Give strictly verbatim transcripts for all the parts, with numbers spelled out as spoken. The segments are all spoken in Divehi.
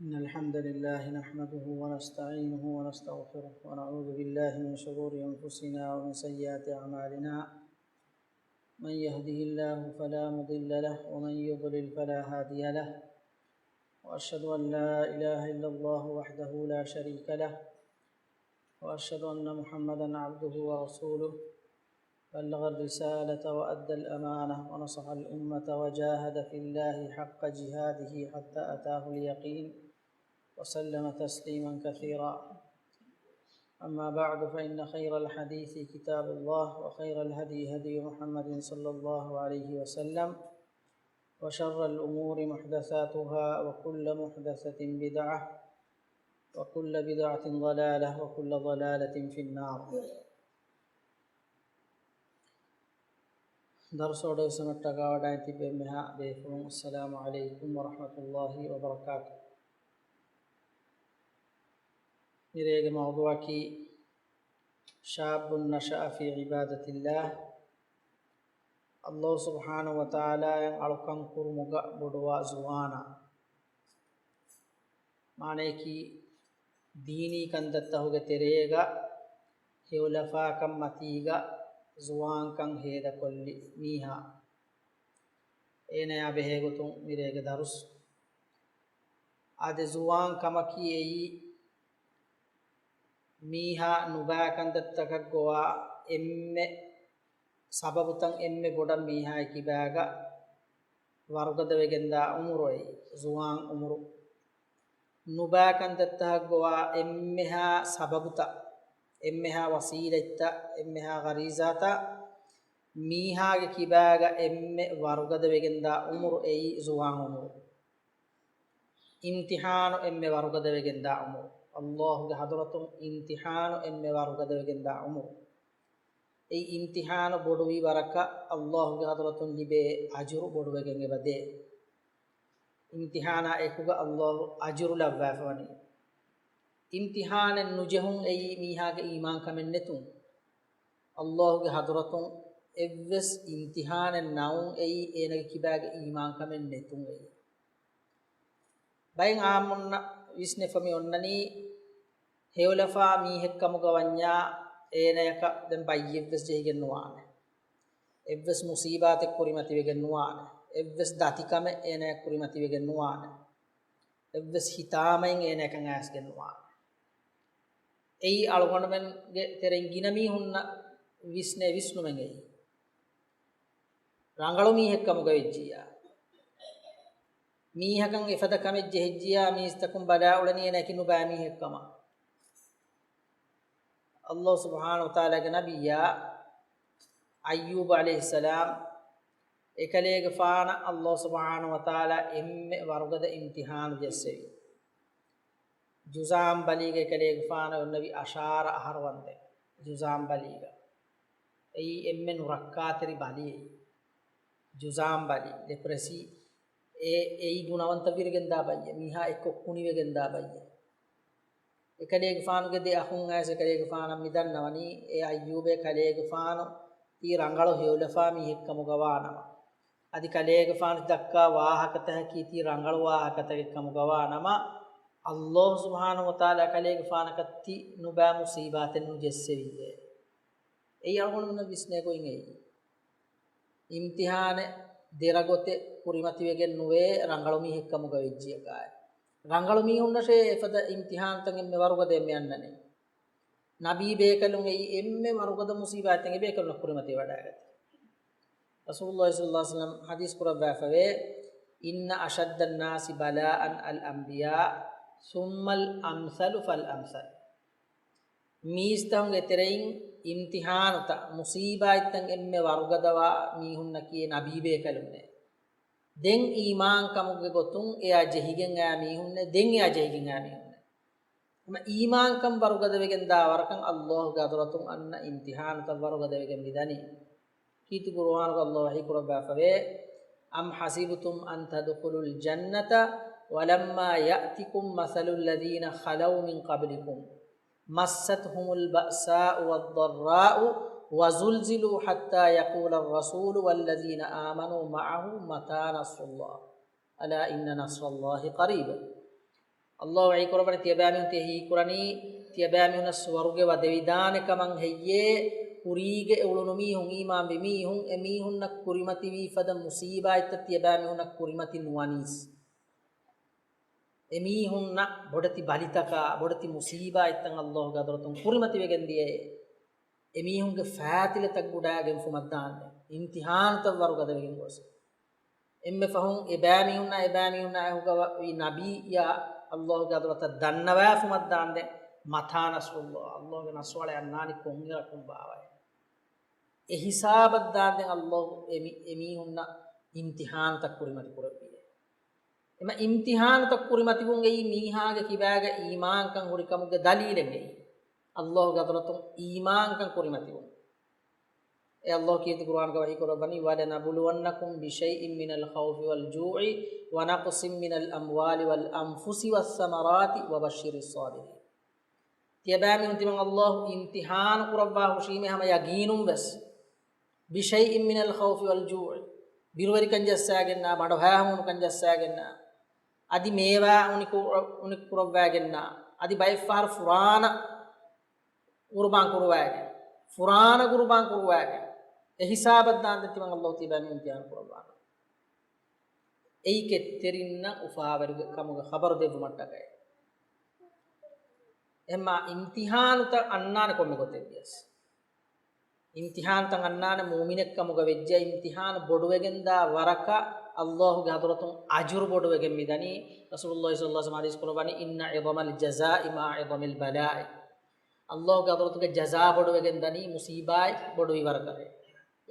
إن الحمد لله نحمده ونستعينه ونستغفره، ونعوذ بالله من شرور أنفسنا ومن سيئات أعمالنا. من يهده الله فلا مضل له، ومن يضلل فلا هادي له. وأشهد أن لا إله إلا الله وحده لا شريك له، وأشهد أن محمدا عبده ورسوله، بلغ الرسالة وأدى الأمانة ونصح الأمة وجاهد في الله حق جهاده حتى أتاه اليقين، وسلم تسليما كثيرا. أما بعد، فإن خير الحديث كتاب الله، وخير الهدي هدي محمد صلى الله عليه وسلم، وشر الأمور محدثاتها، وكل محدثة بدعة، وكل بدعة ضلالة، وكل ضلالة في النار. ދަރުސް އޮޑޮއިސަމައްޓަކާ ވަޑައި ތިބެ މެހާ ބޭފުޅުން، އައްސަލާމު ޢަލައިކުމް ވަރަޙްމަތުﷲި ވަބަރަކާތު. މިރޭގެ މައުޟޫޢަކީ شاب نشأ في عبادة الله. ﷲ ސުބްޙާނަހޫ ވަތަޢާލާއަށް އަޅުކަން ކުރުމުގަ ބޮޑުވާ ޒުވާނާ. މާނަޔަކީ، ދީނީ ކަންތައްތަހުގެ ތެރޭގަ ހެޔޮލަފާކަން މަތީގަ ޒުވާންކަން ހޭދަކޮށްލި މީހާ. އޭނަޔާ ބެހޭގޮތުން މިރޭގެ ދަރުސް. އާދެ، ޒުވާން ކަމަކީ އެއީ މީހާ ނުބައި ކަންތައްތަކަށް ގޮވާ އެންމެ ސަބަބުތައް އެންމެ ބޮޑަށް މީހާގެ ކިބާގަ ވަރުގަދަވެގެންދާ އުމުރު އެއީ، ޒުވާން އުމުރު. ނުބައި ކަންތައްތަކަށް ގޮވާ އެންމެހާ ސަބަބުތައް، އެންމެހާ ވަސީލަތްތައް، އެންމެހާ ޣަރީޒާތައް މީހާގެ ކިބާގަ އެންމެ ވަރުގަދަވެގެންދާ އުމުރު އެއީ ޒުވާން އުމުރު. އިމްތިޙާނު އެންމެ ވަރުގަދަވެގެންދާ އުމުރު. ﷲ ގެ ޙަޟްރަތުން އިމްތިޙާނު އެންމެ ވަރުގަދަވެގެންދާ އުމުރު. އެއީ އިމްތިޙާނު ބޮޑުވި ވަރަކަށް ﷲ ގެ ޙަޟްރަތުން ލިބޭ އަޖުރު ބޮޑުވެގެން އެބަދޭ. އިމްތިޙާނާ އެކުގަ ﷲ އަޖުރު ލައްވާފަވަނީ. އިމްތިޙާނެއް ނުޖެހުން އެއީ މީހާގެ އީމާންކަމެއް ނެތުން. ﷲ ގެ ޙަޟްރަތުން އެއްވެސް އިމްތިޙާނެއް ނައުން އެއީ އޭނަގެ ކިބާގެ އީމާންކަމެއް ނެތުން އެއީ. ބައެއް އާއްމުންނަށް ވިސްނެފަ މި އޮންނަނީ، ހެޔޮލަފާ މީހެއްކަމުގަ ވަންޏާ އޭނަޔަކަށް ދެން ބައްޔެއްވެސް ޖެހިގެން ނުވާނެ. އެއްވެސް މުޞީބާތެއް ކުރިމަތިވެގެން ނުވާނެ. އެއްވެސް ދަތިކަމެއް އޭނަޔަށް ކުރިމަތިވެގެން ނުވާނެ. އެއްވެސް ހިތާމައިން އޭނަޔަކަށް އައިސްގެން ނުވާނެ. އެއީ އަޅުގަނޑުމެންގެ ތެރެއިން ގިނަ މީހުންނަށް ވިސްނޭ ވިސްނުމެއް އެއީ. ރަނގަޅު މީހެއްކަމުގަ ވެއްޖިއްޔާ، މީހަކަށް އެފަދަ ކަމެއް ޖެހިއްޖިއްޔާ، މީސްތަކުން ބަލާ އުޅެނީ އޭނަޔަކީ ނުބައި މީހެއްކަމަށް. ﷲ ސުބްޙާނަހޫ ވަތަޢާލާގެ ނަބިއްޔާ އައްޔޫބު ޢަލައިހިއްސަލާމް އެކަލޭގެފާނަށް ﷲ ސުބްޙާނަހޫ ވަތަޢާލާ އެންމެ ވަރުގަދަ އިމްތިޙާނު ޖެއްސެވި. ޖުޒާމް ބަލީގަ އެކަލޭގެފާނަށް އޮންނެވި އަށާރަ އަހަރު ވަންދެން. ޖުޒާމް ބަލީގަ. އެއީ އެންމެ ނުރައްކާތެރި ބަލި އެއީ. ޖުޒާމް ބަލި، ލެޕްރެސީ، އެ، އެއީ ގުނަވަންތަ ވިރިގެންދާ ބައްޔެއް، މީހާ އެއްކޮށް ކުނިވެގެންދާ ބައްޔެއް. އެކަލޭގެފާނުގެ ދެ އަޚުން އައިސް އެކަލޭގެފާނަށް މިދަންނަވަނީ، އޭ އައްޔޫބޭ، ކަލޭގެފާނު ތީ ރަނގަޅު ހެޔޮލަފާ މީހެއްކަމުގަ ވާނަމަ، އަދި ކަލޭގެފާނު ދައްކާ ވާހަކަތަކަކީ ތީ ރަނގަޅު ވާހަކަތަކެއްކަމުގަ ވާނަމަ، ﷲ ސުބްޙާނަހޫ ވަތަޢާލާ ކަލޭގެފާނަކަށް ތި ނުބައި މުޞީބާތެއް ނުޖެއްސެވީއޭ. އެއީ އަޅުގަނޑުމެންނަށް ވިސްނޭ ގޮތް އެއީ. އިމްތިޙާނެއް ދެރަ ގޮތެއް ކުރިމަތިވެގެން ނުވޭ ރަނގަޅު މީހެއްކަމުގަ ވެއްޖިއްޔާ. ރަނގަޅު މީހުންނަށޭ އެފަދަ އިމްތިޙާންތައް އެންމެ ވަރުގަދަ އެންމެ އަންނަނީ. ނަބީ ބޭކަލުން އެއީ އެންމެ ވަރުގަދަ މުޞީބާތެއް އެބޭކަލުންނަށް ކުރިމަތިވެވަޑައިގަތީ. ރަސޫލުﷲ ޞައްލަﷲު ޢަލައިހި ވަސައްލަމަ ޙަދީޘް ކުރައްވާފަވޭ، إن أشد الناس بلاء الأنبياء ثم الأمثل فالأمثل. މީސްތަކުންގެ ތެރެއިން އިމްތިޙާނުތައް، މުޞީބާތްތައް އެންމެ ވަރުގަދަވާ މީހުންނަކީ ނަބީ ބޭކަލުންނޭ. ދެން އީމާންކަމުގެ ގޮތުން އެޔާ ޖެހިގެން އައި މީހުންނޭ، ދެން އެޔާ ޖެހިގެން އައި މީހުންނޭ. އެމަ އީމާންކަން ވަރުގަދަވެގެން ދާ ވަރަކަށް ﷲ ގެ ޙަޟްރަތުން އަންނަ އިމްތިޙާނުތައް ވަރުގަދަވެގެން މިދަނީ. ކީރިތި ޤުރުއާނުގަ ﷲ ވަޙީ ކުރައްވާފަވޭ، أم حسبتم أن تدخلوا الجنة ولما يأتكم مثل الذين خلوا من قبلكم مستهم البأساء والضراء وزلزلوا حتى يقول الرسول والذين آمنوا معه متى نصر الله ألا إن نصر الله قريب. ﷲ ވަޙީކުރައްވަނީ ތިޔަބައިމީހުން ތިޔަ ހީކުރަނީ، ތިޔަބައިމީހުންނަށް ސުވަރުގެ ވަދެވިދާނެ ކަމަށް ހެއްޔޭ؟ ކުރީގެ އެ އުޅުނު މީހުން، އީމާންވި މީހުން، އެ މީހުންނަށް ކުރިމަތިވީ ފަދަ މުސީބާތްތައް ތިޔަބައިމީހުންނަށް ކުރިމަތި ނުވަނީސް. އެ މީހުންނަށް ބޮޑެތި ބަލިތަކާ، ބޮޑެތި މުސީބާތްތައް ﷲގެ ޙަޟްރަތުން ކުރިމަތިވެގެން ދިޔައޭ. އެ މީހުންގެ ފައިތިލަތައް ގުޑާގެންފުމަށްދާންދެން، އިމްތިޙާނުތައް ވަރުގަދަވެގެން ގޮސް. އެންމެ ފަހުން އެބައިމީހުންނާ އެބައިމީހުންނާ އެކުގަ ވީ ނަބިއްޔާ ﷲގެ ޙަޟްރަތަށް ދަންނަވާފުމަށްދާންދެން، މަތާ ނަޞްރުﷲ، ﷲގެ ނަޞްރު އަޅެ އަންނާނީ ކޮންއިރަކުން ބާވައޭ. އެ ހިސާބަށްދާންދެން ﷲ އެ މި-، އެ މީހުންނަށް އިމްތިޙާނުތައް ކުރިމަތި ކުރެއްވިއޭ. އެމަ އިމްތިޙާނުތައް ކުރިމަތިވުން އެއީ މީހާގެ ކިބާގަ އީމާންކަން ހުރިކަމުގެ ދަލީލެއް އެއީ. ﷲގެ ޙަޟްރަތުން އީމާންކަން ކުރިމަތިވުން. އެ ﷲ ކީރިތި ޤުރުއާންގަ ވަޙީކުރައްވަނީ، "وَلَنَبْلُوَنَّكُمْ بِشَيْءٍ مِّنَ الْخَوْفِ وَالْجُوعِ وَنَقْصٍ مِّنَ الْأَمْوَالِ وَالْأَنفُسِ وَالثَّمَرَاتِ وَبَشِّرِ الصَّابِرِينَ." ތިޔަބައިމީހުން ތިމަން ﷲ އިމްތިޙާނު ކުރައްވާ ހުށީމޭ ހަމަ ޔަގީނުން ވެސް، "بِشَيْءٍ مِّنَ الْخَوْفِ وَالْجُوعِ." ބިރުވެރިކަން ޖައްސާގެންނާ، ބަނޑުހައިހަމޫނުކަން ޖައްސާގެންނާ، އަދި މޭވާ އުނިކު-، އުނިކުރައްވާގެންނާ، އަދި ބައެއްފަހަރު ފުރާނަ ޤުރުބާން ކުރުވާގެން، ފުރާނަ ޤުރުބާން ކުރުވާގެން، އެ ހިސާބަށް ދާންދެން ތިމަން ﷲ ތިބާ މި އިމްތިޙާނު ކުރައްވާނެ. އެއީ ކެތްތެރިންނަށް އުފާވެރި ކަމުގެ ޚަބަރު ދެއްވުމަށްޓަކައި. އެމާ އިމްތިޙާނުތައް އަންނާނެ ކޮންމެ ގޮތެއް ވިޔަސް. އިމްތިޙާނުތައް އަންނާނެ މުއުމިނެއް ކަމުގަ ވެއްޖެ، އިމްތިޙާނު ބޮޑުވެގެންދާ ވަރަކަށް ﷲގެ ޙަޟްރަތުން އަޖުރު ބޮޑުވެގެން މިދަނީ. ރަސޫލުﷲ ޞައްލަﷲ ޢަލައިހި ވަސައްލަމަ ޙަދީޘް ކުރައްވަނީ، "إِنَّ عِظَمَ الْجَزَاءِ مَعَ عِظَمِ الْبَلَاءِ." ﷲގެ ޙަޟްރަތުގެ ޖަޒާ ބޮޑުވެގެން ދަނީ މުޞީބާތް ބޮޑުވި ވަރަކަށް،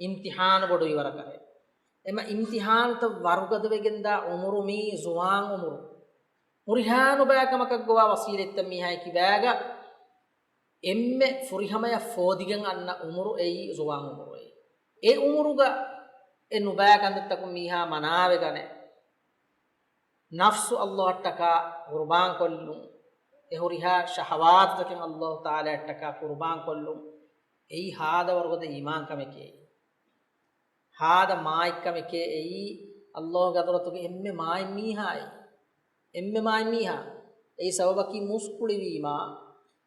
އިމްތިޙާނު ބޮޑުވި ވަރަކަށް. އެމަ އިމްތިޙާނުތައް ވަރުގަދަވެގެންދާ ޢުމުރު މީ ޒުވާން ޢުމުރު. ހުރިހާ ނުބައި ކަމަކަށް ގޮވާ ވަސީލަތްތައް މީހާ ކިބާގަ އެންމެ ފުރިހަމަޔަށް ފޯދިގެން އަންނަ ޢުމުރު އެއީ ޒުވާން ޢުމުރު އެއީ. އެ ޢުމުރުގަ އެ ނުބައި ކަންތައްތަކުން މީހާ މަނާވެގަނެ، ނަފްސު ﷲއަށްޓަކާ ޤުރުބާންކޮށްލުން، އެ ހުރިހާ ޝަހަވާތުތަކެއް ﷲ ތަޢާލާއަށްޓަކާ ޤުރުބާންކޮށްލުން، އެއީ ހާދަ ވަރުގަދަ އީމާންކަމެކޭ. ހާދަ މާތްކަމެކޭ އެއީ. ﷲގެ ޙަޟްރަތުގެ އެންމެ މާތް މީހާއޭ. އެންމެ މާތް މީހާ. އެއީ ސަބަބަކީ މުސްކުޅިވީމާ،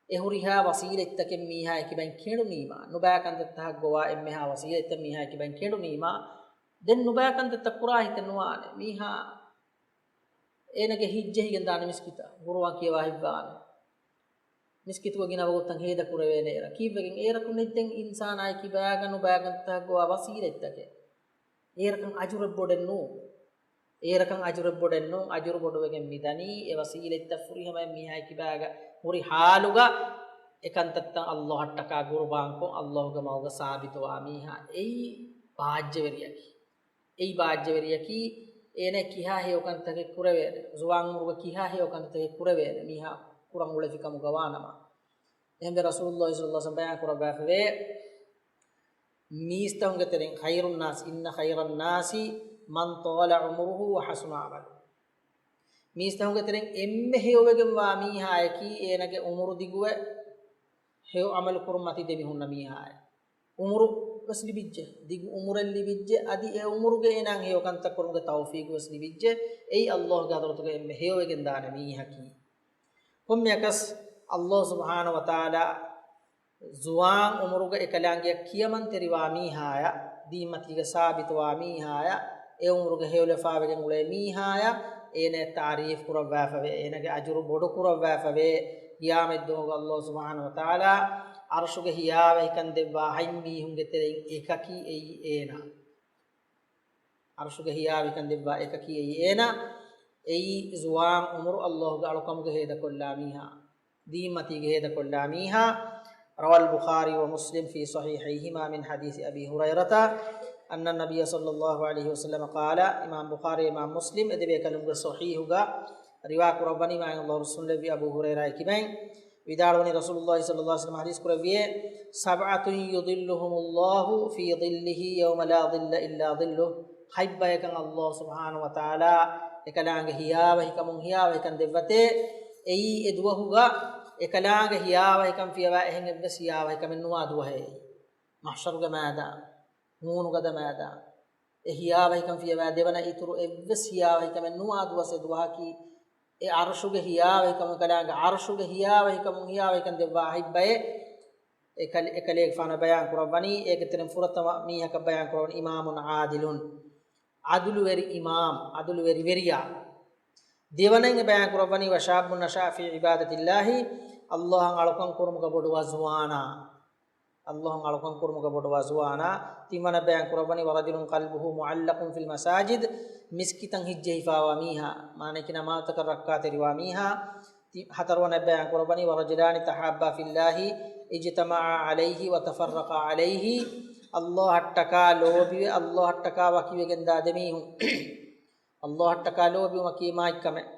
އެ ހުރިހާ ވަސީލަތްތަކެއް މީހާ އެކިބައިން ކެނޑުނީމާ، ނުބައި ކަންތައްތަކަށް ގޮވާ އެންމެހާ ވަސީލަތްތައް މީހާ އެކިބައިން ކެނޑުނީމާ، ދެން ނުބައި ކަންތައްތައް ކުރާ ހިތެއް ނުވާނެ. މީހާ އޭނަގެ ހިތް ޖެހިގެން ދާނެ މިސްކިތަށް، ޤުރުއާން ކިޔަވާ ހިތްވާނެ. މިސްކިތުގަ ގިނަ ވަގުތުތައް ހޭދަ ކުރެވޭނެ އޭރަށް. ކީއްވެގެން؟ އޭރަކު ނެތްދެން އިންސާނާއެކި ބާގަ ނުބައިގަންތަކަށް ގޮވާ ވަސީލަތްތަކެއް. އޭރަކަށް އަޖުރެއް ބޮޑެއް ނޫން. އޭރަކަށް އަޖުރެއް ބޮޑެއް ނޫން. އަޖުރު ބޮޑުވެގެން މިދަނީ އެ ވަސީލަތްތައް ފުރިހަމައިން މީހާއެކި ބާގަ ހުރި ޙާލުގަ އެކަންތައްތައް ﷲއަށްޓަކާ ޤުރުބާންކޮށް، ﷲގެ މަގުގަ ސާބިތުވާ މީހާ އެއީ ބާއްޖަވެރިޔަކީ. އެއީ ބާއްޖަވެރިޔަކީ، އޭނަ ކިހާ ހެޔޮކަންތަކެއް ކުރެވޭނެ، ޒުވާން ޢުމުރުގަ ކިހާ ހެޔޮކަންތަކެއް ކުރެވޭނެ، މީހާ ކުރަން އުޅެފިކަމުގަ ވާނަމަ. އެހެންވެ ރަސޫލުﷲ ޞައްލަﷲ ޢަލައިހި ވަސައްލަމަ ބަޔާން ކުރައްވާފަވޭ، މީސްތަކުންގެ ތެރެއިން، خير الناس، إن خير الناس من طال عمره وحسن عمله. މީސްތަކުންގެ ތެރެއިން އެންމެ ހެޔޮވެގެންވާ މީހާޔަކީ، އޭނަގެ ޢުމުރު ދިގުވެ، ހެޔޮ ޢަމަލު ކުރުން މަތީ ދެމިހުންނަ މީހާއޭ. ޢުމުރު ވެސް ލިބިއްޖެ، ދިގު ޢުމުރެއް ލިބިއްޖެ، އަދި އެ ޢުމުރުގަ އޭނާއަށް ހެޔޮކަންތައް ކުރުމުގެ ތައުފީޤު ވެސް ލިބިއްޖެ. އެއީ ﷲގެ ޙަޟްރަތުގަ އެންމެ ހެޔޮވެގެން ދާނެ މީހަކީ. ކޮންމެއަކަސް ﷲ ސުބްޙާނަހޫ ވަތަޢާލާ ޒުވާން ޢުމުރުގަ އެކަލާނގެއަށް ކިޔަމަންތެރިވާ މީހާޔަށް، ދީންމަތީގަ ސާބިތުވާ މީހާޔަށް، އެ ޢުމުރުގަ ހެޔޮލަފާވެގެން އުޅޭ މީހާޔަށް އޭނައަށް ތަޢުރީފު ކުރައްވާފަވޭ، އޭނަގެ އަޖުރު ބޮޑު ކުރައްވާފަވޭ. ޤިޔާމަތްދުވަހުގަ ﷲ ސުބްޙާނަހޫ ވަތަޢާލާ ޢަރުޝުގެ ހިޔާވަހިކަން ދެއްވާ ހަތް މީހުންގެ ތެރެއިން އެކަކީ އެއީ އޭނާ. ޢަރުޝުގެ ހިޔާވަހިކަން ދެއްވާ އެކަކީ އެއީ އޭނާ. އެއީ ޒުވާން ޢުމުރު ﷲގެ އަޅުކަމުގަ ހޭދަކޮށްލާ މީހާ. ދީންމަތީގަ ހޭދަކޮށްލާ މީހާ. رواه البخاري ومسلم في صحيحيهما من حديث أبي هريرة أن النبي صلى الله عليه وسلم قال، އިމާމް ބުޚާރީ، އިމާމް މުސްލިމް އެ ދެބޭކަލުންގެ ޞަޙީޙުގަ ރިވާ ކުރައްވަނީ، މާތް ﷲ ރުއްސުންލެއްވި އަބޫ ހުރައިރާ އެކިބައިން ވިދާޅުވަނީ، ރަސޫލުﷲ ޞައްލަﷲ ޢަލައިހި ވަސައްލަމަ ޙަދީޘް ކުރެއްވިއޭ، سبعة يظلهم الله في ظله يوم لا ظل إلا ظله. ހަތް ބަޔަކަށް ﷲ ސުބްޙާނަހޫ ވަތަޢާލާ އެކަލާނގެ ހިޔާވަހިކަމުން ހިޔާވަހިކަން ދެއްވަތޭ، އެއީ އެ ދުވަހުގަ އެކަލާނގެ ހިޔާވަހިކަން ފިޔަވާ އެހެން އެއްވެސް ހިޔާވަހިކަމެއް ނުވާ ދުވަހެއް. މަޙްޝަރުގެ މައިދާން، ހޫނުގަދަ މައިދާން، އެ ހިޔާވަހިކަން ފިޔަވާ ދެވަނަ އިތުރު އެއްވެސް ހިޔާވަހިކަމެއް ނުވާ ދުވަސް އެ ދުވަހަކީ. އެ އަރުޝުގެ ހިޔާވަހިކަމުން ކަލާނގެ އަރުޝުގެ ހިޔާވަހިކަމުން ހިޔާވަހިކަން ދެއްވާ އަހިއްބައެއް އެކަލޭގެފާނަށް ބަޔާން ކުރައްވަނީ. އޭގެ ތެރެއިން ފުރަތަމަ މީހަކަށް ބަޔާން ކުރައްވަނީ އިމާމުން ޢާދިލުން، ޢަދުލުވެރި އިމާމް، ޢަދުލުވެރި ވެރިޔާ. ދެވަނައިން ބަޔާން ކުރައްވަނީ ވަޝާބުން ނަޝާ ފީ ޢިބާދަތިﷲ، ﷲއަށް އަޅުކަން ކުރުމުގަ ބޮޑުވާ ޒުވާނާ. ﷲއަށް އަޅުކަން ކުރުމުގަ ބޮޑުވާ ޒުވާނާ. ތިންވަނަ ބަޔާން ކުރައްވަނީ ވަރަޖުލުން ޤަލްބުހު މުޢައްލަޤުން ފިލް މަސާޖިދް، މިސްކިތަށް ހިއްޖެހިފާވާ މީހާ، މާނައަކީ ނަމާދުތަކަށް ރައްކާތެރިވާ މީހާ. ތި-، ހަތަރުވަނަ ބަޔާން ކުރައްވަނީ ވަރަޖުލާނި ތަޙާއްބާ ފިއްލާހި އިޖްތަމަޢާ ޢަލައިހި ވަތަފައްރަޤާ ޢަލައިހި، ﷲއަށްޓަކާ ލޯބިވެ، ﷲއަށްޓަކާ ވަކިވެގެންދާ ދެމީހުން. ﷲއަށްޓަކާ ލޯބިވުމަކީ މާތްކަމެއް.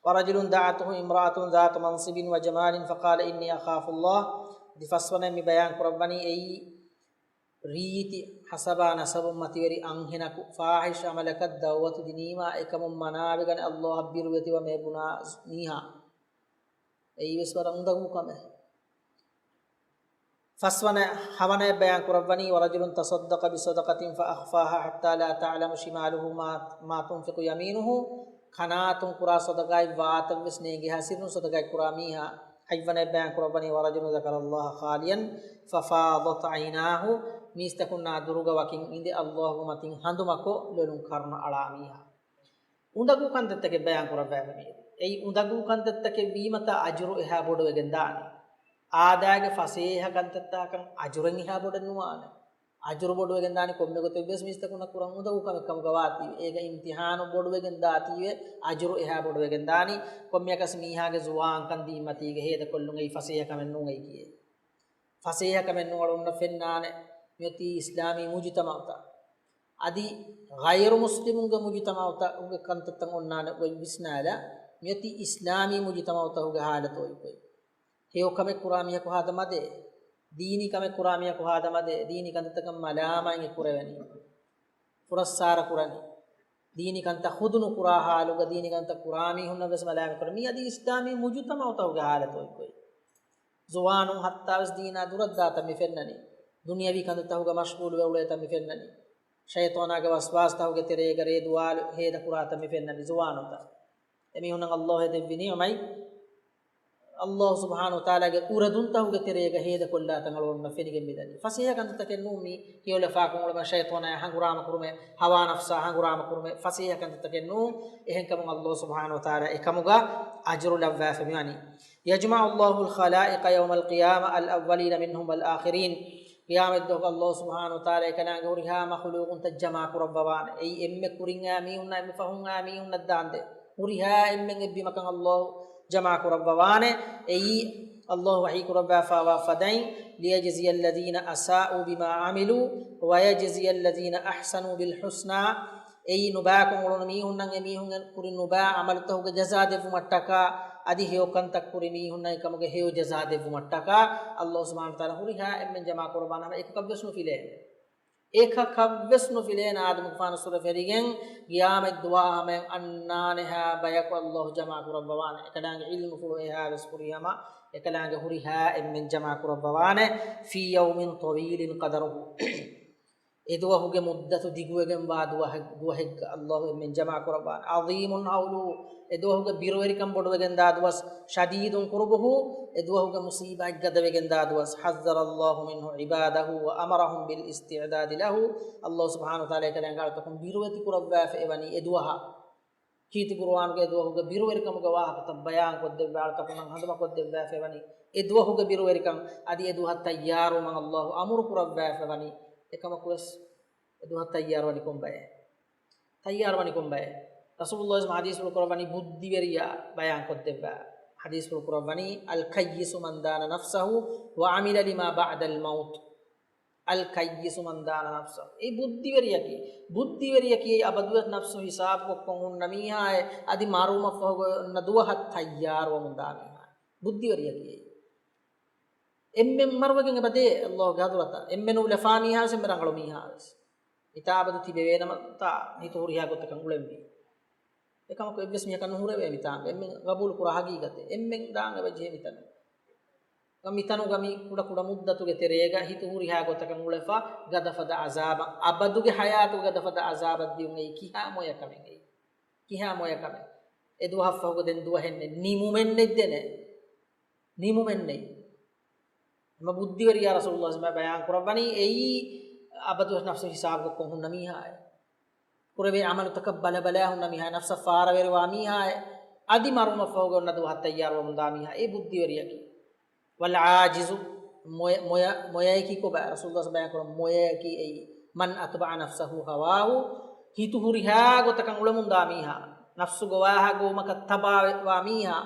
ورجل دعته امرأة ذات منصب وجمال فقال إني أخاف الله. ދެ ފަސްވަނަ މި ބަޔާން ކުރައްވަނީ އެއީ ރީތި ހަސަބާ ނަސަބުން މަތިވެރި އަންހެނަކު ފާޙިޝް ޢަމަލަކަށް ދަޢުވަތު ދިނީމާ އެކަމުން މަނާވެގަނެ ﷲއަށް ބިރުވެތިވަމޭ ބުނާ މީހާ. އެއީވެސް ވަރަށް އުނދަގޫ ކަމެއް. ފަސްވަނަ، ހަވަނަ ބަޔާން ކުރައްވަނީ ورجل تصدق بصدقة فأخفاها حتى لا تعلم شماله ما، ما تنفق يمينه. ކަނާތުން ކުރާ ޞަދަޤާތް ވާތަށްވެސް ނޭނގި ހަސިރުން ޞަދަޤާތް ކުރާ މީހާ. ހަތްވަނަ ބަޔާން ކުރައްވަނީ ورجل ذكر الله خاليا ففاضت عيناه. މީސްތަކުންނާ ދުރުގަ ވަކިން އިނދެ ﷲ މަތިން ހަނދުމަކޮށް ލޮލުން ކަރުނަ އަޅާ މީހާ. އުނދަގޫ ކަންތައްތަކެއް ބަޔާން ކުރައްވައިފި މީ. އެއީ އުނދަގޫ ކަންތައްތަކެއް ވީމަތާ އަޖުރު އެހާ ބޮޑުވެގެން ދާނެ. އާދައިގެ ފަސޭހަ ކަންތައްތަކަކަށް އަޖުރެއް އެހާ ބޮޑެއް ނުވާނެ. އަޖުރު ބޮޑުވެގެން ދާނީ ކޮންމެ ގޮތެއްވެސް މީސްތަކުންނަށް ކުރަން އުނދަގޫ ކަމެއް ކަމުގަ ވާތީވެ. އޭގަ އިމްތިޙާނު ބޮޑުވެގެން ދާތީވެ، އަޖުރު އެހާ ބޮޑުވެގެން ދާނީ. ކޮންމެއަކަސް މީހާގެ ޒުވާންކަން ދީންމަތީގަ ހޭދަކޮށްލުން އެއީ ފަސޭހަ ކަމެއް ނޫން އެއީ ކިޔޭ. ފަސޭހަކަމެއް ނޫން. އަޅުގަނޑަށް ފެންނާނެ މިއޮތީ އިސްލާމީ މުޖުތަމަޢުތައް. އަދި ޣައިރު މުސްލިމުންގެ މުޖުތަމަޢުތައް އުގެ ކަންތައްތައް އޮންނާނެ އޮތް ވިސްނާލާ، މިއޮތީ އިސްލާމީ މުޖުތަމަޢުތަކުގެ ހާލަތު އޮތްގޮތް. ހެޔޮ ކަމެއް ކުރާ މީހަކު ހާދަ މަދޭ، ދީނީ ކަމެއް ކުރާ މީހަކު ހާދަ މަދޭ، ދީނީ ކަންތައްތަކަށް މަލާމާތް އެ ކުރެވެނީ. ފުރައްސާރަ ކުރަނީ. ދީނީ ކަންތައް ޚުދު ނުކުރާ ހާލުގަ ދީނީ ކަންތައް ކުރާ މީހުންނަށް ވެސް މަލާމަތް ކުރޭ. މީ އަދި އިސްލާމީ މުޖުތަމަޢުތަކުގެ ހާލަތު އޮތްގޮތް. ޒުވާނުން ހައްތާވެސް ދީނާ ދުރަށްދާތަން މި ފެންނަނީ. ދުނިޔަވީ ކަންތައްތަކުގަ މަޝްޣޫލުވެ އުޅޭތަން މި ފެންނަނީ. ޝައިޠާނާގެ ވަސްވާސްތަކުގެ ތެރޭގަ ރޭދުވާލު ހޭދަކުރާތަން މި ފެންނަނީ ޒުވާނުންތައް. އެމީހުންނަށް ﷲ އެދެއްވި ނިޢުމަތް، ﷲ ސުބްޙާނަހޫ ވަތަޢާލާގެ އުރެދުންތަކުގެ ތެރޭގަ ހޭދަކޮށްލާތަން އަޅުގަނޑުމެންނަށް ފެނިގެން މިދަނީ. ފަސޭހަ ކަންތައްތަކެއް ނޫން މީ. ހެޔޮލަފާކޮށް އުޅުމެއް، ޝައިޠާނާއާ ހަނގުރާމަ ކުރުމެއް، ހަވާ ނަފްސާ ހަނގުރާމަ ކުރުމެއް، ފަސޭހަ ކަންތައްތަކެއް ނޫން. އެހެންކަމުން ﷲ ސުބްޙާނަހޫ ވަތަޢާލާ އެކަމުގަ އަޖުރު ލައްވާފަ މިވަނީ. يجمع الله الخلائق يوم القيامة الأولين منهم والآخرين. ޤިޔާމަތްދުވަހު ﷲ ސުބްޙާނަހޫ ވަތަޢާލާ އެކަލާނގެ ހުރިހާ މަޚުލޫޤުންތައް ޖަމާ ކުރައްވަވާނެ. އެއީ އެންމެ ކުރިން އާ މީހުންނާ، އެންމެ ފަހުން އާ މީހުންނަށް ދާންދެ. ހުރިހާ އެންމެން އެއްވީމަކަށް ﷲ ޖަމާ ކުރައްވަވާނެ. އެއީ ﷲ ވަޙީ ކުރައްވާފައިވާ ފަދައިން، ليجزي الذين أساءوا بما عملوا ويجزي الذين أحسنوا بالحسنى. އެއީ ނުބާކޮށް އުޅުނު މީހުންނަށް އެމީހުންގެ ކުރިން ނުބާ ޢަމަލުތަކުގެ ޖަޒާ ދެއްވުމަށްޓަކާ، އަދި ހެޔޮ ކަންތައް ކުރި މީހުންނަށް އެކަމުގެ ހެޔޮ ޖަޒާ ދެއްވުމަށްޓަކާ، ﷲ ސުބްޙާނަހޫ ވަތަޢާލާ ހުރިހާ އެންމެން ޖަމާ ކުރައްވާނެ ހަމަ އެކަކަށްވެސް ނުފިލޭނެ. އެކަކަށްވެސް ނުފިލޭނެ އާދަމުގެފާނު ސުރަ ފެރިގެން ޤިޔާމަތްދުވާ ހަމަޔަށް އަންނާނެހާ ބަޔަކު ﷲ ޖަމާ ކުރައްވަވާނެ. އެކަލާނގެ ޢިލްމުފުޅު އެހާވެސް ކުރީ ހަމަ އެކަލާނގެ ހުރިހާ އެންމެން ޖަމާ ކުރައްވަވާނެ. في يوم طويل قدره. އެދުވަހުގެ މުއްދަތު ދިގުވެގެންވާ ދުވަހެއް، ދުވަހެއްގަ ﷲ އެންމެން ޖަމާ ކުރައްވާނެ. عظيم هوله، އެދުވަހުގެ ބިރުވެރިކަން ބޮޑުވެގެންދާ ދުވަސް. شديد كربه، އެދުވަހުގެ މުޞީބާތް ގަދަވެގެންދާ ދުވަސް. حذر الله منه عباده وأمرهم بالاستعداد له. ﷲ ސުބްޙާނަހޫ ވަތަޢާލާ އެކަލާނގެ އަޅުތަކުން ބިރުވެތި ކުރައްވާފަ އެވަނީ އެދުވަހަށް. ކީރިތި ޤުރުއާނުގައި އެދުވަހުގެ ބިރުވެރިކަމުގެ ވާހަކަތައް ބަޔާންކޮށްދެއްވާ، އަޅުތަކުންނަށް ހަނދުމަކޮށްދެއްވާފައިވަނީ އެދުވަހުގެ ބިރުވެރިކަން. އަދި އެދުވަހަށް ތައްޔާރުވުމަށް ﷲ އަމުރު ކުރައްވާފައިވަނީ. އެކަމަކުވެސް އެދުވަހަށް ތައްޔާރުވަނީ ކޮންބައެއް؟ ތައްޔާރުވަނީ ކޮންބައެއް؟ ރަސޫލުﷲ ޙަދީޘްފުޅު ކުރައްވަނީ ބުއްދިވެރިޔާ ބަޔާންކޮށްދެއްވާ. ޙަދީޘްފުޅު ކުރައްވަނީ، الكيس من دان نفسه وعمل لما بعد الموت. الكيس من دان نفسه. އެ ބުއްދިވެރިޔަކީ، ބުއްދިވެރިޔަކީ އަބަދުވެސް ނަފްސު ހިސާބުކޮށްކޮށް ހުންނަ މީހާއެއް، އަދި މަރުވުމަށްފަހު އޮންނަ ދުވަހަށް ތައްޔާރުވަމުންދާ މީހާ ބުއްދިވެރިޔަކީ. އެންމެން މަރުވެގެން އެބަދޭ ﷲގެ ޙަޟްރަތަށް. އެންމެން އުފުލާ މީހާވެސް، އެންމެ ރަނގަޅު މީހާވެސް. މިތާ އަބަދު ތިބެވޭނަމަ ތާ ހިތު ހުރިހާ ގޮތަކަށް އުޅެންވީ. އެކަމަކު އެއްވެސް މީހަކަށް ނުހުރެވޭ މިތާނގަ. އެންމެން ގަބޫލު ކުރާ ހަގީގަތެއް. އެންމެން ދާން އެބަޖެހޭ މިތަނު. މިތަނުގަ މި ކުޑަކުޑަ މުއްދަތުގެ ތެރޭގަ ހިތު ހުރިހާ ގޮތަކަށް އުޅެފަ ގަދަފަދަ ޢަޒާބަށް، އަބަދުގެ ޙަޔާތު ގަދަފަދަ ޢަޒާބަށް ދިޔުން އެއީ ކިހާ މޮޔަ ކަމެއް އެއީ؟ ކިހާ މޮޔަ ކަމެއް؟ އެ ދުވަހަށްފަހުގަ ދެން ދުވަހެއް ނެތް. ނިމުމެއް ނެތް ދެނެ. ނިމުމެއް ނެތް. ހަމަ ބުއްދިވެރިޔާ ރަސޫލުﷲ ބަޔާން ކުރައްވަނީ އެއީ އަބަދު ނަފްސު ހިސާބުކޮށް ހުންނަ މީހާއެއް. ކުރެވޭ ޢަމަލުތަކަށް ބަލަބަލާ ހުންނަ މީހާ، ނަފްސަށް ފާރަވެރިވާ މީހާއެއް. އަދި މަރުމަށްފަހުގަ އޮންނަ ދުވަހަށް ތައްޔާރުވަމުންދާ މީހާ އެ ބުއްދިވެރިޔަކީ. ވަލްޢާޖިޒު، މޮޔަ-، މޮޔަ-، މޮޔަޔަކީ ކޮބާ؟ ރަސޫލުﷲ ބަޔާން ކުރަން މޮޔަޔަކީ އެއީ، މަން އަތްބަޢަ ނަފްސަހު ހަވާހު، ހިތު ހުރިހާ ގޮތަކަށް އުޅެމުންދާ މީހާ، ނަފްސު ގޮވާހާ ގޮވުމަކަށް ތަބާވާ މީހާ،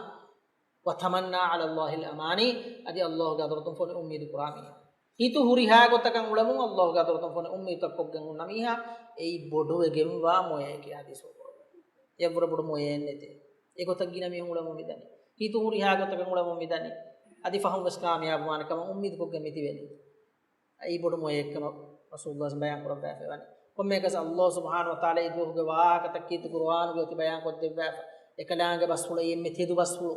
ވަތަމަންނާ ޢަލައްލާހިލް އަމާނީ، އަދި އައްލާހުގެ ޙަޟްރަތުން ފޮނި އުއްމީދު ކުރާ މީހާ. ހިތު ހުރިހާ ގޮތަކަށް އުޅެމުން އައްލާހުގެ ޙަޟްރަތުން ފޮނި އުއްމީދުތައް ކޮށްގެން ހުންނަ މީހާ، އެއީ ބޮޑުވެގެންވާ މޮޔަޔަކީ ޙަދީޘް ވަރު ބޮޑު މޮޔައެއް ނެތޭ. އެގޮތަށް ގިނަ މީހުން އުޅެމުން މިދަނީ. ހިތު ހުރިހާ ގޮތަކަށް އުޅެމުން މިދަނީ. އަދި ފަހުން ވެސް ކާމިޔާބުވާނެ ކަމަށް އުއްމީދު ކޮށްގެން މިތިބެނީ. އެއީ ބޮޑު މޮޔައެއްކަމަށް ރަސޫލުﷲ ބަޔާން ކުރައްވާފައިވަނީ. ކޮންމެއަކަސް އައްލާހު ސުބްޙާނަހު ވަތަޢާލާ އެ ދުވަހުގެ ވާހަކަތައް ކީރިތި ޤުރުއާނުގައި އޮތީ ބަޔާން ކޮށްދެއްވާފަ. އެކަލާނގެ ބަސްފުޅު އެންމެ ތެދު ބަސްފުޅު.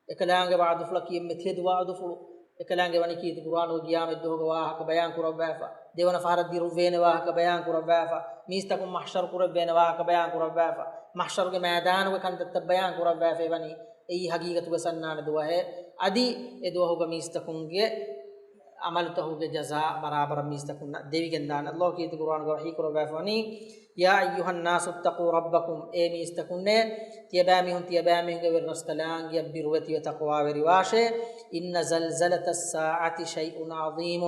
އެކަލާނގެ ވަޢުދުފުޅަކީ އެންމެ ތެދު ވަޢުދުފުޅު. އެކަލާނގެ ވަނީ ކީރިތި ޤުރުއާނުގައި ޤިޔާމަތް ދުވަހުގެ ވާހަކަ ބަޔާން ކުރައްވާފަ. ދެވަނަ ފަހަރަށް ދިރުއްވޭނެ ވާހަކަ ބަޔާން ކުރައްވާފަ. މީސްތަކުން މަޙްޝަރު ކުރެއްވޭނެ ވާހަކަ ބަޔާން ކުރައްވާފަ. މަޙްޝަރުގެ މައިދާނުގެ ކަންތައްތައް ބަޔާން ކުރައްވާފައިވަނީ. އެއީ ޙަޤީޤަތުގަ އަންނާނެ ދުވަހެއް. އަދި އެ ދުވަހުގަ މީސްތަކުންގެ ޢަމަލުތަކުގެ ޖަޒާ ބަރާބަރަށް މީސްތަކުންނަށް ދެވިގެންދާނެ. އައްލާހު ކީރިތި ޤުރުއާނުގައި ވަޙީ ކުރައްވާފަވަނީ، يا أيها الناس اتقوا ربكم، އޭ މީސްތަކުންނޭ، ތިޔަބައިމީހުން، ތިޔަބައިމީހުންގެ ވެރިރަސްކަލާނގެއަށް ބިރުވެތިވެ ތަޤްވާވެރިވާށޭ. إن زلزلة الساعة شيء عظيم،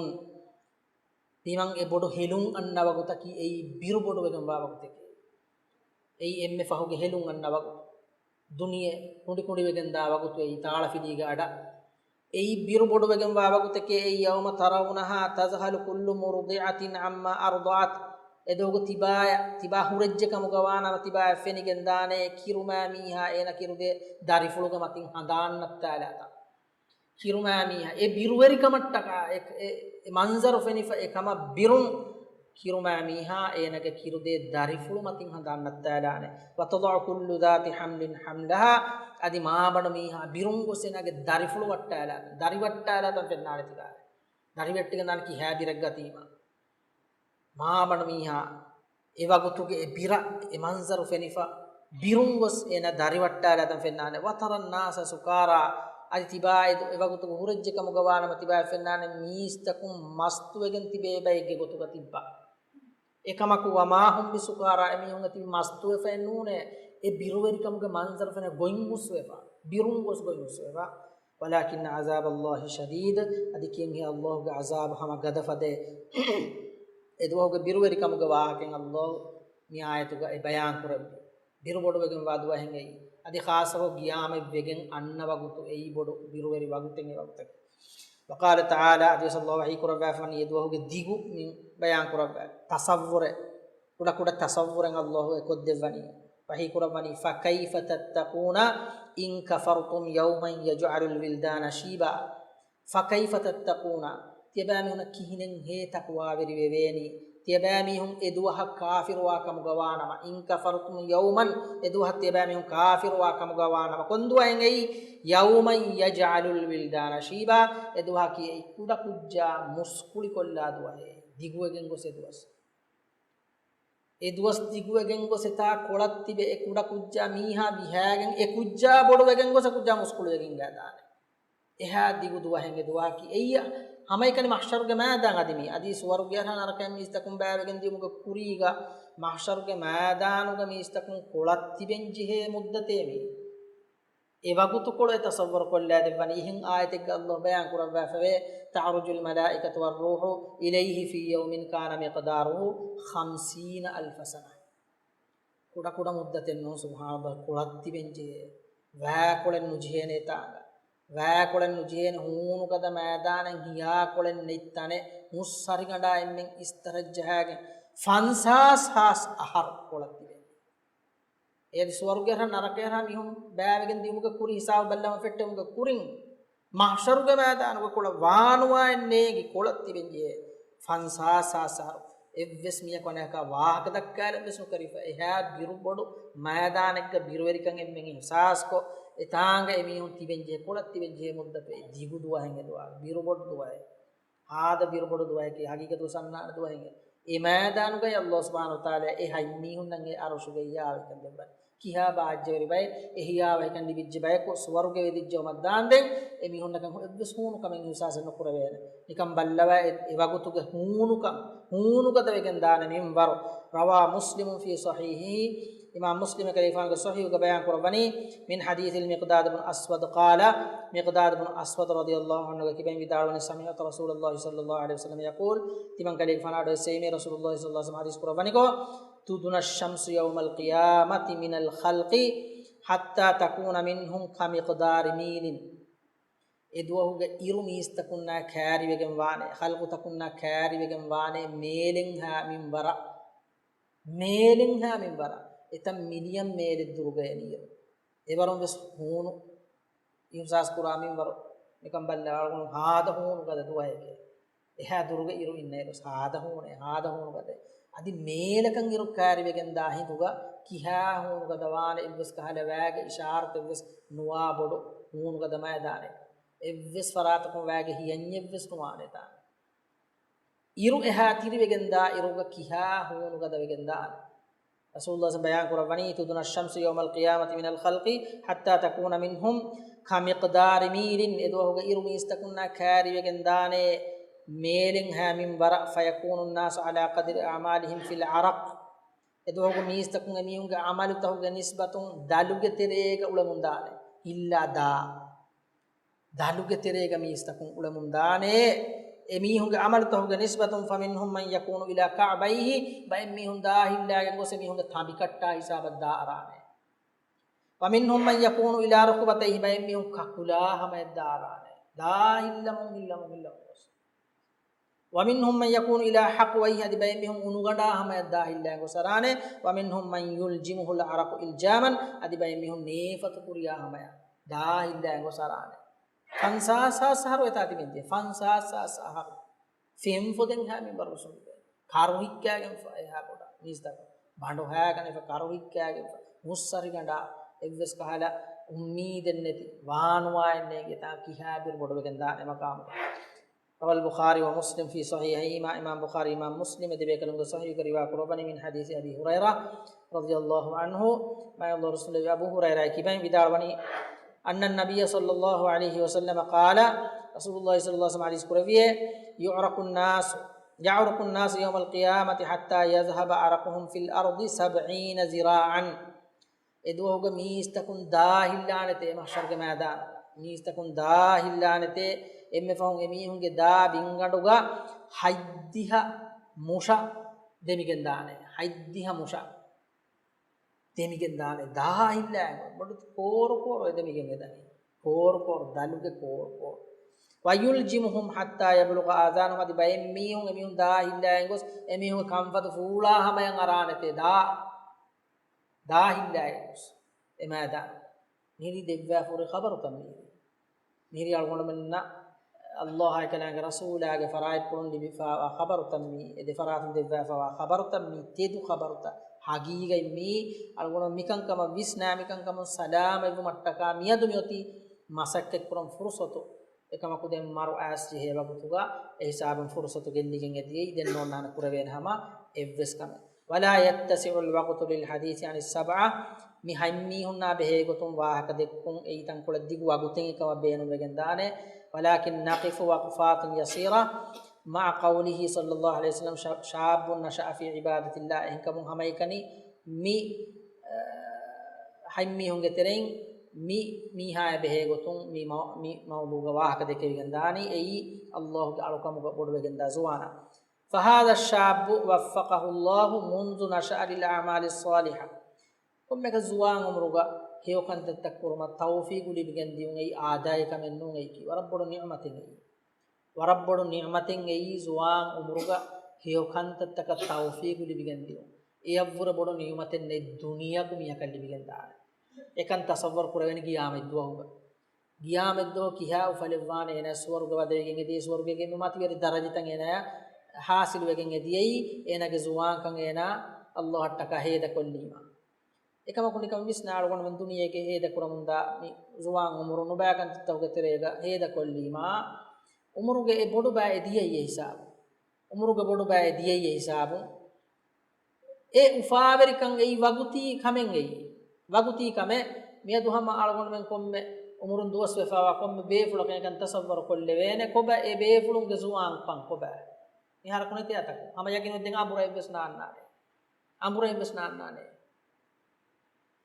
ތިމަން އެ ބޮޑު ހެލުން އަންނަ ވަގުތަކީ އެއީ ބިރު ބޮޑުވެގެންވާ ވަގުތެކޭ. އެއީ އެންމެ ފަހުގެ ހެލުން އަންނަ ވަގުތު. ދުނިޔެ ކުނޑިކުނޑިވެގެންދާ ވަގުތު އެއީ ތާޅަފިލީގެ އަޑަށް. އެއީ ބިރު ބޮޑުވެގެންވާ ވަގުތެކޭ އެއީ. يوم ترونها تذهل كل مرضعة عما أرضعت. އެދުވަހުގަ ތިބާޔަށް، ތިބާ ހުރެއްޖެ ކަމުގަ ވާނަމަ ތިބާޔަށް ފެނިގެންދާނެ ކިރުމާ މީހާ އޭނަ ކިރުދޭ ދަރިފުޅުގެ މަތިން ހަނދާން ނައްތާލާތާ. ކިރުމާ މީހާ އެ ބިރުވެރިކަމަށްޓަކާ އެ، އެ، އެ މަންޒަރު ފެނިފަ އެކަމަށް ބިރުން، ކިރުމާ މީހާ އޭނަގެ ކިރުދޭ ދަރިފުޅު މަތިން ހަނދާން ނައްތާލާނެ. وتضع كل ذات حمل حملها، އަދި މާބަނޑު މީހާ ބިރުން ގޮސް އޭނަގެ ދަރިފުޅު ވައްޓާލާ، ދަރިވައްޓާލާތަން ފެންނާނެ ތިބާ. ދަރިވެއްޓިގެން ދާނެ ކިހާ ބިރެއްގަތީމަ. މާބަނޑު މީހާ އެ ވަގުތުގެ އެ ބިރަށް އެ މަންޒަރު ފެނިފަ، ބިރުން ގޮސް އޭނަ ދަރިވައްޓާލާތަން ފެންނާނެ. وترى الناس سكارى، އަދި ތިބާ އެ ދު-، އެ ވަގުތުގެ ހުރެއްޖެ ކަމުގަ ވާނަމަ ތިބާ ފެންނާނެ މީސްތަކުން މަސްތުވެގެން ތިބޭ ބައެއްގެ ގޮތުގަ ތިއްބާ. އެކަމަކު، وما هم بسكارى، އެމީހުން އެތިބި މަސްތުވެފައެއް ނޫނޭ. އެ ބިރުވެރިކަމުގެ މަންޒަރު ފެނޭ ގޮތް ހުސްވެފަ، ބިރުން ގޮސް ގޮތް ހުސްވެފަ. ولكن عذاب الله شديد، އަދި ކިޔަންހޭ އައްލާހުގެ ޢަޒާބު ހަމަ ގަދަފަދައޭ. އެ ދުވަހުގެ ބިރުވެރިކަމުގެ ވާހަކައިން އައްލާހު މި އާޔަތުގައި ބަޔާން ކުރެއްވި. ބިރު ބޮޑުވެގެންވާ ދުވަހެއް އެއީ. އަދި ޚާއްޞަކޮށް ޤިޔާމަތް ވެގެން އަންނަ ވަގުތު އެއީ ބޮޑު ބިރުވެރި ވަގުތެއް އެ ވަގުތަކީ. وقال تعالى، އަދިވެސް އައްލާހު ވަޙީ ކުރައްވާފަވަނީ އެ ދުވަހުގެ ދިގު މި ބަޔާން ކުރައްވާ ތަޞައްވުރެއް، ކުޑަ ކުޑަ ތަޞައްވުރެއް އައްލާހު އެ ކޮށްދެއްވަނީ. ވަޙީ ކުރައްވަނީ، فكيف تتقون إن كفرتم يوما يجعل الولدان شيبا. فكيف تتقون، ތިޔަބައިމީހުންނަށް ކިހިނެއްހޭ ތަޤްވާވެރިވެވޭނީ؟ ތިޔަބައިމީހުން އެ ދުވަހަށް ކާފިރުވާ ކަމުގަ ވާނަމަ، إن كفرتم يوما، އެ ދުވަހަށް ތިޔަބައިމީހުން ކާފިރުވާ ކަމުގަ ވާނަމަ، ކޮން ދުވަހެއް އެއީ؟ يوما يجعل الولدان شيبا، އެ ދުވަހަކީ އެއީ ކުޑަކުއްޖާ މުސްކުޅިކޮށްލާ ދުވަހެއް، ދިގުވެގެން ގޮސް އެ ދުވަސް. އެ ދުވަސް ދިގުވެގެން ގޮސް އެތާ ކޮޅަށް ތިބެ އެ ކުޑަ ކުއްޖާ މީހާ ވިހާގެން އެ ކުއްޖާ ބޮޑުވެގެން ގޮސް އެ ކުއްޖާ މުސްކުޅިވެގެން ގާދާނެ. އެހާ ދިގު ދުވަހެއް އެ ދުވަހަކީ. އެއްޔަ ހަމައެކަނި މަޙްޝަރުގެ މައިދާން އަދި މީ. އަދި ސުވަރުގެ އަށް ނަރަކައިން މީސްތަކުން ބައިވެގެން ދިޔުމުގެ ކުރީގަ މަޙްޝަރުގެ މައިދާނުގަ މީސްތަކުން ކޮޅަށް ތިބެން ޖެހޭ މުއްދަތޭ މީ. އެ ވަގުތުކޮޅު އެ ތަޞައްވަރު ކޮށްލާ ދެއްވަނީ. އެހެން އާޔަތެއްގަ އައްލާހު ބަޔާން ކުރައްވާފަވޭ، تعرج الملائكة والروح إليه في يوم كان مقداره خمسين ألف سنة. ކުޑަކުޑަ މުއްދަތެއް ނޫން، ސުބްޙާނައްލާހް، ކޮޅަށް ތިބެން ޖެހޭ. ވައިކޮޅެއް ނުޖެހޭނެ އެތާނގަ. ވައިކޮޅެއް ނުޖެހޭނެ ހޫނުގަދަ މައިދާނެއް ހިޔާކޮޅެއް ނެތް ތަނެއް ހުސް ހަރިގަނޑާ އެންމެން އިސްތަރަށް ޖަހާގެން ފަންސާސް ހާސް އަހަރު ކޮޅަށް ތިބެން. އޭ ސުވަރުގެ އަށް ނަރަކަ އަށް މީހުން ބައިވެގެން ދިޔުމުގެ ކުރިން، ހިސާބު ބައްލަވަން ފެއްޓެވުމުގެ ކުރިން، މަޙްޝަރުގެ މައިދާނުގަ ކޮޅަށް ވާނުވާއެއް ނޭނގި ކޮޅަށް ތިބެން ޖެހޭ ފަންސާސް ހާސް އަހަރު. އެއްވެސް މީހަކު އަނެކާ ވާހަކަ ދައްކާލަން ވެސް ނުކެރިފަ. އެހާ ބިރުބޮޑު މައިދާނެއްގަ ބިރުވެރިކަން އެންމެން އިޙްސާސްކޮށް، އެތާނގަ އެމީހުން ތިބެން ޖެހޭ، ކޮޅަށް ތިބެން ޖެހޭ މުއްދަތު އެ ދިގު ދުވަހެއް އެ ދުވަހު. ބިރުބޮޑު ދުވަހެއް. ހާދަ ބިރުބޮޑު ދުވަހަކީ ހަގީގަތުގަ ސަންނާނެ ދުވަހެއް. އެ މައިދާނުގައި އައްލާހު ސުބްޙާނަހު ވަތަޢާލާ އެ ހަތް މީހުންނަށް އެ ޢަރުޝުގައި އާވެކަން ދެއްވަނީ. ކިހާ ބާއްޖަވެރި ބައެއް، އެހީއާ ވަހިކަން ލިބިއްޖެ ބަޔަކު ސުވަރުގެ ވެދިއްޖެއުމަށް ދާންދެން، އެމީހުންނަކަށް އެއްވެސް ހޫނުކަމެއް އިހުސާސެއް ނުކުރެވޭނެ. ނިކަން ބައްލަވާ އެ، އެ ވަގުތުގެ ހޫނުކަން، ހޫނުގަދަވެގެން ދާނެ މިންވަރު. روى مسلم في صحيحه، އިމާމް މުސްލިމް ކަލޭގެފާނުގެ ޞަޙީޙުގަ ބަޔާން ކުރައްވަނީ، من حديث المقداد بن الأسود قال، މިޤްދާދު ބުނު އަސްވަދު ރަޟިޔަﷲ ޢަންހުގެ ކިބައިން ވިދާޅުވަނީ، سمعت رسول الله صلى الله عليه وسلم يقول، ތިމަން ކަލޭގެފާނާ އަޑުއެއްސެވީމޭ ރަސޫލުﷲ ޞައްލަﷲ ޢަލައިހި ވަސައްލަމަ ޙަދީޘް ކުރައްވަނިކޮށް، تدنى الشمس يوم القيامة من الخلق حتى تكون منهم كمقدار ميل. އެދުވަހުގެ އިރު މީސްތަކުންނާ ކާރިވެގެން ވާނެ، ޚަލްޤުތަކުންނާ ކާރިވެގެން ވާނެ މޭލެންހާ މިންވަރަށް. މޭލެންހާ މިންވަރަށް. އެތައް މިލިއަން މޭލެއް ދުރުގައި އިރު. އެވަރުން ވެސް ހޫނު އިހުސާސް ކުރާ މިންވަރު ނިކަން ބައްލަވާ އަޅުގަނޑު ހާދަ ހޫނު ގަދަ ދުވަހެކޭ. އެހާ ދުރުގެ އިރު އިންނައިރު ހާދަ ހޫނޭ، ހާދަ ހޫނު ގަދަ. އަދި މޭލަކަށް އިރު ކާރިވެގެން ދާ ހިނދުގަ ކިހާ ހޫނު ގަދަ ވާނެ އެއްވެސް ކަހަލަ ވައިގެ އިޝާރަތެއްވެސް ނުވާ ބޮޑު ހޫނު ގަދަ މައިދާނެއް. އެއްވެސް ފަރާތަކުން ވައިގެ ހިޔަންޏެއްވެސް ނުވާނެ ދާނެ. އިރު އެހާ ތިރިވެގެން ދާ އިރުގަ ކިހާ ހޫނު ގަދަވެގެން ދާނެ. ރަސޫލުﷲ ބަޔާން ކުރައްވަނީ، تدنى الشمس يوم القيامة من الخلق حتى تكون منهم كمقدار ميل. އެދުވަހުގެ އިރު މީސްތަކުންނާ ކާރިވެގެން ދާނެ މޭލެންހާ މިންވަރަށް، فيكون الناس على قدر أعمالهم في العرق. އެދުވަހުގެ މީސްތަކުން އެމީހުންގެ ޢަމަލުތަކުގެ ނިސްބަތުން ދަލުގެ ތެރޭގަ އުޅެމުން ދާނެ. އިއްލާ ދާ. ދަލުގެ ތެރޭގަ މީސްތަކުން އުޅެމުން ދާނެ. އެމީހުންގެ ޢަމަލުތަކުގެ ނިސްބަތުން، فمنهم من يكون إلى كعبيه، ބައެއް މީހުން ދާހިއްލާގެން ގޮސް އެމީހުންގެ ތަނބިކައްޓާ ހިސާބަށް ދާ އަރާނެ. ومنهم من يكون إلى ركبتيه، ބައެއް މީހުން ކަކުލާ ހަމަޔަށް ދާ އަރާނެ. ދާހިއްލަމުން ހިއްލަމުން ހިއްލަމުން ގޮސް. ومنهم من يكون إلى حقويه، އަދި ބައެއް މީހުން އުނުގަނޑާ ހަމަޔަށް ދާހިއްލާގެން ގޮސް އަރާނެ. ومنهم من يلجمه العرق إلجاما، އަދި ބައެއް މީހުން ނޭފަތު ކުރިޔާ ހަމަޔަށް ދާހިއްލާގެން ގޮސް އަރާނެ. ފަންސާސް ހާސް އަހަރު އެތާ ތިބެން ތި. ފަންސާސް ހާސް އަހަރު. ފެން ފޮދެންހާ މިންވަރު ގޮސް އުޅުއްވޭ. ކަރު ހިއްކާގެންފަ އެހާ ބޮޑަށް މީސްތަކުން. ބަނޑު ހައިގަނެފަ، ކަރު ހިއްކާގެންފަ. މުއްސަރިގަނޑާ އެއްވެސް ކަހަލަ އުއްމީދެއް ނެތި. ވާނުވާއެއް ނޭނގެ ތާ ކިހާ ބިރު ބޮޑުވެގެން ދާނެ މަގާމު. روى البخاري ومسلم في صحيحيهما، އިމާމް ބުޚާރީ އިމާމް މުސްލިމް އެ ދެބޭކަލުންގެ ޞަޙީޙުގަ ރިވާ ކުރައްވަނީ، من حديث أبي هريرة رضي الله عنه، މާތް ރަސޫލު އަބޫ ހުރައިރާ ކިބައިން ވިދާޅުވަނީ، أن النبي صلى الله عليه وسلم قال، ރަސޫލުﷲ ޞައްލަﷲ ޢަލައިހި ވަސައްލަމަ ޙަދީޘް ކުރެއްވިއޭ، يعرق الناس، يعرق الناس يوم القيامة حتى يذهب عرقهم في الأرض سبعين ذراعا. އެދުވަހުގަ މީސްތަކުން ދާހިއްލާނެތޭ މަޙްޝަރުގެ މައިދާނަށް. މީސްތަކުން ދާހިއްލާނެތޭ، އެންމެ ފަހުން އެމީހުންގެ ދާ ބިންގަނޑުގަ ހަތްދިހަ މުށަ ދެމިގެން ދާނެ. ހަތްދިހަ މުށަ ދެމިގެން ދާނެ. ދާހިއްލާ ބޮޑު ކޯރު ކޯރު އެ ދެމިގެން އެދަނީ. ކޯރު ކޯރު، ދަލުގެ ކޯރު ކޯރު. ويلجمهم حتى يبلغ آذانهم، އަދި ބައެއް މީހުން އެމީހުން ދާހިއްލާގެން ގޮސް އެމީހުންގެ ކަންފަތު ފޫޅާ ހަމަޔަށް އަރާނެތޭ ދާ. ދާހިއްލާގެން ގޮސް އެ މައިދާނަށް. މިހިރީ ދެއްވާފަ ހުރި ޚަބަރުތައް މީ. މިހިރީ އަޅުގަނޑުމެންނަށް ﷲ އާއި ކަލާނގެ ރަސޫލާގެ ފަރާތްޕުޅުން ލިބިފަވާ ޚަބަރުތައް މީ. އެ ދެ ފަރާތުން ދެއްވާފަވާ ޚަބަރުތައް މީ. ތެދު ޚަބަރުތައް. ހަގީގަތް މީ އަޅުގަނޑު މިކަންކަމަށް ވިސްނާ މިކަންކަމުން ސަލާމަތްވުމަށްޓަކާ މިއަދު މިއޮތީ މަސައްކަތްކުރަން ފުރުޞަތު. އެކަމަކު ދެން މަރު އައިސް ޖެހޭ ވަގުތުގަ އެ ހިސާބުން ފުރުޞަތު ގެއްލިގެން އެދިޔައީ ދެން ނޯންނާނެ ކުރެވޭނެ ހަމަ އެއްވެސް ކަމެއް. ولا يتسع الوقت للحديث عن السبعة، މި ހަތް މީހުންނާ ބެހޭ ގޮތުން ވާހަކަ ދެއްކުން އެއީ ތަންކޮޅެއް ދިގު ވަގުތެއް އެކަމަށް ބޭނުންވެގެން ދާނެ. ولكن نقف وقفات يسيرة مع قوله صلى الله عليه وسلم، شاب نشأ في عبادة الله، އެހެންކަމުން ހަމައެކަނި މި، އަ، ހަތް މީހުންގެ ތެރެއިން މި މީހާޔަށް ބެހޭ ގޮތުން މި މަ-، މި މައުޟޫގަ ވާހަކަ ދެކެވިގެން ދާނީ އެއީ ﷲ ގެ އަޅުކަމުގަ ބޮޑުވެގެންދާ ޒުވާނާ. فهذا الشاب وفقه الله منذ نشأ للأعمال الصالحة. ކޮންމެއަކަސް ޒުވާން އުމުރުގަ ހެޔޮ ކަންތައްތައް ކުރުމަށް ތައުފީގު ލިބިގެން ދިޔުން އެއީ އާދައިގެ ކަމެއް ނޫން، އެއީކީ ވަރަށް ބޮޑު ނިޢުމަތެއް އެއީ. ވަރަށް ބޮޑު ނިޢުމަތެއް އެއީ ޒުވާން އުމުރުގަ ހެޔޮ ކަންތައްތަކަށް ތައުފީގު ލިބިގެން ދިޔުން. އެއަށްވުރެ ބޮޑު ނިޢުމަތެއް ނެތް ދުނިޔެއަކު މީހަކަށް ލިބިގެން ދާނެ. އެކަން ތަޞައްވަރު ކުރެވޭނެ ޤިޔާމަތް ދުވަހުގަ. ޤިޔާމަތްދުވަހު ކިހާ އުފަލެއްވާނެ އޭނާ ސުވަރުގެ ވަދެވިގެން އެދިޔައީ، ސުވަރުގޭގެ މަތިވެރި ދަރަޖަތައް އޭނާޔަށް ޙާޞިލުވެގެން އެދިޔައީ، އޭނާގެ ޒުވާންކަން އޭނާ ﷲ އަށްޓަކާ ހޭދަކޮށްލީމާ. އެކަމަކު ނިކަން ވިސްނާ އަޅުގަނޑުމެން ދުނިޔޭގެ ހޭދަކުރަމުންދާ މި ޒުވާން އުމުރު ނުބައި ކަންތައްތަކުގެ ތެރޭގަ ހޭދަކޮށްލީމާ، އުމުރުގެ އެ ބޮޑުބައި އެ ދިޔައީ އެ ހިސާބު. އުމުރުގެ ބޮޑުބައި އެ ދިޔައީ އެ ހިސާބު. އެ އުފާވެރިކަން އެއީ ވަގުތީ ކަމެއް އެއީ. ވަގުތީ ކަމެއް މިއަދު ހަމަ އަޅުގަނޑުމެން ކޮންމެ އުމުރުން ދުވަސް ވެފައިވާ ކޮންމެ ބޭފުޅަކަށް އެކަން ތަސައްވަރު ކޮށްލެވޭނެ. ކޮބާ އެ ބޭފުޅުންގެ ޒުވާންކަން ކޮބާ؟ މިހާރަކު ނެތޭ އަތަކު. ހަމަ ޔަގީނު ދެން އަނބުރައެއްވެސް ނާންނާނެ. އަނބުރައެއްވެސް ނާންނާނެ.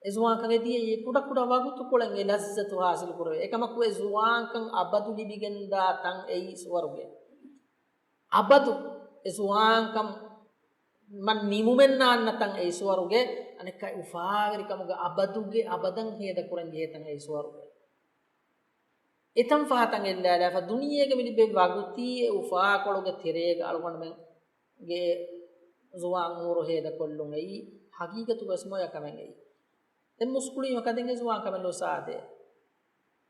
އެ ޒުވާންކަން އެ ދިޔައީ ކުޑަކުޑަ ވަގުތުކޮޅެއް އެ ލައްޒަތު ހާސިލު ކުރެވޭ. އެކަމަކު އެ ޒުވާންކަން އަބަދު ލިބިގެންދާ ތަން އެއީ ސުވަރުގެ. އަބަދު އެ ޒުވާންކަމަށް ނިމުމެއް ނާންނަ ތަން އެއީ ސުވަރުގެ. އަނެއްކާ އުފާވެރިކަމުގެ އަބަދުގެ އަބަދަށް ހޭދަކުރަން ޖެހޭ ތަން އެއީ ސުވަރުގެ. އެތަން ފަހަތަށް އެއްލާލާފަ ދުނިޔޭގަ މި ލިބޭ ވަގުތީ އެ އުފާކޮޅުގެ ތެރޭގަ އަޅުގަނޑުމެންގެ ޒުވާން އުމުރު ހޭދަކޮށްލުން އެއީ ހަގީގަތުގަ ވެސް މޮޔަ ކަމެއް އެއީ. ދެން މުސްކުޅީމަކަށް ދެން އެ ޒުވާން ކަމެއް ނުވެސް އާދޭ.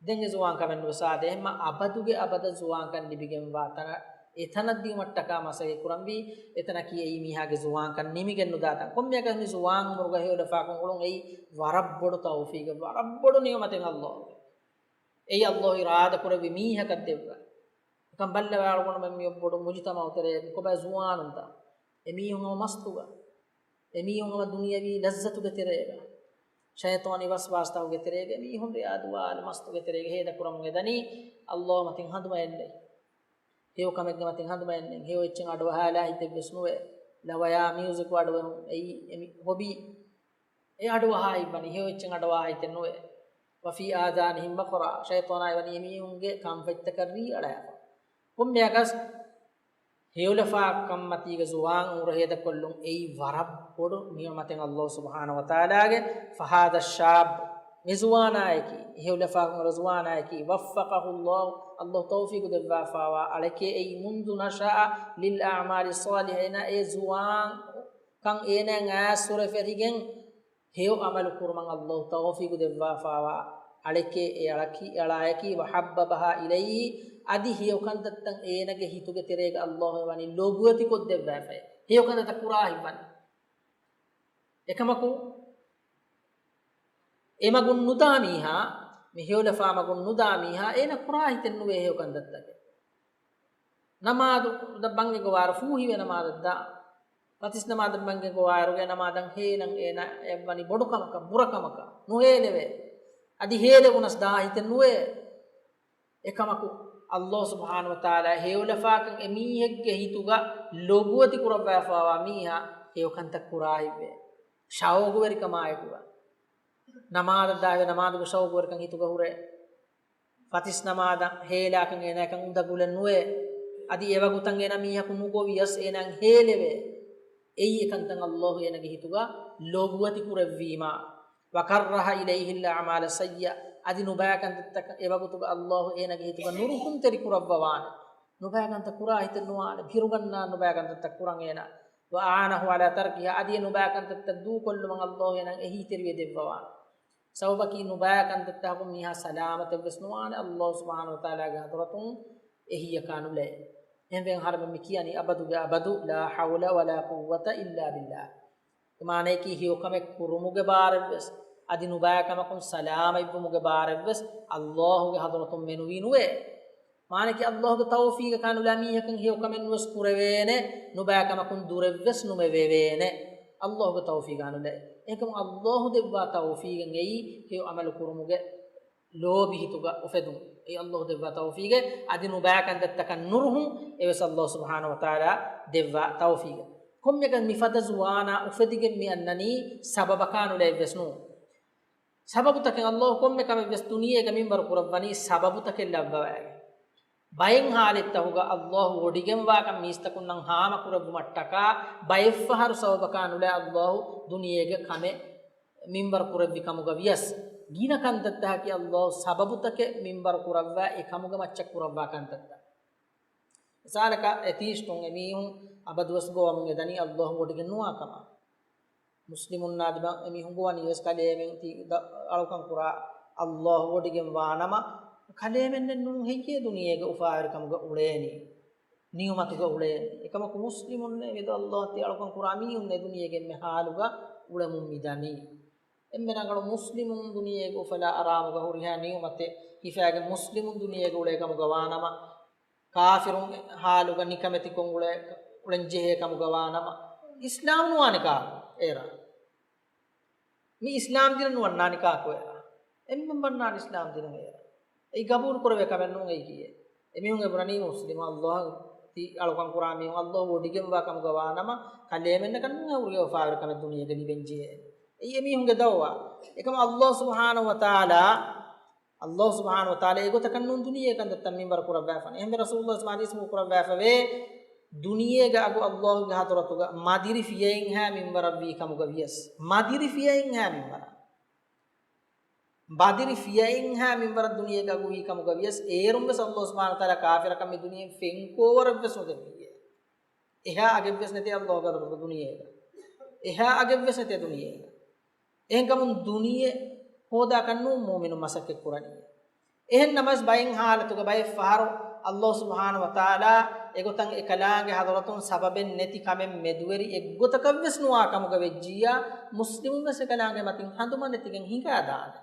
ދެން އެ ޒުވާން ކަމެއް ނުވެސް އާދޭ. އެހެންމަ އަބަދުގެ އަބަދަށް ޒުވާންކަން ލިބިގެންވާ ތަނަށް އެތަނަށް ދިއުމަށްޓަކާ މަސައްކަތް ކުރަންވީ. އެތަނަކީ އެއީ މީހާގެ ޒުވާންކަން ނިމިގެން ނުދާ ތަން. ކޮންމެއަކަސް މި ޒުވާން އުމުރުގަ ހެޔޮލަފާކޮށް އުޅުން އެއީ ވަރަށް ބޮޑު ތައުފީގެއް، ވަރަށް ބޮޑު ނިޢުމަތެއް އައްލާހުގެ. އެއީ އައްލާހު އިރާދަ ކުރެއްވި މީހަކަށް ދެއްވާ. އެކަން ބައްލަވާ އަޅުގަނޑުމެން މި ބޮޑު މުޖުތަމަޢު ތެރޭ މި ކޮބާ ޒުވާނުންތަ؟ އެމީހުން ހަމަ މަސްތުގަ. އެމީހުން ހަމަ ދުނިޔަވީ ލައްޒަތުގެ ތެރޭގަ. ޝައިޠާނީ ވަސްވާސްތަކުގެ ތެރޭގަ އެމީހުން ރެޔާ ދުވާލު މަސްތުގެ ތެރޭގަ ހޭދަކުރަމުން އެދަނީ. އައްލާހު މަތިން ހަނދުމައެއް ނެތް. ހެޔޮ ކަމެއްގެ މަތިން ހަނދުމައެއް ނެތް. ހެޔޮ އެއްޗެއް އަޑުއަހާލާ ހިތެއްވެސް ނުވޭ. ލަވަޔާ މިއުޒިކު އަޑުއެހުން އެއީ އެމީ ހޮބީ. އެ އަޑުއަހާ ހިތްވަނީ ހެޔޮ އެއްޗެއް އަޑުއަހާ ހިތެއް ނުވޭ. وفي آذانهم وقرا. ޝައިޠާނާ ވަނީ އެމީހުންގެ ކަންފަތްތަކަށް ރީ އަޅާފަ. ކޮންމެއަކަސް ހެޔޮލަފާކަންމަތީގަ ޒުވާން އުމުރު ހޭދަކޮށްލުން އެއީ ވަރަށް ބޮޑު ނިޢުމަތެއް އައްލާހު ސުބްޙާނަހު ވަތަޢާލާގެ. فهذا الشاب، މި ޒުވާނާއަކީ، ހެޔޮލަފާކަން އުޅޭ ޒުވާނާއަކީ، وفقه الله، އައްލާހު ތައުފީގު ދެއްވާފާވާ އަޅެކޭ އެއީ، منذ نشأ للأعمال الصالحة، އޭނާ އެ ޒުވާން ކަން އޭނާއަށް އައިސް ހުރެފެށިގެން ހެޔޮ އަމަލު ކުރުމަށް އައްލާހު ތައުފީގު ދެއްވާފާވާ އަޅެކޭ އެ އަޅަކީ، އެ އަޅާއަކީ، وحببها إليه، އަދި ހެޔޮ ކަންތައްތައް އޭނާގެ ހިތުގެ ތެރޭގަ އައްލާހު ވަނީ ލޯބިވެތިކޮށްދެއްވާފައި. ހެޔޮ ކަންތައްތައް ކުރާ ހިތްވަނީ. އެކަމަކު، އެ މަގުން ނުދާ މީހާ، މި ހެޔޮލަފާ މަގުން ނުދާ މީހާ، އޭނާ ކުރާ ހިތެއް ނުވޭ ހެޔޮ ކަންތައްތަކެއް. ނަމާދު ދަށް ބަންގެ ގޮވާއިރު ފޫހިވެ ނަމާދަށް ދާ. ފަތިސް ނަމާދަށް ބަންގެ ގޮވާއިރުގެ ނަމާދަށް ހޭލަން އޭނާ އެއްވަނީ ބޮޑު ކަމަކަށް، ބުރަ ކަމަކަށް ނުހޭލެވޭ. އަދި ހޭލެވުނަސް ދާ ހިތެއް ނުވޭ. އެކަމަކު، އައްލާހު ސުބްޙާނަހު ވަތަޢާލާ ހެޔޮލަފާކަން އެމީހެއްގެ ހިތުގަ ލޯބިވެތި ކުރައްވާފާވާ މީހާ ހެޔޮ ކަންތައް ކުރާ ހިތްވޭ. ޝައުގުވެރިކަމާއެކުގަ. ނަމާދަށް ދާހިތްވެ ނަމާދުގެ ޝައުގުވެރިކަން ހިތުގަ ހުރޭ. ފަތިސް ނަމާދަށް ހޭލާކަން އޭނާއަކަށް އުނދަގުލެއް ނުވޭ. އަދި އެވަގުތަށް އޭނާ މީހަކު ނުގޮވިޔަސް އޭނާއަށް ހޭލެވޭ. އެއީ އެކަންތައް އައްލާހު އޭނާގެ ހިތުގަ ލޯބިވެތި ކުރެއްވީމާ. وكره إليه الأعمال السيئة. އަދި ނުބައި ކަންތައްތަކަށް އެވަގުތުގަ އައްލާހު އޭނާގެ ހިތުގަ ނުރުހުންތެރި ކުރައްވަވާނެ. ނުބައި ކަންތައް ކުރާ ހިތެއް ނުވާނެ. ބިރުގަންނާން ނުބައި ކަންތައްތައް ކުރަން އޭނާ. وأعانه على تركها. އަދި އެ ނުބައި ކަންތައްތައް ދޫކޮށްލުމަށް އައްލާހު އޭނާއަށް އެހީތެރިވެ ދެއްވަވާނެ. ސަބަބަކީ ނުބައި ކަންތައްތަކުން މީހާ ސަލާމަތެއްވެސް ނުވާނެ އައްލާހު ސުބްޙާނަހު ވަތަޢާލާގެ ޙަޟްރަތުން އެހީއަކާ ނުލައި. އެހެންވެ އަހަރެމެން މި ކިޔަނީ އަބަދުގެ އަބަދު، لا حول ولا قوة إلا بالله. އެ މާނަޔަކީ ހެޔޮ ކަމެއް ކުރުމުގެ ބާރެއްވެސް، އަދި ނުބައި ކަމަކުން ސަލާމަތްވުމުގެ ބާރެއްވެސް އައްލާހުގެ ޙަޟްރަތުން މެނުވީ ނުވޭ. މާނައަކީ އައްލާހުގެ ތައުފީގަކާ ނުލާ މީހަކަށް ހެޔޮ ކަމެއް ނުވެސް ކުރެވޭނެ، ނުބައި ކަމަކުން ދުރެއްވެސް ނުމެވެވޭނެ. އައްލާހުގެ ތައުފީގާ ނުލައި. އެހެންކަމުން އައްލާހު ދެއްވާ ތައުފީގެއް އެއީ ހެޔޮ އަމަލު ކުރުމުގެ ލޯބި ހިތުގަ އުފެދުން. އެއީ އައްލާހު ދެއްވާ ތައުފީގެއް، އަދި ނުބައި ކަންތައްތަކަށް ނުރުހުން އެވެސް އައްލާހު ސުބްޙާނަހު ވަތަޢާލާ ދެއްވާ ތައުފީގެއް. ކޮންމެއަކަސް މިފަދަ ޒުވާނާ އުފެދިގެން މި އަންނަނީ ސަބަބަކާ ނުލައެއްވެސް ނޫން. ސަބަބުތަކެއް އައްލާހު ކޮންމެ ކަމެއްވެސް ދުނިޔޭގަ މިންވަރު ކުރައްވަނީ ސަބަބުތަކެއް ލައްވަވައިގެން. ބައެއް ހާލެއްތަކުގަ އައްލާހު ވޮޑިގެންވާކަން މީސްތަކުންނަށް ހާމަކުރެއްވުމަށްޓަކާ ބައެއްފަހަރު ސަބަބަކާ ނުލާ އައްލާހު ދުނިޔޭގެ ކަމެއް މިންވަރު ކުރެއްވި ކަމުގަ ވިޔަސް، ގިނަ ކަންތައްތަކަކީ އައްލާހު ސަބަބުތަކެއް މިންވަރު ކުރައްވާ އެކަމުގެ މައްޗަށް ކުރައްވާ ކަންތައްތައް. މިސާލަކަށް އެތީސްޓުން އެމީހުން އަބަދުވެސް ގޮވަމުން އެދަނީ އައްލާހު ވޮޑިގެން ނުވާ ކަމަށް. މުސްލިމުންނާ ދިމާ އެމީހުން ގޮވަނީ ވެސް ކަލޭމެން ތީ ދަ-، އަޅުކަން ކުރާ އައްލާހު ވޮޑިގެން ވާނަމަ، ކަލޭމެންނެއް ނޫން ހެއްޔޭ ދުނިޔޭގަ އުފާވެރިކަމުގަ އުޅޭނީ؟ ނިޢުމަތުގަ އުޅޭނީ. އެކަމަކު މުސްލިމުންނޭ މެދު އައްލާހު ތީ އަޅުކަން ކުރާ މީހުންނޭ ދުނިޔޭގެ އެންމެ ހާލުގަ އުޅެމުން މިދަނީ. އެންމެ ރަނގަޅު މުސްލިމުން ދުނިޔޭގަ އުފަލާ އަރާމުގަ ހުރިހާ ނިޢުމަތެއް ހިފާގެން މުސްލިމުން ދުނިޔޭގަ އުޅޭ ކަމުގަ ވާނަމަ، ކާފިރުން ހާލުގަ ނިކަމެތިކޮށް އުޅޭ، އުޅެން ޖެހޭ ކަމުގަ ވާނަމަ، އިސްލާމް ނުވާނެ ކާރު އޭރާ. މި އިސްލާމް ދީނަށް ނުވަންނާނީ ކާކު އޭރަށް؟ އެންމެން ވަންނާނެ އިސްލާމް ދީނަށް އޭރަށް. އެއީ ގަބޫލު ކުރެވޭ ކަމެއް ނޫން އެއީކީއެއް. އެމީހުން އެބުނަނީ މުސްލިމު އައްލާހު ތި އަޅުކަން ކުރާ މީހުން އައްލާހު ވޮޑިގެންވާ ކަމުގަ ވާނަމަ، ކަލޭމެންނަކަށް ނޫން ހުރި އުފާވެރި ކަމެއް ދުނިޔޭގަ ލިބެންޖެހޭ. އެއީ އެމީހުންގެ ދައުވާ. އެކަމަށް އައްލާހު ސުބްޙާނަހު ވަތަޢާލާ، އައްލާހު ސުބްޙާނަހު ވަތަޢާލާ އެގޮތަކަށް ނޫން ދުނިޔޭ ކަންތައްތައް މިންވަރު ކުރައްވާފަ. އެހެންވެ ރަސޫލުﷲ ޙަދީޘް ކުރައްވާފަވޭ، ދުނިޔޭގަ އަގު އައްލާހުގެ ޙަޟްރަތުގަ މަދިރި ފިޔައިންހާ މިންވަރަށްވީ ކަމުގަ ވިޔަސް، މަދިރި ފިޔައިންހާ މިންވަރަށް. ބަދިރި ފިޔައިންހާ މިންވަރަށް ދުނިޔޭގަ އަގު ވީ ކަމުގަ ވިޔަސް، އޭރުން ވެސް އައްލާހު ސުބްޙާނަހު ވަތަޢާލާ ކާފިރަކަށް މި ދުނިޔެއިން ފެންކޯވަރެއް ވެސް ނުދެއްވިއޭ. އެހާ އަގެއް ވެސް ނެތޭ އައްލާހުގެ ޙަޟްރަތުގަ ދުނިޔޭގަ. އެހާ އަގެއް ވެސް ނެތޭ ދުނިޔޭގަ. އެހެންކަމުން ދުނިޔެ ހޯދާކަށް ނޫން މުއުމިނުން މަސައްކަތް ކުރަނީ. އެހެން ނަމަވެސް ބައެއް ޙާލަތުގަ ބައެއް ފަހަރު އައްލާހު ސުބްޙާނަހު ވަތަޢާލާ އެގޮތަށް އެކަލާނގެ ޙަޟްރަތުން ސަބަބެއް ނެތި ކަމެއް މެދުވެރި އެއްގޮތަކަށް ވެސް ނުވާ ކަމުގަ ވެއްޖިއްޔާ، މުސްލިމުން ވެސް އެކަލާނގެ މަތިން ހަނދުމަ ނެތިގެން ހިނގާދާނެ.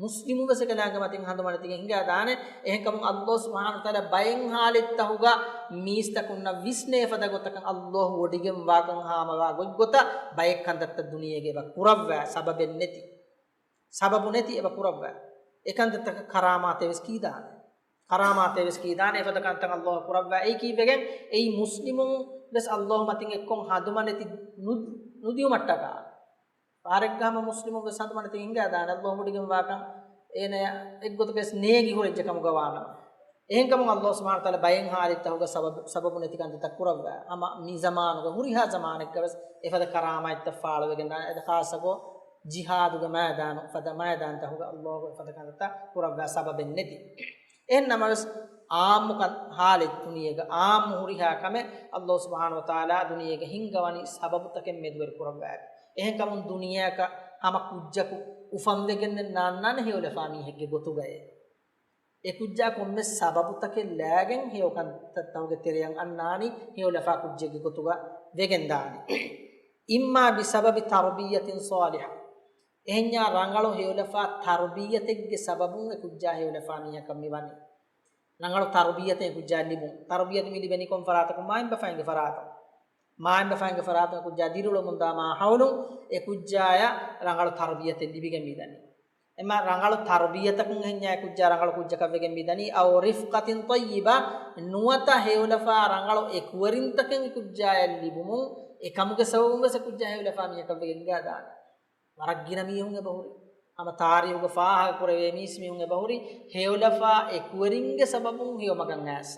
މުސްލިމުން ވެސް އެކަލާނގެ މަތިން ހަނދުމަ ނެތިގެން ހިނގާދާނެ. އެހެންކަމުން އައްލާހު ސުބްޙާނަހު ވަތަޢާލާ ބައެއް ޙާލަތްތަކުގަ މީސްތަކުންނަށް ވިސްނޭ ފަދަ ގޮތަކަށް އައްލާހު ވޮޑިގެން ވާކަން ހާމަވާ ގޮތްގޮތަށް ބައެއް ކަންތައްތައް ދުނިޔޭގަ އެބަ ކުރައްވާ ސަބަބެއް ނެތި. ސަބަބު ނެތި އެބަ ކުރައްވާ. އެކަންތައްތަކަށް ކަރާމާތެއް ވެސް ކީދާނެ. ކަރާމާތެއް ވެސް ކީދާނެ އެފަދަ ކަންތައް އައްލާހު ކުރައްވާ. އެއީ ކީއްވެގެން؟ އެއީ މުސްލިމުން ވެސް އައްލާހު މަތިން އެއްކޮށް ހަނދުމަ ނެތި ނު-، ނުދިއުމަށްޓަކާ. ފަހަރެއްގަ ހަމަ މުސްލިމުން ވެސް ހަނދުމަނެތި ހިނގާދާނެ، އައްލާހު ވޮޑިގެންވާކަން އޭނަޔަށް އެއްގޮތަކަށް ވެސް ނޭނގި ހުރެއްޖެ ކަމުގަ ވާނަމަ. އެހެންކަމުން އައްލާހު ސުބްޙާނަހު ވަތަޢާލާ ބައެއް ޙާލަތްތަކުގަ ސަބަބު، ސަބަބު ނެތި ކަންތައްތައް ކުރައްވާ. ހަމަ މި ޒަމާނުގަ ހުރިހާ ޒަމާނެއްގަ ވެސް އެފަދަ ކަރާމާތްތައް ފާޅުވެގެން ދާނެ. އެ ޚާއްޞަކޮށް ޖިހާދުގެ މައިދާނު، ފަދަ މައިދާންތަކުގަ އައްލާހު އެފަދަ ކަންތައްތައް ކުރައްވާ ސަބަބެއް ނެތި. އެހެން ނަމަވެސް، އާއްމު ކަން، ހާލެއް ދުނިޔޭގަ އާއްމު ހުރިހާ ކަމެއް އައްލާހު ސުބްޙާނަހު ވަތަޢާލާ ދުނިޔޭގަ ހިންގަވަނީ ސަބަބުތަކެއް މެދުވެރި ކުރައްވާ. އެހެންކަމުން ދުނިޔެއަކަށް ހަމަ ކުއްޖަކު އުފަންވެގެންނެއް ނާންނާނެ ހެޔޮލަފާ މީހެއްގެ ގޮތުގައޭ. އެ ކުއްޖާ ކޮންމެ ސަބަބުތަކެއް ލައިގެން ހެޔޮ ކަންތައްތަކުގެ ތެރެއަށް އަންނާނީ ހެޔޮލަފާ ކުއްޖެއްގެ ގޮތުގަ ވެގެންދާނީ. އިއްމާ ބިސަބަބި ތަރުބިއްޔަތިން ޞާލިޙަ. އެހެންޏާ ރަނގަޅު ހެޔޮލަފާ ތަރުބިއްޔަތެއްގެ ސަބަބުން އެ ކުއްޖާ ހެޔޮލަފާ މީހަކަށް މިވަނީ. ރަނގަޅު ތަރުބިއްޔަތެއް ކުއްޖާ ލިބުން. ތަރުބިއްޔަތު މި ލިބެނީ ކޮން ފަރާތަކުން؟ މާތް ބަފައިންގެ ފަރާތުން. މާތް ބަފައިންގެ ފަރާތުން ކުއްޖާ ދިރިއުޅެމުންދާ މާހައުލުން އެ ކުއްޖާޔަށް ރަނގަޅު ތަރުބިއްޔަތެއް ލިބިގެން މިދަނީ. އެމަ ރަނގަޅު ތަރުބިއްޔަތަކުން އެހެންޏާ އެ ކުއްޖާ ރަނގަޅު ކުއްޖަކަށް ވެގެން މިދަނީ. އައު ރިފްޤަތިން ޠައްޔިބާ، ނުވަތަ ހެޔޮލަފާ ރަނގަޅު އެކުވެރިންތަކެއް އެ ކުއްޖާޔަށް ލިބުމުން، އެކަމުގެ ސަބަބުން ވެސް އެ ކުއްޖާ ހެޔޮލަފާ މީހަކަށް ވެގެން ހިނގާދާނެ. ވަރަށް ގިނަ މީހުން އެބަހުރި. ހަމަ ތާރީހުގަ ފާހަގަކުރެވޭ މީސްމީހުން އެބަހުރި، ހެޔޮލަފާ އެކުވެރިންގެ ސަބަބުން ހެޔޮ މަގަށް އައިސް.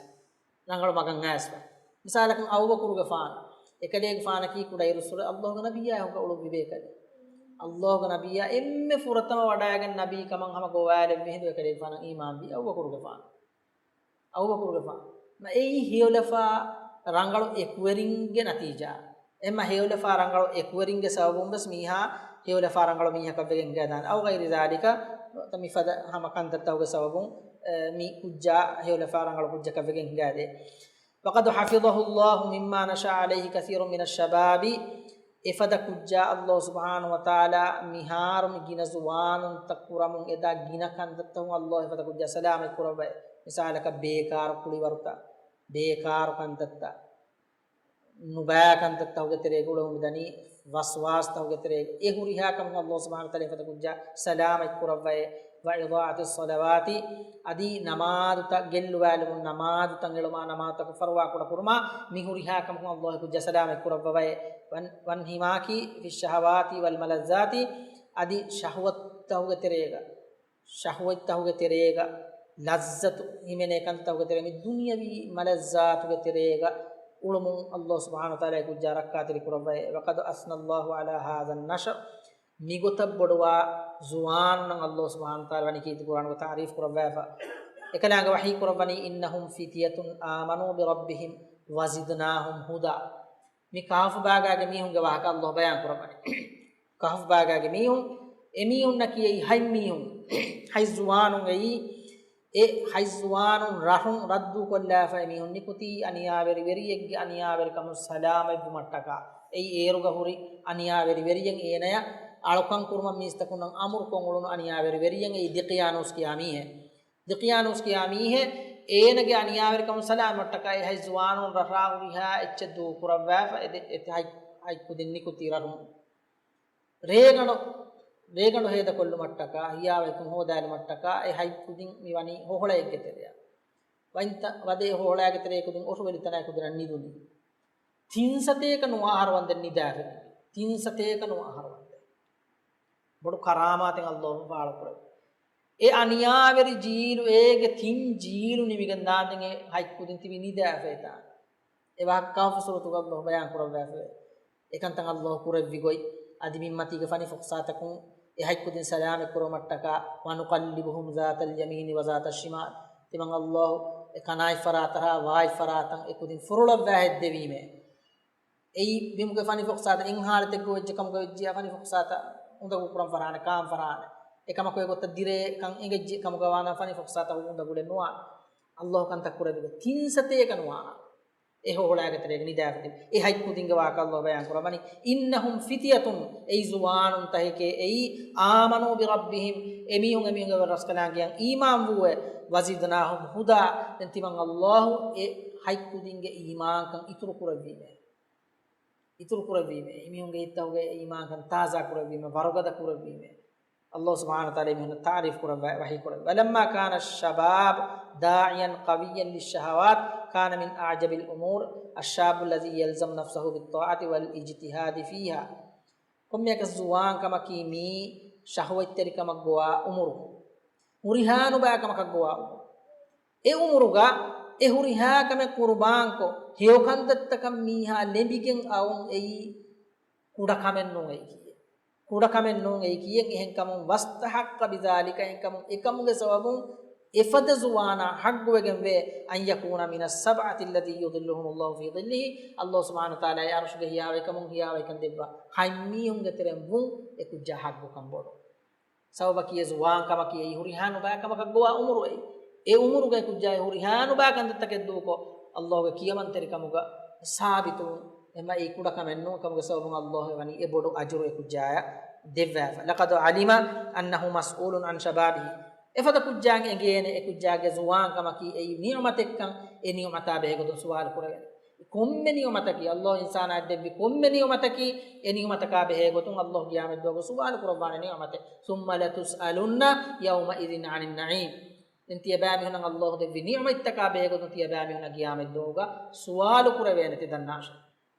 ރަނގަޅު މަގަށް އައިސްފަ. މިސާލަކަށް އަބޫބަކުރުގެފާނު. އެކަލޭގެފާނަކީ ކުޑައިރުއްސުރެ އައްލާހުގެ ނަބިއްޔާ އެކުގަ އުޅުއްވި ބޭކަލެއް. އައްލާހުގެ ނަބިއްޔާ އެންމެ ފުރަތަމަ ވަޑައިގެން ނަބީ ކަމަށް ހަމަ ގޮވާލެއްވި ހިނދު އެކަލޭގެފާނަށް އީމާންވީ އަބޫބަކުރުގެފާނު. އަބޫބަކުރުގެފާނު. މަ އެއީ ހެޔޮލަފާ ރަނގަޅު އެކުވެރިންގެ ނަތީޖާ. އެމަ ހެޔޮލަފާ ރަނގަޅު އެކުވެރިންގެ ސަބަބުން ވެސް މީހާ ހެޔޮލަފާ ރަނގަޅު މީހަކަށް ވެގެން ހިނގާދާނެ. އައު ޣައިރި ޛާލިކަ، ނުވަތަ މިފަދަ ހަމަ ކަންތައްތަކުގެ ސަބަބުން، އެ، މި ކުއްޖާ ހެޔޮލަފާ ރަނގަޅު ކުއްޖަކަށް ވެގެން ހިނގާދޭ. وقد حفظه الله مما نشأ عليه كثير من الشباب. އެފަދަ ކުއްޖާ އައްލާހު ސުބްޙާނަހު ވަތަޢާލާ މިހާރު މި ގިނަ ޒުވާނުންތައް ކުރަމުން އެދާ ގިނަ ކަންތައްތަކުން އައްލާހު އެފަދަ ކުއްޖާ ސަލާމަތް ކުރައްވައި. މިސާލަކަށް ބޭކާރު ކުޅިވަރުތައް، ބޭކާރު ކަންތައްތައް، ނުބައި ކަންތައްތަކުގެ ތެރޭގަ އުޅެމުން މިދަނީ، ވަސްވާސްތަކުގެ ތެރޭގަ، އެ ހުރިހާ ކަމަކުން އައްލާހު ސުބްޙާނަހު ވަތަޢާލާ އެފަދަ ކުއްޖާ ސަލާމަތް ކުރައްވައޭ. وإضاعة الصلوات، އަދި ނަމާދުތައް ގެއްލުވާލުމުން، ނަމާދުތައް އެޅުމާ، ނަމާދުތަކު ފަރުވާ ކުޑަކުރުމާ، މި ހުރިހާ ކަމަކުން އައްލާހު ކުއްޖާ ސަލާމަތް ކުރައްވަވައޭ. وان-، وانهماك في الشهوات والملذات، އަދި ޝަހުވަތްތަކުގެ ތެރޭގަ، ޝަހުވަތްތަކުގެ ތެރޭގަ، ލައްޒަތު ހިމެނޭ ކަންތަކުގެ ތެރޭ، މި ދުނިޔަވީ މަލައްޒާތުގެ ތެރޭގަ އުޅުމުން އައްލާހު ސުބްޙާނަހު ވަތަޢާލާ އެ ކުއްޖާ ރައްކާތެރި ކުރައްވައޭ. وقد أثنى الله على هذا النشأ، މިގޮތަށް ބޮޑުވާ ޒުވާނުންނަށް އައްލާހު ސުބްޙާނަހު ވަތަޢާލާ ވަނީ ކީރިތި ކުރާނުގަ ތަޢުރީފު ކުރައްވާފަ. އެކަލާނގެ ވަޙީ ކުރައްވަނީ، إنهم فتية آمنوا بربهم وزدناهم هدى. މި ކަހަފު ބާގާގެ މީހުންގެ ވާހަކަ އައްލާހު ބަޔާން ކުރައްވަނީ. ކަހަފު ބާގާގެ މީހުން، އެމީހުންނަކީ އެއީ ހަތް މީހުން، ހަތް ޒުވާނުން އެއީ، އެ ހަތް ޒުވާނުން ރަށުން ރައްދު ކޮށްލާފަ އެމީހުން ނިކުތީ އަނިޔާވެރިވެރިއެއްގެ އަނިޔާވެރިކަމުން ސަލާމަތްވުމަށްޓަކާ. އެއީ އޭރުގަ ހުރި އަނިޔާވެރިވެރިއެއް، އޭނަޔަށް އަޅުކަން ކުރުމަށް މީސްތަކުންނަށް އަމުރުކޮށް އުޅުނު އަނިޔާވެރިވެރިއެއް، އެއީ ދިޤްޔާނޫސް ކިޔާ މީހެއް. ދިޤްޔާނޫސް ކިޔާ މީހެއް، އޭނަގެ އަނިޔާވެރިކަމުން ސަލާމަތްވުމަށްޓަކާ އެ ހަތް ޒުވާނުން ރަށްރާ ހުރިހާ އެއްޗެއް ދޫކުރައްވާފަ، އެ ދެ-، އެ ހަތް، ހަތް ކުދިން ނިކުތީ ރަށުން. ރޭގަނޑު ރޭގަނޑު ހޭދަކޮށްލުމަށްޓަކާ، ހިޔާވައިކަން ހޯދާލުމަށްޓަކާ އެ ހަތް ކުދިން މި ވަނީ ހޮހޮޅައެއްގެ ތެރެއަށް. ވައިންތަ ވަދެ ހޮހޮޅާގެ ތެރެއަށް ކުދިން އޮށުވެލި ތަނާ ކުދިން ނިދުނީ. ތިން ސަތޭކަ ނުވަ އަހަރު ވަންދެން ނިދާފެ. ތިން ސަތޭކަ ނުވަ އަހަރު ވަންދެން. ބޮޑު ކަރާމާތެއް އައްލާހު ފާޅުކުރެއްވި. އެ އަނިޔާވެރި ޖީލު، އޭގެ ތިން ޖީލު ނިމިގެން ދާންދެން އެ ހަތް ކުދިން ތިބި ނިދާފައިތާ. އެ ވާހަކަ ކާފަ ސޫރަތުގަ އައްލާހު ބަޔާން ކުރައްވާފައި. އެކަންތައް އައްލާހު ކުރެއްވި ގޮތް. އަދި މި މަތީގެ ފަނި ފުއްސާތަކުން އެ ހަތް ކުދިން ސަލާމަތް ކުރުމަށްޓަކާ، وَنُقَلِّبُهُمْ ذَاتَ الْيَمِينِ وَذَاتَ الشِّمَالِ. ތިމަން އައްލާހު އެ ކަނާތް ފަރާތަށް ވާތް ފަރާތަށް އެ ކުދިން ފުރޮޅައްވާ ހެއްދެވީމޭ. އެއީ ބިމުގެ ފަނި ފުއްސާތައް އިން ހާލަތެއްގަ ވެއްޖެ ކަމުގަ ވެއްޖިއްޔާ ފަނި ފުއްސާތައް އުނދަގޫ ކުރަން ފަރާނެ، ކާން ފަރާނެ. އެކަމަކު އެގޮތަށް ދިރޭ ކަން އެނގެއްޖެ ކަމުގަ ވާނަމަ ފަނި ފުއްސާތައް އުނދަގު ނުވާނެ. އައްލާހު ކަންތައް ކުރެއްވި ގޮތް. ތިން ސަތޭކަ ނުވާ އަހަރު އެ ހޮހޮޅާގެ ތެރޭގަ ނިދާފަ ތިބި އެ ހަތް ކުދިންގެ ވާހަކަ އައްލާހު ބަޔާން ކުރައްވަނީ، إِنَّهُمْ فِتْيَةٌ، އެއީ ޒުވާނުންތަކެކޭ، އެއީ، آمَنُوا بِرَبِّهِمْ، އެމީހުން އެމީހުންގެ ރަސްކަލާނގެއަށް އީމާން ވޫއޭ، وَزِدْنَاهُمْ هُدًى، ދެން ތިމަން އައްލާހު އެ ހަތް ކުދިންގެ އީމާންކަން އިތުރު ކުރެއްވީމޭ. އިތުރު ކުރެއްވީމޭ. އެމީހުންގެ ހިތްތަކުގެ އީމާންކަން ތާޒާ ކުރެއްވީމޭ، ވަރުގަދަ ކުރެއްވީމޭ. އައްލާހު ސުބްޙާނަހޫ ވަތަޢާލާ އެމީހުންނަށް ތަޢުރީފު ކުރައްވާ ވަޙީ ކުރައްވާ. وَلَمَّا كَانَ الشَّبَابُ دَاعِيًا قَوِيًّا لِلشَّهَوَاتِ كَانَ مِنْ أَعْجَبِ الْأُمُورِ الشَّابُّ الَّذِي يَلْزَمُ نَفْسَهُ بِالطَّاعَةِ وَالِاجْتِهَادِ فِيهَا. ކޮންމެއަކަސް ޒުވާންކަމަކީ މީ ޝަހުވަތްތެރިކަމަށް ގޮވާ އުމުރު. ހުރިހާ ނުބައި ކަމަކަށް ގޮވާ އުމުރު. އެ އުމުރުގަ އެ ހުރިހާ ކަމެއް ޤުރުބާންކޮށް، ހެޔޮ ކަންތައްތަކަށް މީހާ ލެނބިގެން އައުން އެއީ ކުޑަ ކަމެއް ނޫން އެއީކީއެއް. ކުޑަ ކަމެއް ނޫން އެއީކީއެއް. އެހެންކަމުން، وَاسْتَحَقَّ بِذَلِكَ، އެހެންކަމުން އެކަމުގެ ސަބަބުން އެފަދަ ޒުވާނާ ޙައްޤުވެގެންވޭ، أَنْ يَكُونَ مِنَ السَّبْعَةِ الَّذِينَ يُظِلُّهُمُ اللَّهُ فِي ظِلِّهِ، އައްލާހު ސުބްޙާނަހޫ ވަތަޢާލާ އެ ޢަރުޝުގެ ހިޔާވައިކަމުން ހިޔާވައިކަން ދެއްވާ ހަތް މީހުންގެ ތެރެއިން ވުން އެ ކުއްޖާ ޙައްޤުކަން ބޮޑު. ސަބަބަކީ އެ ޒުވާންކަމަކީ އެއީ ހުރިހާ ނުބައި ކަމަކަށް ގޮވާ އުމުރު އެއީ. އެ އުމުރުގައި ކުއްޖާ އެ ހުރިހާ ނުބައި ކަންތައްތަކެއް ދޫކޮށް، އައްލާހުގެ ކިޔަމަންތެރިކަމުގަ ސާބިތުވުން، އެމަ އެއީ ކުޑަ ކަމެއް ނޫން ކަމުގެ ސަބަބުން އައްލާހު އެ ވަނީ އެ ބޮޑު އަޖުރު އެ ކުއްޖާޔަށް ދެއްވާފަ. لَقَدْ عَلِمَ أَنَّهُ مَسْئُولٌ عَنْ شَبَابِهِ. އެފަދަ ކުއްޖާއަށް އެނގޭނެ އެ ކުއްޖާގެ ޒުވާންކަމަކީ އެއީ ނިޢުމަތެއްކަން، އެ ނިޢުމަތާ ބެހޭގޮތުން ސުވާލު ކުރެވޭނެ. ކޮންމެ ނިޢުމަތަކީ، އައްލާހު އިންސާނާއަށް ދެއްވި ކޮންމެ ނިޢުމަތަކީ، އެ ނިޢުމަތަކާ ބެހޭގޮތުން އައްލާހު ޤިޔާމަތްދުވަހު ސުވާލު ކުރައްވާނެ ނިޢުމަތެއް. ثُمَّ لَتُسْأَلُنَّ يَوْمَئِذٍ عَنِ النَّعِيمِ. ދެން ތިޔަބައިމީހުންނަށް އައްލާހު ދެއްވި ނިޢުމަތްތަކާ ބެހޭގޮތުން ތިޔަބައިމީހުންނަށް ޤިޔާމަތްދުވަހުގަ ސުވާލު ކުރެވޭނެ ތި ދަންނާށޭ.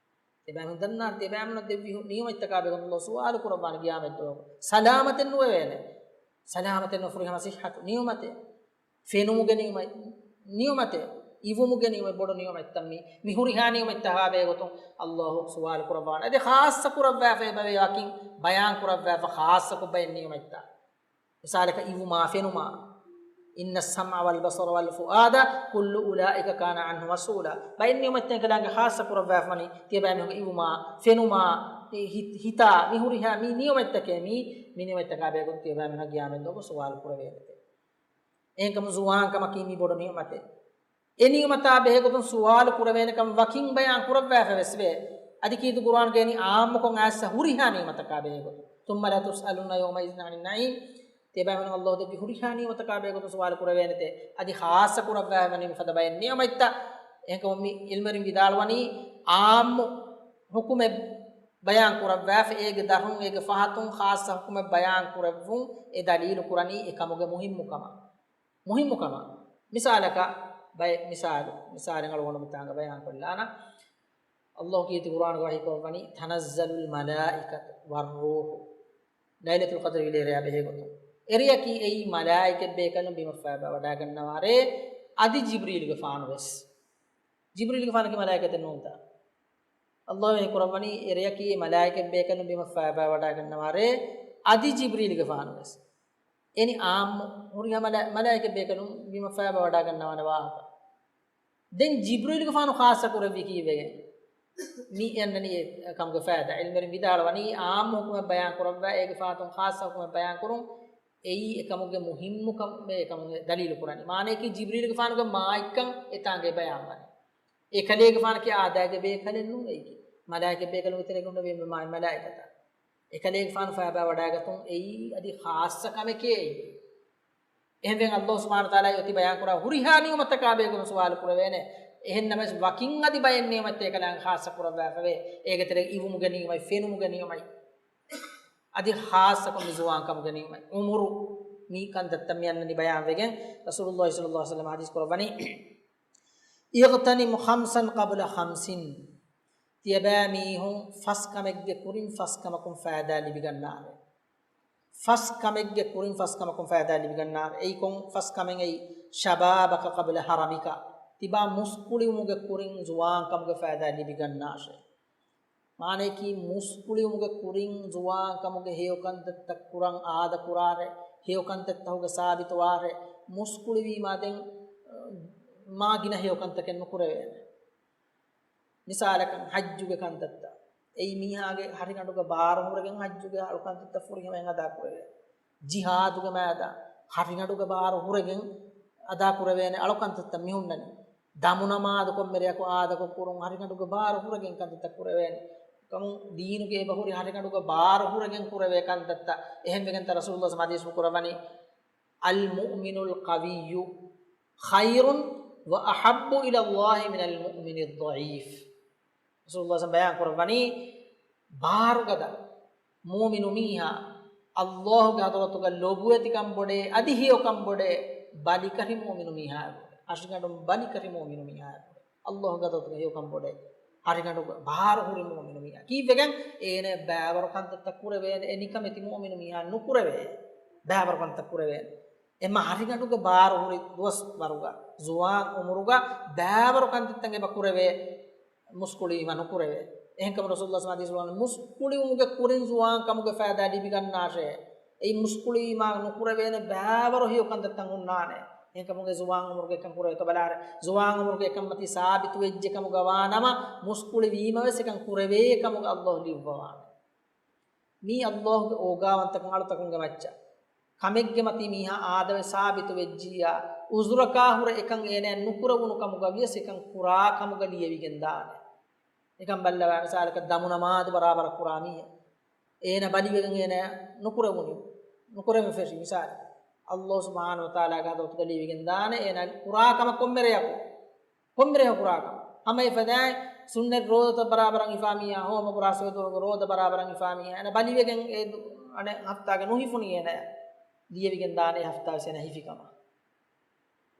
ތިޔަބައިމީހުން ދަންނާނެ، ތިޔަބައިމީހުންނަށް ދެއްވި ނިޢުމަތްތަކާ ބެހޭގޮތުން އައްލާހު ސުވާލު ކުރައްވާނެ ޤިޔާމަތްދުވަހުގަ. ސަލާމަތެއް ނުވެވޭނެ. ސަލާމަތެއް ނުވެ ފުރިހަމަ ޞިއްޙަތު ނިޢުމަތެއް. ފެނުމުގެ ނިޢުމަތް، ނިޢުމަތެއް، އިވުމުގެ ނިޢުމަތް، ބޮޑު ނިޢުމަތްތައް މި، މި ހުރިހާ ނިޢުމަތްތަކާ ބެހޭގޮތުން އައްލާހު ސުވާލު ކުރައްވާނެ. އަދި ޚާއްޞަ ކުރައްވާފަ އެބަވޭ ވަކިން ބަޔާން ކުރައްވާފަ ޚާއްޞަކޮށް ބައެއް ނިޢުމަތްތައް. މިސާލަކަށް އިވުމާ، ފެނުމާ. إِنَّ السَّمْعَ وَالْبَصَرَ وَالْفُؤَادَ كُلُّ أُولَٰئِكَ كَانَ عَنْهُ مَسْئُولًا. ބައެއް ނިޢުމަތްތައް އެކަލާނގެ ޚާއްޞަ ކުރައްވާފަވަނީ ތިޔަބައިމީހުންގެ އިވުމާ، ފެނުމާ، ހި-، ހިތާ، މި ހުރިހާ މި ނިޢުމަތްތަކޭ މީ، މި ނިޢުމަތްތަކާ ބެހޭގޮތުން ތިޔަބައިމީހުންނަށް ޤިޔާމަތްދުވަހު ސުވާލު ކުރެވޭނެތޭ. އެހެންކަމުން ޒުވާންކަމަކީ މީ ބޮޑު ނިޢުމަތެއް. އެ ނިޢުމަތާ ބެހޭގޮތުން ސުވާލު ކުރެވޭނެކަން ވަކިން ބަޔާން ކުރައްވާފަ ވެސް ވޭ. އަދި ކީރިތި ޤުރުއާންގައި އާއްމުކޮށް އައިސް ހުރިހާ ނިޢުމަތަކާ ބެހޭގޮތުން. ثُمَّ لَتُسْأَلُنَّ يَوْمَئِذٍ عَنِ النَّعِيمِ. ތިޔަބައިމީހުން އައްލާހު ދެއްވި ހުރިހާ ނިޢުމަތަކާ ބެހޭގޮތުން ސުވާލު ކުރެވޭނެތޭ. އަދި ޚާއްޞަ ކުރައްވާފަވަނީ މިފަދަ ބައެއް ނިޢުމަތްތައް. އެހެންކަމުން މި ޢިލްމުވެރިން ވިދާޅުވަނީ އާއްމު ޙުކުމެއް ބަޔާން ކުރައްވާފަ، އޭގެ ދަށުން އޭގެ ފަހަތުން ޚާއްޞަ ޙުކުމެއް ބަޔާން ކުރެއްވުން އެ ދަލީލު ކުރަނީ އެކަމުގެ މުހިއްމުކަމަށް. މުހިއްމުކަމަށް. މިސާލަކަށް ބައެއް މިސާލު، މިސާލެއް އަޅުގަނޑު މިތާނގަ ބަޔާން ކޮށްލާނަން. އައްލާހު ކީރިތި ޤުރުއާނުގަ ވަޙީކުރައްވަނީ، تَنَزَّلُ الْمَلَائِكَةُ وَالرُّوحُ. ލައިލަތުލް ޤަދްރު އިލޭ ރެޔާ ބެހޭގޮތުން. އެރެޔަކީ އެއީ މަލާއިކަތް ބޭކަލުން ބިމަށް ފައިބާ ވަޑާގަންނަވާ ރޭ، އަދި ޖިބްރީލުގެފާނު ވެސް. ޖިބްރީލުގެފާނަކީ މަލާއިކަތެއް ނޫންތަ؟ އައްލާހު ވަޙީ ކުރައްވަނީ އެރެޔަކީ މަލާއިކަތް ބޭކަލުން ބިމަށް ފައިބާ ވަޑާގަންނަވާ ރޭ، އަދި ޖިބްރީލުގެފާނު ވެސް. އެނި އާއްމު ހުރިހާ މަލާ-، މަލާއިކަތް ބޭކަލުން ބިމަށް ފައިބާ ވަޑާގަންނަވާނެ ވާހަކަ. ދެން ޖިބްރީލުގެފާނު ޚާއްޞަ ކުރެއްވީ ކީއްވެގެން؟ މި އަންނަނީ އެ ކަމުގެ ފައިދާ. ޢިލްމުވެރިން ވިދާޅުވަނީ އާއްމު ޙުކުމެއް ބަޔާން ކުރައްވާ، އޭގެ ފަހަތުން ޚާއްޞަ ޙުކުމެއް ބަޔާން ކުރުން، އެއީ އެކަމުގެ މުހިއްމުކަމެއް، އެކަމުގެ ދަލީލު ކުރަނީ. މާނަޔަކީ ޖިބްރީލުގެފާނުގެ މާތްކަން އެތާނގައި ބަޔާންވަނީ. އެކަލޭގެފާނަކީ އާދައިގެ ބޭކަލެއް ނޫން އެއީކީ. މަލާއިކަތް ބޭކަލުންގެ ތެރޭގަ ހުންނެވި މާތް މަލާއިކަތާ. އެކަލޭގެފާނު ފައިބާ ވަޑާގަތުން އެއީ އަދި ޚާއްޞަ ކަމެކޭ އެއީ. އެހެންވެ، އައްލާހު ސުބްޙާނަހޫ ވަތަޢާލާ އޮތީ ބަޔާންކުރާ ހުރިހާ ނިޢުމަތަކާ ބެހޭގޮތުން ސުވާލު ކުރެވޭނެ. އެހެންނަމަވެސް، ވަކިން އަދި ބައެއް ނިޢުމަތެއް އެކަލާނގެ ޚާއްޞަ ކުރައްވާފަވޭ. އޭގެ ތެރޭގަ އިވުމުގެ ނިޢުމަތް، ފެނުމުގެ ނިޢުމަތް. އަދި ޚާއްޞަކޮށް މި ޒުވާންކަމުގެ ނިޢުމަތް، ޢުމުރު މި ކަންތައްތައް މި އަންނަނީ ބަޔާންވެގެން. ރަސޫލުﷲ ޞައްލަﷲ ޢަލައިހި ވަސައްލަމަ ޙަދީޘް ކުރައްވަނީ، اغْتَنِمْ خَمْسًا قَبْلَ خَمْسٍ. ތިޔަބައިމީހުން ފަސް ކަމެއްގެ ކުރިން ފަސް ކަމަކުން ފައިދާ ލިބިގަންނާށޭ. ފަސް ކަމެއްގެ ކުރިން ފަސް ކަމަކުން ފައިދާ ލިބިގަންނާށޭ. އެއީ ކޮން ފަސް ކަމެއް؟ އެއީ، شَبَابَكَ قَبْلَ هَرَمِكَ. ތިބާ މުސްކުޅިވުމުގެ ކުރިން ޒުވާންކަމުގެ ފައިދާ ލިބިގަންނާށޭ. މާނަޔަކީ، މުސްކުޅިވުމުގެ ކުރިން ޒުވާންކަމުގެ ހެޔޮކަންތައްތައް ކުރަން އާދަކުރާށޭ، ހެޔޮކަންތައްތަކުގަ ސާބިތުވާށޭ. މުސްކުޅިވީމާ ދެން، އަ، މާ ގިނަ ހެޔޮކަންތަކެއް ނުކުރެވޭނެ. މިސާލަކަށް، ޙައްޖުގެ ކަންތައްތައް. އެއީ މީހާގެ ހަށިގަނޑުގަ ބާރު ހުރެގެން ޙައްޖުގެ އަޅުކަންތައްތައް ފުރިހަމައިން އަދާކުރެވޭ. ޖިހާދުގެ މައިދާ ހަށިގަނޑުގަ ބާރު ހުރެގެން އަދާކުރެވޭނެ އަޅުކަންތައްތައް މި ހުންނަނީ. ދަމުނަމާދު ކޮންމެ ރެއަކު އާދަކޮށް ކުރުން ހަށިގަނޑުގަ ބާރު ހުރެގެން ކަންތައްތައް ކުރެވޭނެ. ކަމު ދީނުގެ އެބަހުރި ހަށިގަނޑުގަ ބާރު ހުރެގެން ކުރެވޭ ކަންތައްތައް. އެހެންވެގެންތަ ރަސޫލުﷲ ޙަދީޘް ކުރައްވަނީ، الْمُؤْمِنُ الْقَوِيُّ خَيْرٌ وَأَحَبُّ إِلَى اللَّهِ مِنَ الْمُؤْمِنِ الضَّعِيفِ. ރަސޫލުﷲ ބަޔާން ކުރައްވަނީ، ބާރުގަދަ މުއުމިނު މީހާ ﷲގެ ޙަޟްރަތުގަ ލޮބުވެތިކަން ބޮޑޭ، އަދި ހެޔޮކަން ބޮޑޭ، ބަލިކަށި މުއުމިނު މީހާއެއް ބޮޑޭ. ހަށިގަނޑުން ބަލިކަށި މުއުމިނު މީހާއެއް ބޮޑޭ. ﷲގެ ޙަޟްރަތުގަ ހެޔޮކަން ބޮޑޭ، ހަށިގަނޑުގަ ބާރު ހުރި މުއުމިނު މީހާ. ކީއްވެގެން؟ އޭނަ ބާވަރު ކަންތައްތައް ކުރެވޭނެ، އެ ނިކަމެތި މުއުމިނު މީހާ ނުކުރެވޭ. ބާވަރު ކަންތައް ކުރެވޭނެ. އެމަ ހަށިގަނޑުގަ ބާރު ހުރި ދުވަސްވަރުގަ، ޒުވާން އުމުރުގަ ބާވަރު ކަންތައްތައް އެބަ ކުރެވޭ، މުސްކުޅިވީމަ ނުކުރެވޭ. އެހެންކަމުން ރަސޫލުﷲ ޙަދީޘް ވަނީ، މުސްކުޅިވުމުގެ ކުރިން ޒުވާންކަމުގެ ފައިދާ ލިބިގަންނާށޭ. އެއީ މުސްކުޅިވީމާ ނުކުރެވޭނެ ބާވަރު ހެޔޮ ކަންތައްތައް ހުންނާނެ. އެހެންކަމުން އެ ޒުވާން އުމުރުގެ އެކަން ކުރެވޭތޯ ބަލާރޭ. ޒުވާން އުމުރުގެ އެކަން މަތީ ސާބިތު ވެއްޖެ ކަމުގަ ވާނަމަ، މުސްކުޅިވީމަ ވެސް އެކަން ކުރެވޭ ކަމުގަ ﷲ ލިޔުއްވަވާނެ. މީ ﷲގެ އޯގާވަންތަކަން އަޅުތަކުންގެ މައްޗަށް. ކަމެއްގެ މަތީ މީހާ އާދަވެ ސާބިތު ވެއްޖިއްޔާ، ޢުޛުރަކާ ހުރެ އެކަން އޭނައަށް ނުކުރެވުނު ކަމުގަ ވިޔަސް އެކަން ކުރާ ކަމުގަ ލިޔެވިގެން ދާނެ. އެކަން ބައްލަވާ، މިސާލަކަށް ދަމު ނަމާދު ބަރާބަރަށް ކުރާ މީހެއް. އޭނަ ބަލިވެގެން އޭނަ ނުކުރެވުނު، ނުކުރެވެން ފެށި މިސާލެއް. ﷲ ސުބްޙާނަހޫ ވަތަޢާލާގެ ޙަޟްރަތުގަ ލިޔެވިގެން ދާނެ އޭނަ ކުރާ ކަމަށް ކޮންމެ ރެޔަކު. ކޮންމެ ރެޔަކު ކުރާ ކަމަށް. ހަމަ އެފަދައިން ސުންނަތް ރޯދަތައް ބަރާބަރަށް ހިފާ މީހާ، ހޯމަ ބުރާ ސޮއިދުވަރުގެ ރޯދަ ބަރާބަރަށް ހިފާ މީހާ، އޭނަ ބަލިވެގެން އެ ދު-، އަނެއް ހަފްތާގެ ނުހިފުނީ އޭނަ. ލިޔެވިގެން ދާނެ އެ ހަފްތާ ވެސް އޭނަ ހިފި ކަމަށް.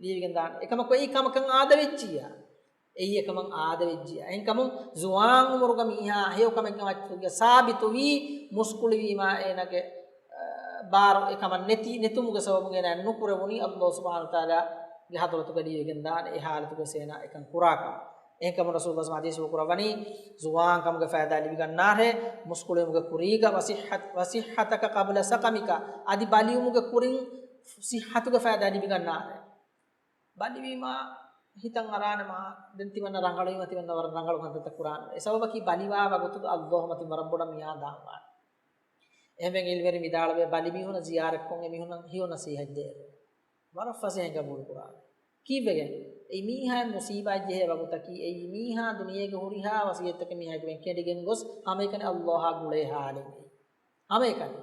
ލިޔެވިގެން ދާނެ. އެކަމަކު އެއީ ކަމަކަށް އާދަވެއްޖިއްޔާ. އެއީ އެކަމަށް އާދަވެއްޖިއްޔާ. އެހެންކަމުން ޒުވާން އުމުރުގަ މީހާ ހެޔޮ ކަމެއްގެ މައްޗަށް ސާބިތުވީ، މުސްކުޅިވީމާ އޭނަގެ، އަ، ބާރު އެކަމަށް ނެތި، ނެތުމުގެ ސަބަބުން އޭނަ ނުކުރެވުނީ ﷲ ސުބްޙާނަހޫ ވަތަޢާލާގެ ޙަޟްރަތުގަ ލިޔެވިގެން ދާނެ އެ ޙާލަތުގަ ވެސް އޭނަ އެކަން ކުރާކަމަށް. އެހެންކަމުން ރަސޫލުﷲ ޙަދީޘް ކުރައްވަނީ، ޒުވާންކަމުގެ ފައިދާ ލިބިގަންނާށޭ، މުސްކުޅިވުމުގެ ކުރީގަ ވަޞިއްޙަތް، وَصِحَّتَكَ قَبْلَ سَقَمِكَ، އަދި ބަލިވުމުގެ ކުރިން ޞިއްޙަތުގެ ފައިދާ ލިބިގަންނާށޭ. ބަލިވީމާ ހިތަށް އަރާނެ މާ، ދެން ތިމަންނަ ރަނގަޅުވީމަ ތިމަންނަ ވަރަށް ރަނގަޅު ކަންތައްތައް ކުރާނެ. އެ ސަބަބަކީ ބަލިވާ ވަގުތުގަ ﷲ މަތިން ވަރަށް ބޮޑަށް މީހާ ހަނދާންވާނެ. އެހެންވެ ޢިލްމުވެރިން ވިދާޅުވޭ، ބަލި މީހުންނަށް ޒިޔާރަތްކޮށް އެ މީހުންނަށް ހެޔޮ ނަޞީޙަތް ދޭ. ވަރަށް ފަސޭހައިން ގަބޫލު ކުރާނެ. ކީއްވެގެން؟ އެއީ މީހާއަށް މުޞީބާތް ޖެހޭ ވަގުތަކީ، އެއީ މީހާ ދުނިޔޭގެ ހުރިހާ ވަޞިއްޔަތްތަކެއް މީހާގެ ކެނޑިގެން ގޮސް ހަމައެކަނި ﷲއާ ގުޅޭ ޙާލެއް. ހަމައެކަނި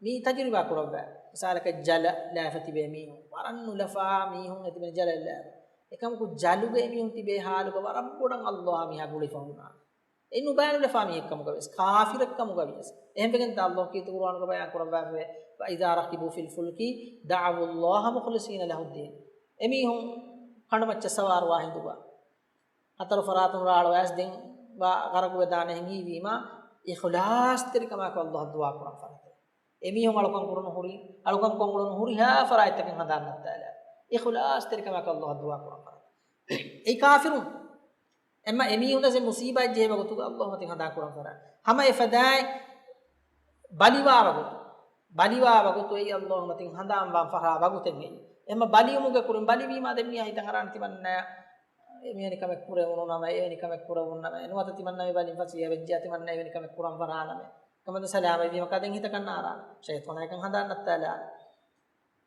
މީ ތަޖުރިބާ ކުރައްވާ. މިސާލަކަށް ޖަލަށް ލާފަ ތިބޭ މީހުން، ވަރަށް ނުލަފާ މީހުން އެތިބެން ޖަލަށް ލާފަ. އެކަމަކު ޖަލުގަ އެމީހުން ތިބޭ ޙާލުގަ ވަރަށް ބޮޑަށް ﷲއާ މީހާ ގުޅިފަ ހުންނާނެ. އެ ނުބައި ނުލަފާ މީހެއްކަމުގަ ވިޔަސް، ކާފިރެއްކަމުގަ ވިޔަސް. އެހެންވެގެން ﷲ ކީރިތި ޤުރުއާނުގަ ބަޔާން ކުރައްވާފައިވޭ، وَإِذَا رَكِبُوا فِي الْفُلْكِ دَعَوُا اللَّهَ مُخْلِصِينَ لَهُ الدِّينَ. އެމީހުން ކަނޑުމައްޗަށް ސަވާރުވާ ހިނދުގަ ހަތަރު ފަރާތުން ރާޅުވާސް ދެން ވާ ޣަރަޤުވެދާނެ ހިނގީވީމާ، އިޚްލާޞްތެރިކަމާއެކު ﷲއަށް ދުޢާ ކުރަން ފަރާތެވެ. އެމީހުން އަޅުކަން ކުރުނު ހުރި، އަޅުކަން ކޮށް އުޅުނު ހުރިހާ ފަރާތްތަކެއް ހަނދާން ނައްތާލާ، އިޚްލާޞްތެރިކަމާއެކު ﷲއަށް ދުޢާ ކުރަން ފަރާތެވެ. އެއީ ކާފިރުން. އެމަ އެމީހުންނަށް މުޞީބާތް ޖެހޭ ވަގުތުގަ ﷲ މަތިން ހަނދާން ކުރަން ފަރާ. ހަމަ އެފަދައިން ބަލިވާ ވަގުތު، ބަލިވާ ވަގުތު އެއީ ﷲ މަތިން ހަނދާންވާން ފަރާ ވަގުތެއް އެއީ. އެމަ ބަލިވުމުގެ ކުރިން ބަލިވީމާ ދެން މީހާ ހިތަށް އަރާނެ ތިމަންނަ އެވެނި ކަމެއް ކުރެވުނު ނަމަ، އެވެނި ކަމެއް ކުރެވުނު ނަމަ، ނުވަތަ ތިމަންނަ މި ބަލިން ފަސޭހަ ވެއްޖެ، ތިމަންނަ އެވެނި ކަމެއް ކުރަން ފަރާ ނަމަ. ކަމަންދު ސަލާމަތްވީމަ ކަދެން ހިތަކަށް ނާރާނެ. ޝައިޠާނާ އެކަން ހަނދާން ނައްތާލާނެ.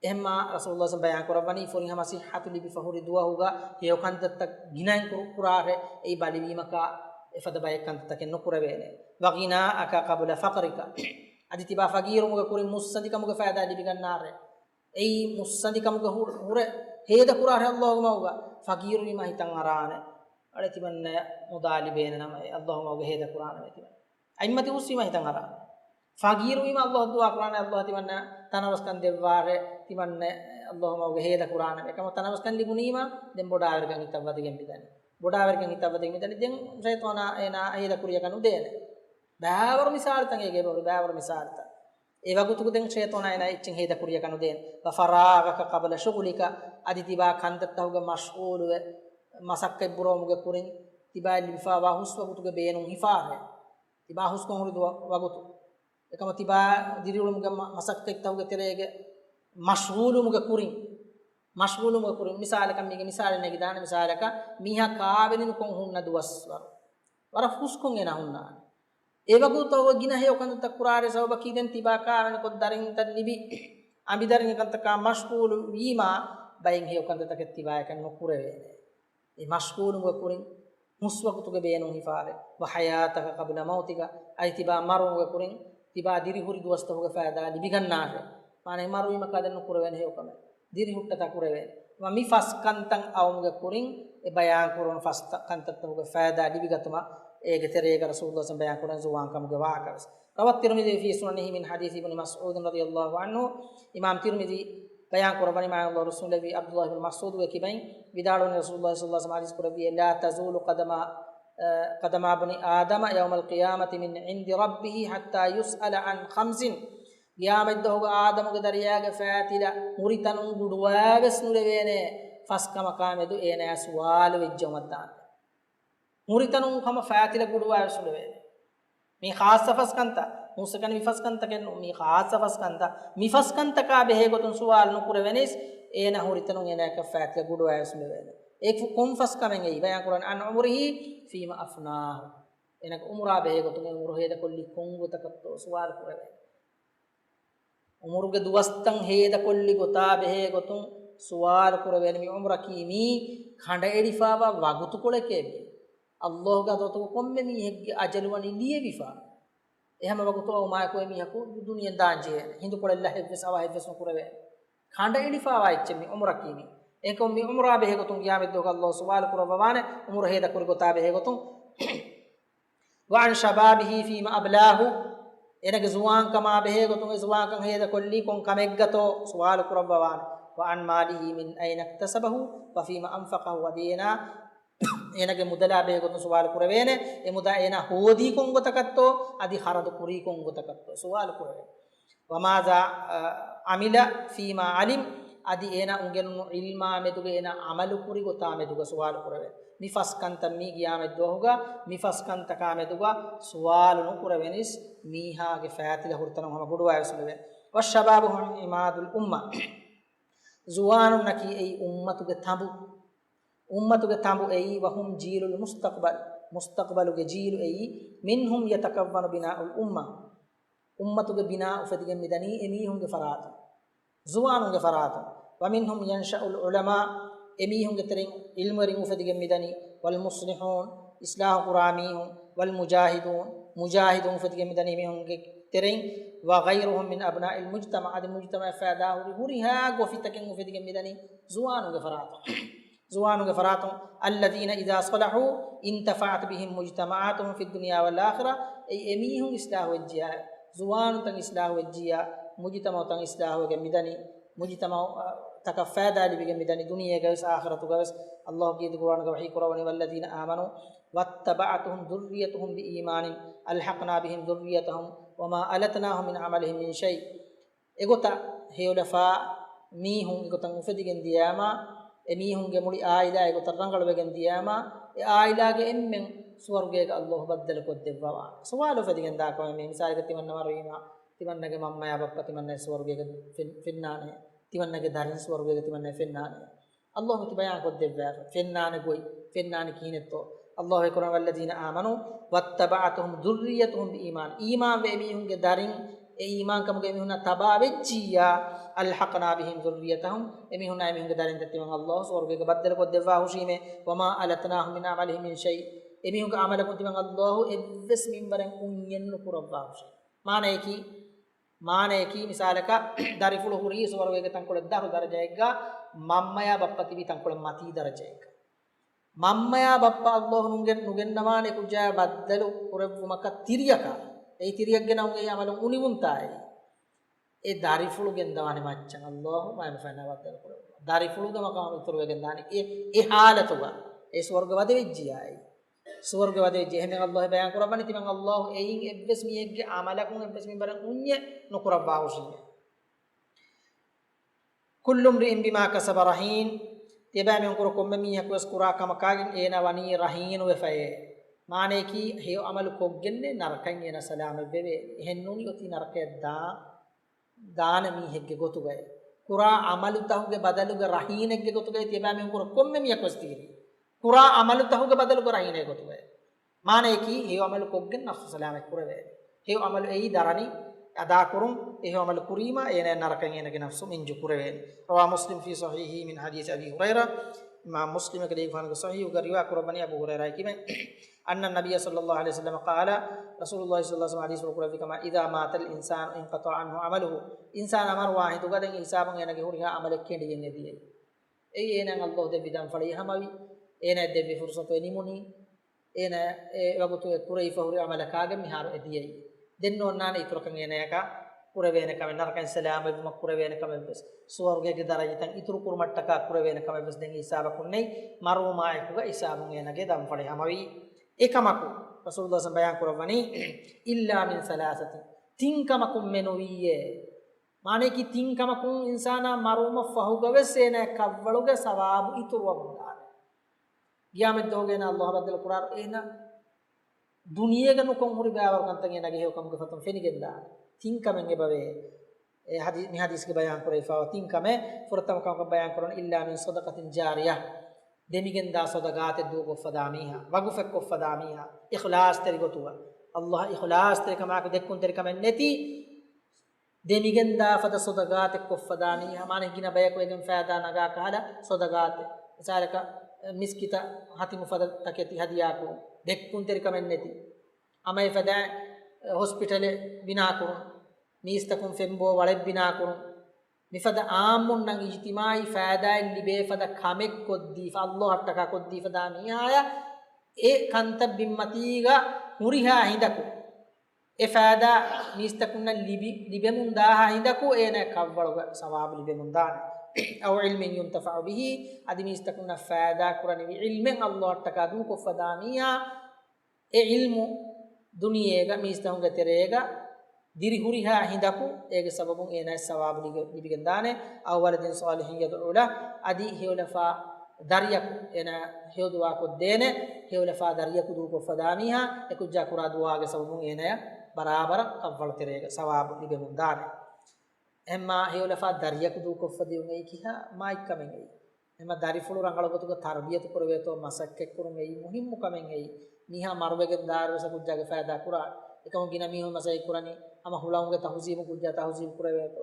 އެހެންމާ ރަސޫލުﷲ ބަޔާން ކުރައްވަނީ، ފުރިހަމަ ޞިއްޙަތު ލިބިފަ ހުރި ދުވަހުގަ ހެޔޮ ކަންތައްތައް ގިނައިން ކުރު-، ކުރާށޭ، އެއީ ބަލިވީމަކާ އެފަދަ ބައެއް ކަންތައްތަކެއް ނުކުރެވޭނެ. وَغِنَاكَ قَبْلَ فَقْرِكَ. އަދި ތިބާ ފަގީރުވުމުގެ ކުރިން މުއްސަނދިކަމުގެ ފައިދާ ލިބިގަންނާށޭ. އެއީ މުއްސަނދިކަމުގެ ހު-، ހުރެ ހޭދަ ކުރާށޭ ﷲގެ މަގުގަ. ފަގީރުވީމާ ހިތަށް އަރާނެ. އަޅެ ތިމަންނަ މުދާ ލިބޭނެ ނަމަ، އެ ﷲގެ މަގުގަ ހޭދަ ކުރާނަމޭ ތިމަން. އަތްމަތި ހުސްވީމަ ހިތަށް އަރާނެ. ފަގީރުވީމަ އައްލާހަށް ދުޢާ ކުރާނެ، އައްލާހް ތިމަންނަ ތަނަވަސްކަން ދެއްވާށޭ، ތިމަންނަ އައްލާހު މަގުގަ ހޭދަ ކުރާނަމޭ. އެކަމަ ތަނަވަސްކަން ލިބުނީމަ ދެން ބޮޑާވެރިކަން ހިތަށް ވަދެގެން މިދަނީ. ބޮޑާވެރިކަން ހިތަށް ވަދެގެން މިދަނީ. ދެން ޝައިޠާނާ އޭނާ ހޭދަ ކުރިޔަކަށް ނުދޭނެ. ބާވަރު މިސާލުތައް އޭގެ ބަހުރި، ބާވަރު މިސާލުތައް. އެ ވަގުތުގަ ދެން ޝައިޠާނާ އޭނާ އެއްޗެއް ހޭދަ ކުރިޔަކަށް ނުދޭނެ. وفراغك قبل شغلك، އަދި ތިބާ ކަންތައްތަކުގަ މަޝްޣޫލުވެ، މަސައްކަތް ބުރަވުމުގެ ކުރިން ތިބާއަށް ލިބިފާވާ ހުސް ވަގުތުގެ ބޭނުން ހިފާށޭ. ތިބާ ހުސްކޮށް ހުރި ދުވަ-، ވަގުތު. އެކަމަ ތިބާ ދިރިއުޅުމުގެ މަ-، މަސައްކަތްތަކުގެ ތެރޭގަ މަޝްޣޫލުވުމުގެ ކުރިން، މަޝްޣޫލުވުމުގެ ކުރިން، މިސާލަކަށް މީގެ މިސާލެއް ނެގިދާނެ، މިސާލަކަށް މީހާ ކާވެނިނުކޮށް ހުންނަ ދުވަސްވަރު، ވަރަށް ހުސްކޮށް އޭނާ ހުންނާނެ. އެ ވަގުތު ގިނަ ހެޔޮ ކަންތައްތައް ކުރާރޭ ސަބަބަކީ ދެން ތިބާ ކާވެނިކޮށް ދަރިންތައް ލިބި، އަނބިދަރިން އެކަންތަކާ މަޝްޣޫލު ވީމާ، ބައެއް ހެޔޮ ކަންތައްތަކެއް ތިބާޔަކަށް ނުކުރެވޭނެ. އެ މަޝްޣޫލުވުމުގެ ކުރިން ހުސް ވަގުތުގެ ބޭނުން ހިފާށޭ. وحياتك قبل موتك، އަދި ތިބާ މަރުވުމުގެ ކުރިން ތިބާ ދިރިހުރި ދުވަސްތަކުގެ ފައިދާ ލިބިގަންނާށޭ. މާނައީ މަރުވީމަ ކާދެން ނުކުރެވޭނެ ހެޔޮ ކަމެއް. ދިރިހުއްޓަތާ ކުރެވޭނެ. ވަ މި ފަސް ކަންތައް އައުމުގެ ކުރިން އެ ބަޔާން ކުރުނު ފަސް ތަ-، ކަންތައްތަކުގެ ފައިދާ ލިބިގަތުމަށް އޭގެ ތެރޭގަ ރަސޫލު ބަޔާން ކުރަން ޒުވާން ކަމުގެ ވާހަކަވެސް. روى الترمذي في سننه من حديث ابن مسعود رضي الله عنه، އިމާމް ތިރްމިޒީ ބަޔާން ކުރައްވަނީ، މާތް ރަސޫލެއްވި ޢަބްދުﷲ ބިން މަސްޢޫދުގެ ކިބައިން ވިދާޅުވަނީ، ރަސޫލުﷲ ޞައްލަﷲ ޢަލައިހި ވަސައްލަމަ ޙަދީޘް ކުރެއްވިއޭ، لا تزول قدما، އަ، قدما ابن آدم يوم القيامة من عند ربه حتى يسأل عن خمس. ޤިޔާމަތްދުވަހުގަ އާދަމުގެ ދަރިޔާގެ ފައިތިލަ ހުރިތަނުން ގުޑުވާވެސް ނުލެވޭނެ، ފަސް ކަމަކާމެދު އޭނާ ސުވާލު ވެއްޖައުމަށްދާނެ. ހުރިތަނުން ހަމަ ފައިތިލަ ގުޑުވާވެސް ނުލެވޭނެ. މީ ޚާއްޞަ ފަސް ކަންތައް، މޫސަކަނި މި ފަސް ކަންތަކެއް ނޫން، މީ ޚާއްޞަ ފަސް ކަންތައް. މި ފަސް ކަންތަކާ ބެހޭ ގޮތުން ސުވާލު ނުކުރެވެނީސް، އޭނާ ހުރިތަނުން އޭނާއަކަށް ފައިތިލަ ގުޑުވާވެސް ނުލެވޭނެ. އެ ކު-، ކޮން ފަސް ކަމެއް އެއީ؟ ބަޔާން ކުރަން، عن عمره فيما أفناه. އޭނާގެ އުމުރާ ބެހޭ ގޮތުން އެ އުމުރު ހޭދަކޮށްލީ ކޮން ގޮތަކަށްތޯ ސުވާލު ކުރެވޭނެ. އުމުރުގެ ދުވަސްތައް ހޭދަކޮށްލި ގޮތާ ބެހޭ ގޮތުން ސުވާލު ކުރެވޭނެ. މި އުމުރަކީ މީ ކަނޑައެޅިފާވާ ވަގުތުކޮޅެކޭ މީ. އައްލާހުގެ ޙަޟްރަތުގަ ކޮންމެ މީހެއްގެ އަޖަލު ވަނީ ލިޔެވިފަ. އެ ހަމަ ވަގުތު އައުމާއެކު އެ މީހަކު ދުނިޔެއިން ދާން ޖެހޭނެ. ހިނދުކޮޅެއް ލަހެއްވެސް އަވަހެއްވެސް ނުކުރެވޭނެ. ކަނޑައެޅިފާވާ އެއްޗެއް މި އުމުރަކީ މީ. އެކަމު މި އުމުރާ ބެހޭ ގޮތުން ޤިޔާމަތްދުވަހު އައްލާހު ސުވާލު ކުރައްވަވާނެ، އުމުރު ހޭދަކުރި ގޮތާ ބެހޭ ގޮތުން. وعن شبابه فيما أبلاه، އޭނާގެ ޒުވާންކަމާ ބެހޭ ގޮތުން އެ ޒުވާންކަން ހޭދަކޮށްލީ ކޮން ކަމެއްގަތޯ ސުވާލު ކުރައްވަވާނެ. وعن ماله من أين اكتسبه وفيما أنفقه، އަދި އޭނާ، އޭނާގެ މުދަލާ ބެހޭ ގޮތުން ސުވާލު ކުރެވޭނެ. އެ މުދާ އޭނާ ހޯދީ ކޮން ގޮތަކަށްތޯ، އަދި ޚަރަދު ކުރީ ކޮން ގޮތަކަށްތޯ ސުވާލު ކުރެވޭނެ. وماذا، އަ، عمل فيما علم، އަދި އޭނާ އުނގެނުނު ޢިލްމާ މެދުގަ އޭނާ ޢަމަލު ކުރި ގޮތާ މެދުގަ ސުވާލު ކުރެވޭނެ. މި ފަސް ކަންތައް މީ ޤިޔާމަތްދުވަހުގަ މި ފަސް ކަންތަކާ މެދުގަ ސުވާލު ނުކުރެވެނީސް މީހާގެ ފައިތިލަ ހުރިތަނުން ހަމަ ގުޑުވާވެސް ނުލެވޭނެ. والشباب هم عماد الأمة، ޒުވާނުންނަކީ އެއީ އުއްމަތުގެ ތަނބު. އުއްމަތުގެ ތަނބު އެއީ، وهم جيل المستقبل، މުސްތަޤްބަލުގެ ޖީލު އެއީ، منهم يتكون بناء الأمة، އުއްމަތުގެ ބިނާ އުފެދިގެން މިދަނީ އެމީހުންގެ ފަރާތުން، ޒުވާނުންގެ ފަރާތުން. ومنهم ينشأ العلماء، އެމީހުންގެ ތެރެއިން ޢިލްމުވެރިން އުފެދިގެން މިދަނީ، والمصلحون، އިޞްލާޙު ކުރާ މީހުން، والمجاهدون، މުޖާހިދުން އުފެދިގެން މިދަނީ މީހުންގެ ތެރެއިން، وغيرهم من أبناء المجتمع، އަދި މުޖުތަމަޢަށް ފައިދާހުރި ހުރިހާ ގޮފިތަކެއް އުފެދިގެން މިދަނީ ޒުވާނުންގެ ފަރާތުން. ޒުވާނުންގެ ފަރާތުން، الذين إذا صلحوا انتفعت بهم مجتمعاتهم في الدنيا والآخرة، އެއީ އެމީހުން އިޞްލާޙު ވެއްޖިޔާ، ޒުވާނުންތައް އިޞްލާޙު ވެއްޖިޔާ، މުޖުތަމަޢުތައް އިޞްލާޙުވެގެން މިދަނީ، މުޖުތަމަޢު، އަ، ތަކަށް ފައިދާ ލިބިގެން މިދަނީ، ދުނިޔޭގަވެސް އާޚިރަތުގަވެސް. އައްލާހު ކީރިތި ޤުރްއާނުގަ ވަޙީ ކުރައްވަނީ، والذين آمنوا واتبعتهم ذريتهم بإيمان ألحقنا بهم ذريتهم وما ألتناهم من عملهم من شيء. އެގޮތަށް ހެޔޮލަފާ މީހުން އެގޮތަށް އުފެދިގެން ދިޔާމާ، އެ މީހުންގެ މުޅި އާއިލާ އެގޮތަށް ރަނގަޅުވެގެން ދިޔާމާ، އެ އާއިލާގެ އެންމެން ސުވަރުގޭގަ އައްލާހު ބައްދަލުކޮށްދެއްވަވާނެ. ސުވާލު އުފެދިގެން ދާ ކަމެއް މީ. މިސާލަކަށް ތިމަންނަ މަރުވީމާ، ތިމަންނަގެ މަންމަޔާ ބައްޕަ ތިމަންނަ ސުވަރުގޭގަ ފެން-، ފެންނާނެ، ތިމަންނަގެ ދަރިން ސުވަރުގޭގަ ތިމަންނަ ފެންނާނެ. އައްލާހު ތި ބަޔާން ކޮށްދެއްވާފަ، ފެންނާނެ ގޮތް، ފެންނާނެ ކިހިނެއްތޯ. އައްލާހު އެކުރަން، والذين آمنوا واتبعتهم ذريتهم بإيمان، އީމާންވެ އެމީހުންގެ ދަރިން، އެ އީމާންކަމުގެ އެމީހުންނާ ތަބާވެއްޖިއްޔާ، ألحقنا بهم ذريتهم، އެމީހުންނާ އެމީހުންގެ ދަރިންތައް ތިމަން އައްލާހު ސުވަރުގޭގަ ބައްދަލުކޮށްދެއްވާ ހުށީމޭ، وما ألتناهم من عملهم من شيء، އެމީހުންގެ ޢަމަލަކުން ތިމަން އައްލާހު އެއްވެސް މިންވަރެއް އުންޏެއް ނުކުރައްވާ ހުށީ. މާނަޔަކީ، މާނަޔަކީ، މިސާލަކަށް، ދަރިފުޅު ހުރީ ސުވަރުގޭގެ ތަންކޮޅެއް ދަށު ދަރަޖައެއްގަ، މަންމަޔާ ބައްޕަ ތިބީ ތަންކޮޅެއް މަތީ ދަރަޖައެއްގަ. މަންމަޔާ ބައްޕަ އައްލާހު ނުގެ-، ނުގެންނަވާނެ ކުއްޖާ ބައްދަލު ކުރެއްވުމަކަށް ތިރިއަކަށް. އެއީ ތިރިއަށް ގެނައުން އެއީ އަމަލުން އުނިވުންތާއޭ. އެ ދަރިފުޅު ގެންދަވާނެ މައްޗަށް އައްލާހު މާތް ބައްދަލު ކުރެވުން. ދަރިފުޅުގެ މަޤާމު އިތުރުވެގެން ދާނެ. އެ، އެ ހާލަތުގަ، އެ ސުވަރުގެ ވަދެވެއްޖިޔާއި. ސުވަރުގެ ވަދެވެއްޖެ. އެހެން އައްލާހު ބަޔާން ކުރައްވަނީ ތިމަން އައްލާހު އެއިން އެއްވެސް މީހެއްގެ އަމަލަކުން އެއްވެސް މިންވަރެއް އުންޏެއް ނުކުރައްވާހުށީމޭ. كل امرئ بما كسب رهين، ތިޔަބައިމީހުންކުރެ ކޮންމެ މީހަކުވެސް ކުރާ ކަމަކާގެން އޭނާ ވަނީ ރަހީނުވެފައޭ. މާނަޔަކީ ހެޔޮ އަމަލު ކޮށްގެންނޭ ނަރަކައިން އޭނާ ސަލާމަތްވެވޭ. އެހެންނޫނީ އޮތީ ނަރަކަޔަށް ދާ، ދާނެ މީހެއްގެ ގޮތުގައި. ކުރާ އަމަލުތަހުގެ ބަދަލުގެ ރަހީނެއްގެ ގޮތުގައި ތިޔަބައިމީހުންކުރެ ކޮންމެ މީހަކުވެސް ތިއިރީ. ކުރާ އަމަލުތަހުގެ ބަދަލުގެ ރަހީނެއްގެ ގޮތުގައި. މާނަޔަކީ، ހެޔޮ އަމަލު ކޮށްގެން ނަފްސު ސަލާމަތް ކުރެވޭ. ހެޔޮ އަމަލު އެއީ ދަރަނި އަދާކުރުން، އެ ހެޔޮ އަމަލު ކުރީމާ އޭނަ ނަރަކައިން އޭނަގެ ނަފްސު މިންޖު ކުރެވޭނެ. رواه مسلم في صحيحه من حديث أبي هريرة. އިމާމް މުސްލިމް ކަލޭގެފާނުގެ ޞަޙީޙުގަ ރިވާ ކުރައްވަނީ އަބޫ ހުރައިރާ ކިބެން. أن النبي صلى الله عليه وسلم قال، ރަސޫލުﷲ ޞައްލަﷲ ޢަލައިހި ވަސައްލަމަ ޤާލަ، رسول الله صلى الله عليه وسلم، إذا مات الإنسان انقطع عنه عمله، އިންސާނާ މަރުވާ ހިނދުގަ ދެން ހިސާބުން އޭނަގެ ހުރިހާ އަމަލެއް ކެނޑިގެން އެދިޔައީ. އެއީ އޭނާއަށް އައްލާހު ދެއްވި ދަންފަޅި ހަމަވި، އޭނާއަށް ދެއްވި ފުރުޞަތު އެ ނިމުނީ، އޭނާ އެ ވަގުތު އެ ކުރެވިފަ ހުރި އަމަލަކާގެން މިހާރު އެ ދިޔައީ. ދެން ނޯންނާނެ އިތުރަކަށް އޭނާއަކާ ކުރެވޭނެ ކަމެއް، ނަރަކައިން ސަލާމަތްވުމަށް ކުރެވޭނެ ކަމެއްވެސް، ސުވަރުގޭގެ ދަރަޖަތައް އިތުރު ކުރުމަށްޓަކާ ކުރެވޭނެ ކަމެއްވެސް ދެން ހިސާބަކުން ނެތް. މަރުވުމާއެކުގަ ހިސާބުން އޭނާގެ ދަންފަޅި ހަމަވީ. އެކަމަކު، ރަސޫލުﷲ ބަޔާން ކުރައްވަނީ، إلا من ثلاثة، ތިން ކަމަކުން މެނުވީއޭ. މާނަޔަކީ ތިން ކަމަކުން އިންސާނާ މަރުވުމަށް ފަހުގަވެސް އޭނާ ކަށްވަޅުގެ ސަވާބު އިތުރުވަމުންދާނެ. ގިޔާމަތްދުވަހުގަ އޭނާ އައްލާހު ބައްދަލު ކުރާ އޭނާ ދުނިޔޭގަ ނުކޮށް ހުރި ބައިވަރު ކަންތައް އޭނާގެ ހެޔޮކަމުގެ ފަތުން ފެނިގެންދާނެ. ތިން ކަމެއް އެބަވޭ. އެ ހަދީ-، މި ހަދީސްގެ ބަޔާން ކުރެވިފައިވާ ތިން ކަމެއް. ފުރަތަމަ ކަމަކަށް ބަޔާން ކުރަން، إلا من صدقة جارية، ދެމިގެންދާ ޞަދަޤާތެއް ދޫކޮށްފަދާ މީހާ، ވަގުފެއް ކޮށްފަދާ މީހާ، އިޚްލާޞްތެރި ގޮތުގަ، އައްލާހަށް އިޚްލާޞްތެރިކަމާއެކު ދެއްކުންތެރިކަމެއް ނެތި، ދެމިގެންދާ ފަދަ ޞަދަޤާތެއް ކޮށްފަދާ މީހާ، މާނަ ގިނަ ބަޔަކު އޭގެން ފައިދާ ނަގާ ކަހަލަ ޞަދަޤާތެއް. މިސާލަކަށް، މިސްކިތަށް ހަތިމު ފަދަ ތަކެތި ހަދިޔާކުރުން، ދެއްކުންތެރިކަމެއް ނެތި. އަމައި ފަދައިން ހޮސްޕިޓަލެއް ބިނާކުރުން، މީސްތަކުން ފެންބޯ ވަޅެއް ބިނާކުރުން، މިފަދަ އާއްމުންނަށް އިޖްތިމާޢީ ފައިދާއެއް ލިބޭ ފަދަ ކަމެއް ކޮށްދީފަ، އައްލާހަށްޓަކާ ކޮށްދީފަދާ މީހާޔަށް އެ ކަންތައް ބިންމަތީގަ ހުރިހާ ހިނދަކު އެ ފައިދާ މީސްތަކުންނަށް ލިބި، ލިބެމުން ދާހާ ހިނދަކު އޭނާ ކަށްވަޅުގަ ސަވާބު ލިބެމުން ދާނެ. أو علم ينتفع به، އަދި މީސްތަކުންނަށް ފައިދާ ކުރަނިވި ޢިލްމެއް އައްލާހަށްޓަކާ ދޫކޮށްފަދާ މީހާ، އެ ޢިލްމު ދުނިޔޭގަ މީސްތަކުންގެ ތެރޭގަ ދިރި ހުރިހާ ހިނދަކު އޭގެ ސަބަބުން އޭނާއަށް ސަވާބު ލިބި، ލިބިގެންދާނެ. أو ولد صالح يدعو له، އަދި ހެޔޮލަފާ ދަރިޔަކު، އޭނާ ހެޔޮ ދުޢާ ކޮށްދޭނެ، ހެޔޮލަފާ ދަރިޔަކު ދޫކޮށްފަދާ މީހާ، އެކުއްޖާ ކުރާ ދުޢާގެ ސަބަބުން އޭނާއަށް ބަރާބަރަށް ކަށްވަޅު ތެރޭގަ ސަވާބު ލިބެމުންދާނެ. އެހެންމާ ހެޔޮލަފާ ދަރިޔަކު ދޫކޮށްފަދިޔުން އެއީ ކިހާ މާތްކަމެއް އެއީ؟ އެހެންމާ ދަރިފުޅު ރަނގަޅު ގޮތުގަ ތަރުބިޔަތު ކުރެވޭތޯ، މަސައްކަތްކުރުން އެއީ މުހިއްމު ކަމެއް އެއީ. މީހާ މަރުވެގެން ދާއިރުވެސް އެކުއްޖާގެ ފައިދާ ކުރާ. އެކަމު ގިނަ މީހުން މަސައްކަތް ކުރަނީ ހަމަ ހުޅަނގުގެ ތަހުޒީބު ކުއްޖާ ތަހުޒީބު ކުރެވޭތޯ.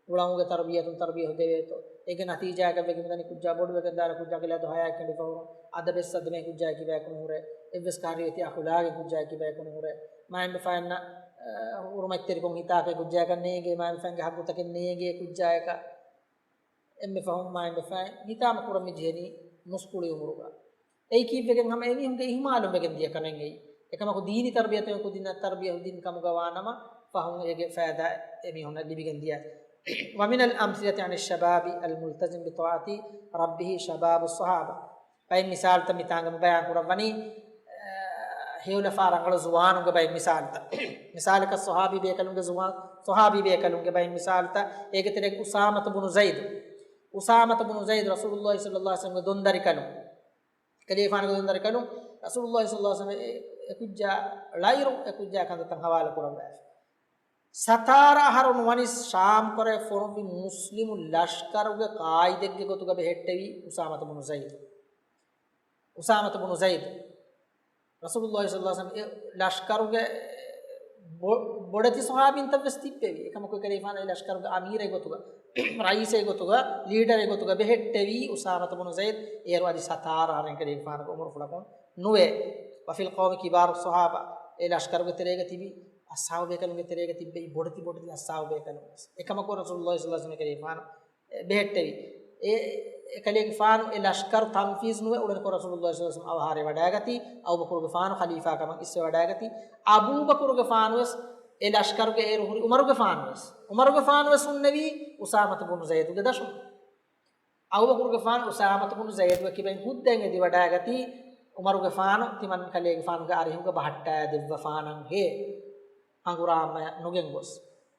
ހުޅަނގުގެ ތަރުބިޔަތުން ތަރުބިޔަތު ދެވޭތޯ. އޭގެ ނަތީޖާއަކަށް ވެގެން މިދަނީ ކުއްޖާ ބޮޑުވެގެން ދާއިރު ކުއްޖާގެ ލަދު ހަޔާ ކެނޑިފަ ހުރުން. އަދަބެއް ސަދަމޭ ކުއްޖާއަކީ ބަޔަކު ނުހުރޭ. އެއްވެސް ކަހަލަ ރިވެތި އަޚުލާގެއް ކުއްޖާއަކީ ބަޔަކު ނުހުރޭ. މާތް ބަފައިންނަށް، އަ، ހުރުމަތްތެރިކޮށް ހިތާކަށް ކުއްޖާއަކަށް ނޭނގޭ، މާތް ބަފައިންގެ ހައްގުތަކެއް ނޭނގޭ ކުއްޖާއަކަށް. އެންމެ ފަހުން މާތް ބަފައިން ހިތާމަ ކުރަން މި ޖެހެނީ ނުސްކުޅި އުމުރުގަ. އެއީ ކީއްވެގެން ހަމަ އެމީހުންގެ އިހުމާލުން ވެގެން ދިޔަ ކަމެއް އެއީ. އެކަމަކު ދީނީ ތަރުބިޔަތު ކުދިންނަށް ތަރުބިޔަ ދިން ކަމުގަ ވާނަމަ ފަހުން އޭގެ ފައިދާ އެމީހުންނަށް ލިބިގެން ދިޔަ. ومن الأمثلة عن الشباب الملتزم بطاعة ربه شباب الصحابة. ބައެއް މިސާލުތައް މިތާނގަ މި ބަޔާން ކުރައްވަނީ، އަ، ހެޔޮލަފާ ރަނގަޅު ޒުވާނުންގެ ބައެއް މިސާލުތައް. މިސާލަކަށް ޞަޙާބީ ބޭކަލުންގެ ޒުވާން، ޞަޙާބީ ބޭކަލުންގެ ބައެއް މިސާލުތައް. އޭގެ ތެރޭގަ އުސާމަތު ބުނު ޒައިދު. އުސާމަތު ބުނު ޒައިދު ރަސޫލުﷲ ޞައްލަﷲ ޢަލައިހި ވަސައްލަމްގެ ދޮންދަރިކަލުން. ކަލޭގެފާނުގެ ދޮންދަރިކަލުން ރަސޫލުﷲ ޞައްލަﷲ ޢަލައިހި ވަސައްލަމް އެ، އެކުއްޖާ ޅައިރު އެކުއްޖާ ކަންތައްތައް ހަވާލު ކުރައްވާފި. ސަތާރަ އަހަރު ނުވަނިސް ޝާމް ކޮރެ ފޮނުއްވި މުސްލިމު ލަޝްކަރުގެ ޤާއިދެއްގެ ގޮތުގަ ބެހެއްޓެވީ އުސާމަތު ބުނު ޒައިދު. އުސާމަތު ބުނު ޒައިދު. ރަސޫލުﷲ ޞައްލަﷲ ޢަލައިހި ވަސައްލަމް އެ ލަޝްކަރުގެ ބޮ-، ބޮޑެތި ޞަޙާބީންތައް ވެސް ތިއްބެވި. އެކަމަކު ކަލޭގެފާނު އެ ލަޝްކަރުގެ އަމީރެއް ގޮތުގަ، ރައީސެއް ގޮތުގަ، ލީޑަރެއް ގޮތުގަ ބެހެއްޓެވީ އުސާމަތު ބުނު ޒައިދު. އޭރު އަދި ސަތާރަ އަހަރެއް ކަލޭގެފާނުގެ އުމުރުފުޅަކުން ނުވޭ. وفي القوم كبار الصحابة، އެ ލަޝްކަރުގެ ތެރޭގަ ތިބި އަޞްޙާބު ބޭކަލުންގެ ތެރޭގަ ތިއްބެވި ބޮޑެތި ބޮޑެތި އަޞްޙާބު ބޭކަލުން ވެސް. އެކަމަކު ރަސޫލުﷲ ޞައްލަﷲ ޢަލައިހި ވަސައްލަމް ކަލޭގެފާނު ބެހެއްޓެވި. އެ، އެ ކަލޭގެފާނު އެ ލަޝްކަރު ތަންފީޒް ނުވެ އުޅެނިކޮށް ރަސޫލުﷲ ޞައްލަﷲ ޢަލައިހި ވަސައްލަމް އަވަހާރަވެވަޑައިގަތީ، އަބޫބަކުރުގެފާނު ޚަލީފާ ކަމަށް އިސްވެވަޑައިގަތީ، އަބޫބަކުރުގެފާނު ވެސް އެ ލަޝްކަރުގެ އޭރު ހުރި އުމަރުގެފާނުވެސް، އުމަރުގެފާނުވެސް ހުންނެވީ އުސާމަތު ބުނު ޒައިދުގެ ދަށުން. އަބޫބަކުރުގެފާނު އުސާމަތު ބުނު ޒައިދުގެ ކިބައިން ހުއްދައިން އެދިވަޑައިގަތީ، އުމަރުގެފާނު ތިމަން ކަލޭގެފާނުގެ އަރިހުގަ ބަހައްޓާ ދެއްވަފާނަން ހޭ. ހަނގުރާމަ ނުގެން ގޮސް،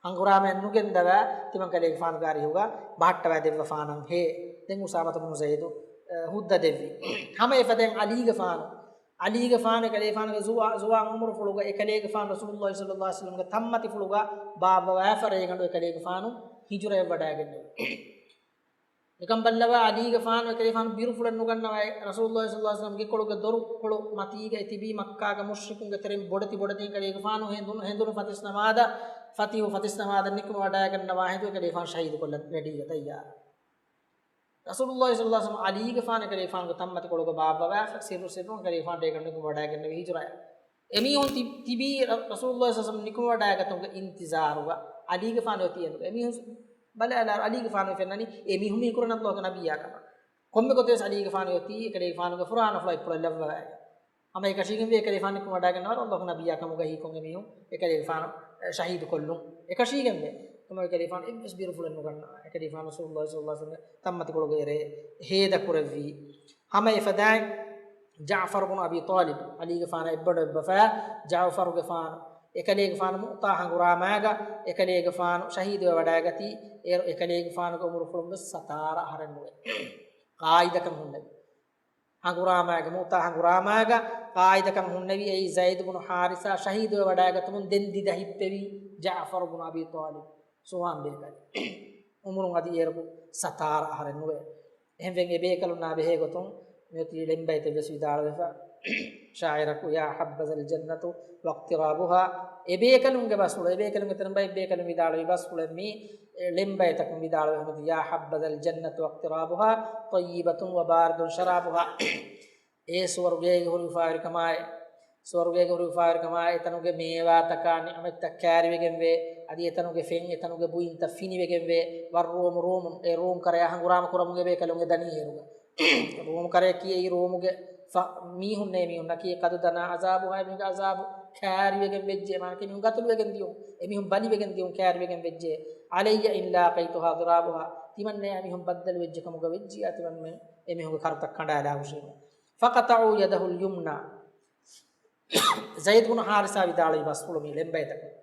ހަނގުރާމައެއް ނުގެންދަވާ ތިމަން ކަލޭގެފާނުގެ އަރިހުގަ ބަހައްޓަވާ ދެއްވަފާނަން ހޭ. ދެން އުސާމަތު ބުނު ޒައިދު، އަ، ހުއްދަ ދެއްވި. ހަމަ އެފަދައިން އަލީގެފާނު، އަލީގެފާނު އެކަލޭގެފާނުގެ ޒުވާ-، ޒުވާން އުމުރުފުޅުގަ އެކަލޭގެފާނު ރަސޫލުﷲ ޞައްލަﷲ ޢަލައިހި ވަސައްލަމްގެ ތައްމަތިފުޅުގަ ބާއްވަވާފަ ރޭގަނޑު އެކަލޭގެފާނު ހިޖުރައަށް ވަޑައިގެންނެވި. ނިކަން ބައްލަވާ އަލީގެފާނު އެކަލޭގެފާނު ބިރުފުޅެއް ނުގަންނަވާ، ރަސޫލުﷲ ޞައްލަﷲ ޢަލައިހި ވަސައްލަމް ގެކޮޅުގެ ދޮރުކޮޅު މަތީގައި ތިބީ މައްކާގެ މުޝްރިކުންގެ ތެރެއިން ބޮޑެތި ބޮޑެތި އެކަލޭގެފާނު ހެނދުނު، ހެނދުނު ފަތިސް ނަމާދަށް، ފަތިހު ފަތިސް ނަމާދަށް ނިކުމެވަޑައިގަންނަވާ ހެނދު އެކަލޭގެފާނު ޝަހީދުކޮށްލަން ރެޑީގަ ތައްޔާރު. ރަސޫލުﷲ ޞައްލަﷲ ޢަލައިހި ވަސައްލަމް އަލީގެފާނު އެކަލޭގެފާނުގެ ތައްމަތިކޮޅުގަ ބާއްވަވާފަ، ސިއްރު ސިއްރުން އެކަލޭގެފާނު ރޭގަނޑު ނިކުމެވަޑައިގެންނެވި ހިޖުރައަށް. އެމީހުން ތި-، ތިބީ ރަ-، ރަސޫލުﷲ ޞައްލަﷲ ޢަލައިހި ވަސައްލަމް ނިކުމެވަޑައިގަތުމުގެ އިންތިޒާރުގަ އަލީގެފާނު އޮތީ އެނދުގަ. އެމީހުން ބަލާލާ އަލީގެފާނު ފެންނަނީ އެމީހުން މީ ކުރަން ﷲގެ ނަބިއްޔާ ކަމަށް. ކޮންމެ ގޮތެއް ވެސް އަލީގެފާނު އޮތީ އެކަލޭގެފާނުގެ ފުރާނަފުޅަށް އިއްޕުޅަށް ލައްވަވާ. ހަމަ އެކަށީގެންވެ އެކަލޭގެފާނު ނިކުމެވަޑައިގަންނަވާ ﷲގެ ނަބިއްޔާ ކަމުގަ ހީކޮށް އެމީހުން އެކަލޭގެފާނު، އެ، ޝަހީދު ކޮށްލުން. އެކަށީގެންވެ ކޮންމެ އެކަލޭގެފާނު އެއްވެސް ބިރުފުޅެއް ނުގަންނަވާ. އެކަލޭގެފާނު ރަސޫލުﷲ ޞައްލަﷲ ޢަލައިހި ވަސައްލަމްގެ ތައްމަތިކޮޅުގެ އެރޭ ހޭދަ ކުރެއްވީ. ހަމަ އެފަދައިން ޖަޢުފަރު ބުނު އަބީ ޠާލިބް، އަލީގެފާނާ އެއްބަނޑު އެއްބަފާ ޖަޢުފަރުގެފާނު، އެކަލޭގެފާނު މުއުތާ ހަނގުރާމާގަ އެކަލޭގެފާނު ޝަހީދުވެވަޑައިގަތީ، އޭރު އެކަލޭގެފާނުގެ އުމުރުފުޅުން ވެސް ސަތާރަ އަހަރެއް ނުވޭ. ޤާއިދަކަން ހުންނެވި. ހަނގުރާމާގެ، މުއުތާ ހަނގުރާމާގަ ޤާއިދަކަން ހުންނެވި އެއީ ޒައިދު ބުނު ޙާރިސާ ޝަހީދުވެވަޑައިގަތުމުން ދެން ދިދަ ހިއްޕެވި ޖަޢުފަރު ބުނު އަބީ ޠާލިބް. ސުވާން ބޭކަލެއް. އުމުރުން އަދި އޭރު ސަތާރަ އަހަރެއް ނުވޭ. އެހެންވެ އެބޭކަލުންނާ ބެހޭގޮތުން މިއޮތީ ޅެންބައިތެއް ވެސް ވިދާޅުވެފަ. ޝާޢިރަކު، يا حبذا الجنة واقترابها، އެބޭކަލުންގެ ބަސްފުޅު، އެބޭކަލުންގެ ތެރެއިން ބައެއް ބޭކަލުން ވިދާޅުވި ބަސްފުޅެއް މީ، ޅެންބައިތަކުން ވިދާޅުވެ ހުންނަ، يا حبذا الجنة واقترابها، طيبة وبارد شرابها. އޭ ސުވަރުގޭގެ ހުރި އުފާވެރިކަމާއި، ސުވަރުގޭގެ ހުރި އުފާވެރިކަމާއި، އެތަނުގެ މޭވާތަކާ ނިޢުމަތްތައް ކާރިވެގެންވޭ، އަދި އެތަނުގެ ފެން، އެތަނުގެ ބުއިންތައް ފިނިވެގެންވޭ، والروم روم، އެ ރޫމް ކަރަޔާ ހަނގުރާމަ ކުރަމުން އެބޭކަލުން އެ ދަނީ އޭރުގަ. ރޫމް ކަރަޔަކީ އެއީ ރޫމުގެ ފަ-، މީހުންނޭ މީހުންނަކީ، قد دنا عذابها، އެމީހުންގެ ޢަޒާބު ކާރިވެގެން ވެއްޖެ، މާނަކީ މީހުން ގަތުލުވެގެން ދިޔުން، އެމީހުން ބަލިވެގެން ދިޔުން ކާރިވެގެން ވެއްޖެ. علي إن لاقيتها ضرابها، ތިމަންނަޔާ މީހުން ބައްދަލުވެއްޖެ ކަމުގަ ވެއްޖިޔާ ތިމަންމެން އެމީހުންގެ ކަރުތައް ކަނޑާލާ ހުށީމެ. فقطعوا يده اليمنى. ޒައިދު ބުނު ޙާރިސާ ވިދާޅުވި ބަސްފުޅު މީ ޅެންބައިތަކުން.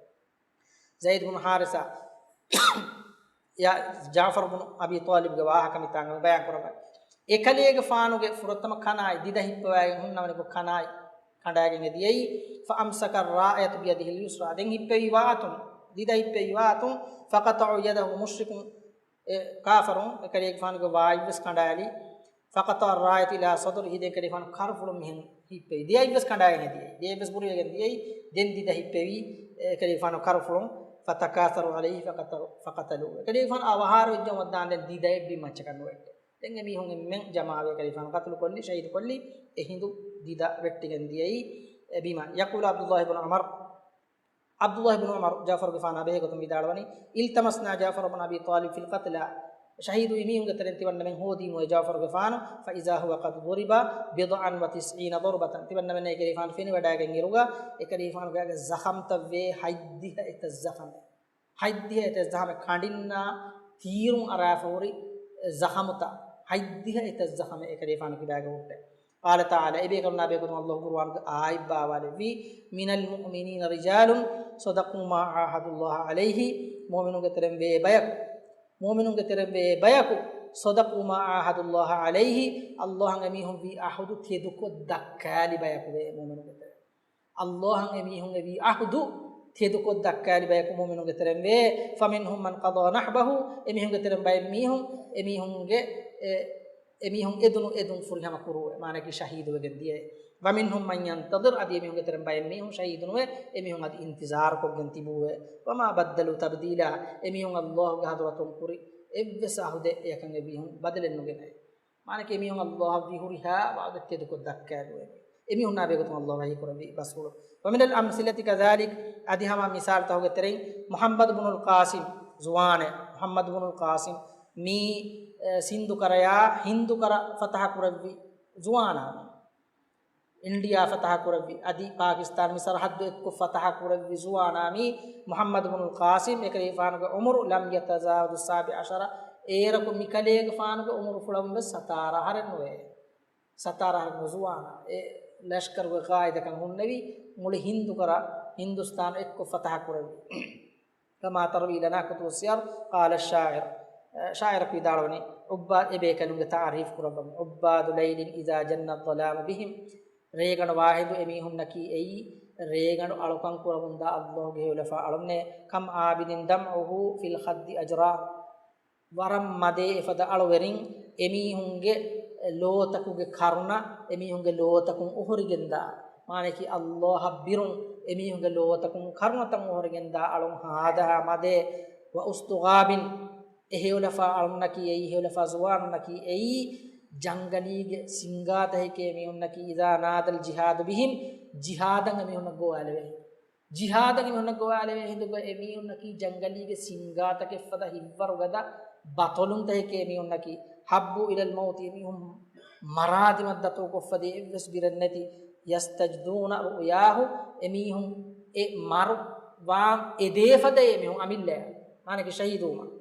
ޒައިދު ބުނު ޙާރިސާ، ޔާ، ޖަޢުފަރު ބުނު އަބީ ޠާލިބްގެ ވާހަކަ މިތާނގަ ބަޔާން ކުރައްވަން. އެކަލޭގެފާނުގެ ފުރަތަމަ ކަނާތް ދިދަ ހިއްޕަވައިގެން ހުންނަވަނިކޮށް ކަނާތް ކަނޑާގެން އެދިޔައީ، فأمسك الراية بيده اليسرى، ދެން ހިއްޕެވި ވާތުން، ދިދަ ހިއްޕެވި ވާތުން، فقطعوا يده، މުޝްރިކުން އެ ކާފަރުން އެކަލޭގެފާނުގެ ވާތްވެސް ކަނޑާލި. فقطع الراية إلى صدره، ދެން އެކަލޭގެފާނު ކަރުފުޅުން މިހެން ހިއްޕެވި. ދެއަތްވެސް ކަނޑާގެން އެދިޔައީ. ދެއަތްވެސް ބުރިވެގެން ދިޔައީ. ދެން ދިދަ ހިއްޕެވި، އެކަލޭގެފާނު ކަރުފުޅުން. فتكاثروا عليه فقتلوا، އެކަލޭގެފާނު އަވަހާރަވެއްޖެ ވައްދާން ދެން ދިދައެއް ބިން މައްޗަކަށް ނުވެއްޓެ. ދެން އެމީހުން އެންމެން ޖަމާވެ އެކަލޭގެފާނު ޤަތުލު ކޮށްލި، ޝަހީދު ކޮށްލި، އެހިނދު ދިދަ ވެއްޓިގެން ދިޔައީ އެ ބިމަށް. يقول عبد الله بن عمر، ޢަބްދުﷲ ބުނު ޢުމަރު ޖަޢުފަރުގެފާނާ ބެހޭގޮތުން ވިދާޅުވަނީ، التمسنا جعفر بن أبي طالب في القتلى، ޝަހީދުވި މީހުންގެ ތެރެއިން ތިމަންނަމެން ހޯދީމުވެ ޖަޢުފަރުގެފާނު، فإذا هو قد ضرب بضعا وتسعين ضربة، ތިމަންނަމެންނަށް އެކަލޭގެފާނު ފެނިވަޑައިގެން އިރުގަ، އެކަލޭގެފާނުގެ އަގެއް ޒަޚަމްތައްވޭ ހަތްދިހަ އެތައް ޒަޚަމެއް. ހަތްދިހަ އެތައް ޒަޚަމެއް ކަނޑިންނާ ތީރުން އަރާފަ ހުރި ޒަޚަމުތައް، ހަތްދިހަ އެތައް ޒަޚަމެއް އެކަލޭގެފާނު ކިބާގަ ހުއްޓެ. قال تعالى، އެބޭކަލުންނާ ބެހޭގޮތުން ﷲ ޤުރުއާނުގަ އާޔަތް ބާވާލެއްވީ، من المؤمنين رجال صدقوا ما عاهدوا الله عليه، މުއުމިނުންގެ ތެރެއިން ވޭ ބަޔަކު، މުއުމިނުންގެ ތެރެއިން ވޭ ބަޔަކު، صدقوا ما عاهدوا الله عليه، ﷲ އަށް އެމީހުން ވީ އަހުދު ތެދުކޮށް ދައްކާލި ބަޔަކު ވޭ މުއުމިނުންގެ ތެރެއިން. ﷲ އަށް އެމީހުން އެވީ އަހުދު ތެދުކޮށް ދައްކާލި ބަޔަކު މުއުމިނުންގެ ތެރެއިން ވޭ. فمنهم من قضى نحبه، އެމީހުންގެ ތެރެއިން ބައެއް މީހުން، އެމީހުންގެ، އެ، އެމީހުން އެދުނު އެދުން ފުރިހަމަ ކުރުވޭ، މާނައަކީ ޝަހީދުވެގެން ދިޔައޭ. ومنهم من ينتظر، އަދި އެމީހުންގެ ތެރެއިން ބައެއް މީހުން ޝަހީދުނުވެ، އެމީހުން އަދި އިންތިޒާރުކޮށްގެން ތިބޫވޭ. وما بدلوا تبديلا، އެމީހުން ﷲ ގެ ޙަޟްރަތުން ކުރި އެއްވެސް އަހުދެއް އެއަކަށް އެމީހުން ބަދަލެއް ނުގެނައޭ. މާނައަކީ އެމީހުން ﷲ އަށް ވީ ހުރިހާ ވަޢުދެއް ތެދުކޮށް ދައްކާލެވޭ. އެމީހުންނާ ބެހޭގޮތުން ﷲ ވަޙީ ކުރެއްވި ބަސްފުޅު. ومن الأمثلة كذلك، އަދި ހަމަ މިސާލުތަކުގެ ތެރެއިން މުޙައްމަދު ބުނުލް ޤާސިމް، ޒުވާނެއް، މުޙައްމަދު ބުނުލް ޤާސިމް މީ، އެ، ސިންދު ކަރަޔާ ހިންދު ކަރަ ފަތަޙަ ކުރެއްވި ޒުވާނާ މީ. އިންޑިއާ ފަތަހަ ކުރެއްވި، އަދި ޕާކިސްތާން މި ސަރަހައްދު އެއްކޮށް ފަތަހަ ކުރެއްވި ޒުވާނާ މީ މުޙައްމަދު ބުނުލް ޤާސިމް އެކަލޭގެފާނުގެ ޢުމުރު لم يتجاوز السابع عشر، އޭރަކު މިކަލޭގެފާނުގެ ޢުމުރުފުޅަށް ވެސް ސަތާރަ އަހަރެއް ނުވޭ. ސަތާރަ އަހަރެއް ނުވޭ ޒުވާނާ. އެ ލަޝްކަރުގެ ޤާއިދަކަން ހުންނެވި މުޅި ހިންދު ކަރަ ހިންދުސްތާން އެއްކޮށް ފަތަހަ ކުރެއްވި. كما تروي لنا كتب السير، قال الشاعر، ޝާއިރަކު ވިދާޅުވަނީ، ޢުއްބާ، އެ ބޭކަލުންގެ ތަޢުރީފު ކުރައްވަމު. عباد ليل إذا جن الظلام بهم، ރޭގަނޑު ވާހިނދު އެމީހުންނަކީ އެއީ، ރޭގަނޑު އަޅުކަން ކުރަމުންދާ ﷲ ގެ ހެޔޮލަފާ އަޅުންނޭ. كم عابد دمعه في الخد أجراه، ވަރަށް މަދޭ އެފަދަ އަޅުވެރިން އެމީހުންގެ ލޯތަކުގެ ކަރުނަ، އެމީހުންގެ ލޯތަކުން އޮހޮރިގެންދާ، މާނައަކީ ﷲ އަށް ބިރުން އެމީހުންގެ ލޯތަކުން ކަރުނަތައް އޮހޮރިގެންދާ އަޅުން ހާދަހާ މަދޭ. وأسد غاب، އެ ހެޔޮލަފާ އަޅުންނަކީ އެއީ، ހެޔޮލަފާ ޒުވާނުންނަކީ އެއީ، ޖަންގަލީގެ ސިންގާތަކެކޭ މީހުންނަކީ، إذا نادى الجهاد بهم، ޖިހާދަށް އެމީހުންނަށް ގޮވާލެވޭ. ޖިހާދަށް އެމީހުންނަށް ގޮވާލެވޭ ހިނދުގަ އެމީހުންނަކީ ޖަންގަލީގެ ސިންގާތަކެއްފަދަ ހިއްވަރުގަދަ ބަޠަލުންތަކެކޭ މީހުންނަކީ. حبوا إلى الموت، އެމީހުން މަރާދިމަށް ދަތުރުކޮށްފަދޭ އެއްވެސް ބިރެއް ނެތި. يستجدون رؤياه، އެމީހުން އެ މަރު ވާން އެދޭފަދަ އެމީހުން އަމިއްލަޔަށް، މާނައަކީ ޝަހީދުވުމަށް.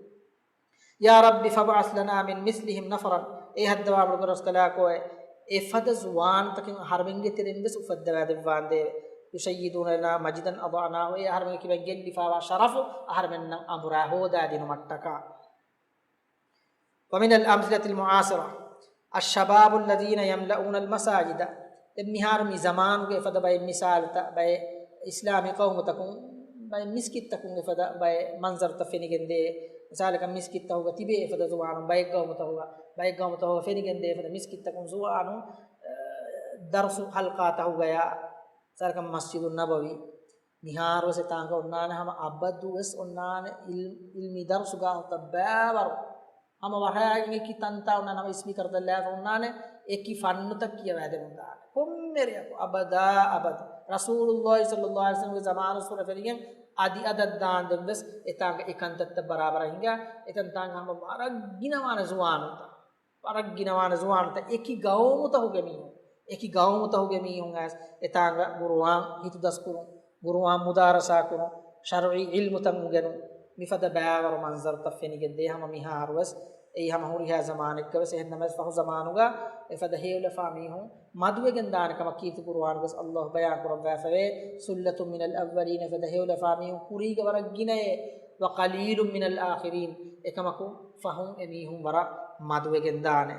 يا رب فابعث لنا من مثلهم نفرا، އޭ ހައްދަވާ ބޮޑުގެ ރަސްކަލާކޯއެ، އެފަދަ ޒުވާނުތަކެއް އަހަރުމެންގެ ތެރެއިން ވެސް އުފައްދަވާ ދެއްވާނދޭވެ. يشيدون لنا مجدا أضعناه، އެ އަހަރުމެންގެ ކިބައިން ގެއްލިފާވާ ޝަރަފު އަހަރުމެންނަށް އަނބުރާ ހޯދާދިނުމަށްޓަކާ. ومن الأمثلة المعاصرة الشباب الذين يملؤون المساجد، ދެން މިހާރު މި ޒަމާނުގެ އެފަދަ ބައެއް މިސާލުތައް، ބައެއް އިސްލާމީ ޤައުމުތަކުން ބައެއް މިސްކިތްތަކުން އެފަދަ ބައެއް މަންޒަރުތައް ފެނިގެންދޭ. މިސާލަކަށް މިސްކިތްތަކުގަ ތިބޭ އެފަދަ ޒުވާނުން، ބައެއް ގައުމުތަކުގަ، ބައެއް ގައުމުތަކުގަ ފެނިގެންދޭ އެފަދަ މިސްކިތްތަކުން ޒުވާނުން، އަ، ދަރުސު ޙަލްޤާތަކުގަޔާ، މިސާލަކަށް މަސްޖިދުއް ނަބަވީ، މިހާރުވެސް އެތާނގަ އޮންނާނެ ހަމަ އަބަދުވެސް އޮންނާނެ އިލް-، އިލްމީ ދަރުސުގާ ހުތަ ބައިވަރު. ހަމަ ވަށާގެން އެކި ތަންތާ އޮންނާނެ، ހަމަ އިސްޕީކަރު ދަށްލާފަ އޮންނާނެ އެކި ފަންނުތައް ކިޔަވާދެމުންދާނެ. ކޮންމެ ރެއަކު އަބަދާ އަބަދު. ރަސޫލުﷲ ޞައްލަﷲ ޢަލައިހި ވަސައްލަމްގެ ޒަމާނުއްސުރެ ފެނިގެން އަދި އަދަށް ދާންދެން ވެސް އެތާނގަ އެކަންތައްތައް ބަރާބަރަށް ހިނގާ. އެތަންތާނގަ ހަމަ ވަރަށް ގިނަވާނެ ޒުވާނުންތައް. ވަރަށް ގިނަވާނެ ޒުވާނުންތައް އެކި ގައުމުތަކުގެ މީހުން، އެކި ގައުމުތަކުގެ މީހުން އައިސް އެތާނގަ ގުރުއާން ހިތުދަސްކުރުން، ގުރުއާން މުދާރަސާކުރުން، ޝަރުޢީ ޢިލްމުތައް އުނގެނުން، މިފަދަ ބައިވަރު މަންޒަރުތައް ފެނިގެންދޭ. ހަމަ މިހާރުވެސް އެއީ ހަމަ ހުރިހާ ޒަމާނެއްގަވެސް. އެހެންނަމަވެސް ފަހު ޒަމާނުގަ އެފަދަ ހެޔޮލަފާ މީހުން މަދުވެގެން ދާނެ ކަމަށް ކީރިތި ޤުރުއާނުގަވެސް ﷲ ބަޔާން ކުރައްވާފަވޭ. ثلة من الأولين، އެފަދަ ހެޔޮލަފާ މީހުން ކުރީގަ ވަރަށް ގިނައޭ. وقليل من الآخرين، އެކަމަކު ފަހުން އެމީހުން ވަރަށް މަދުވެގެން ދާނެ.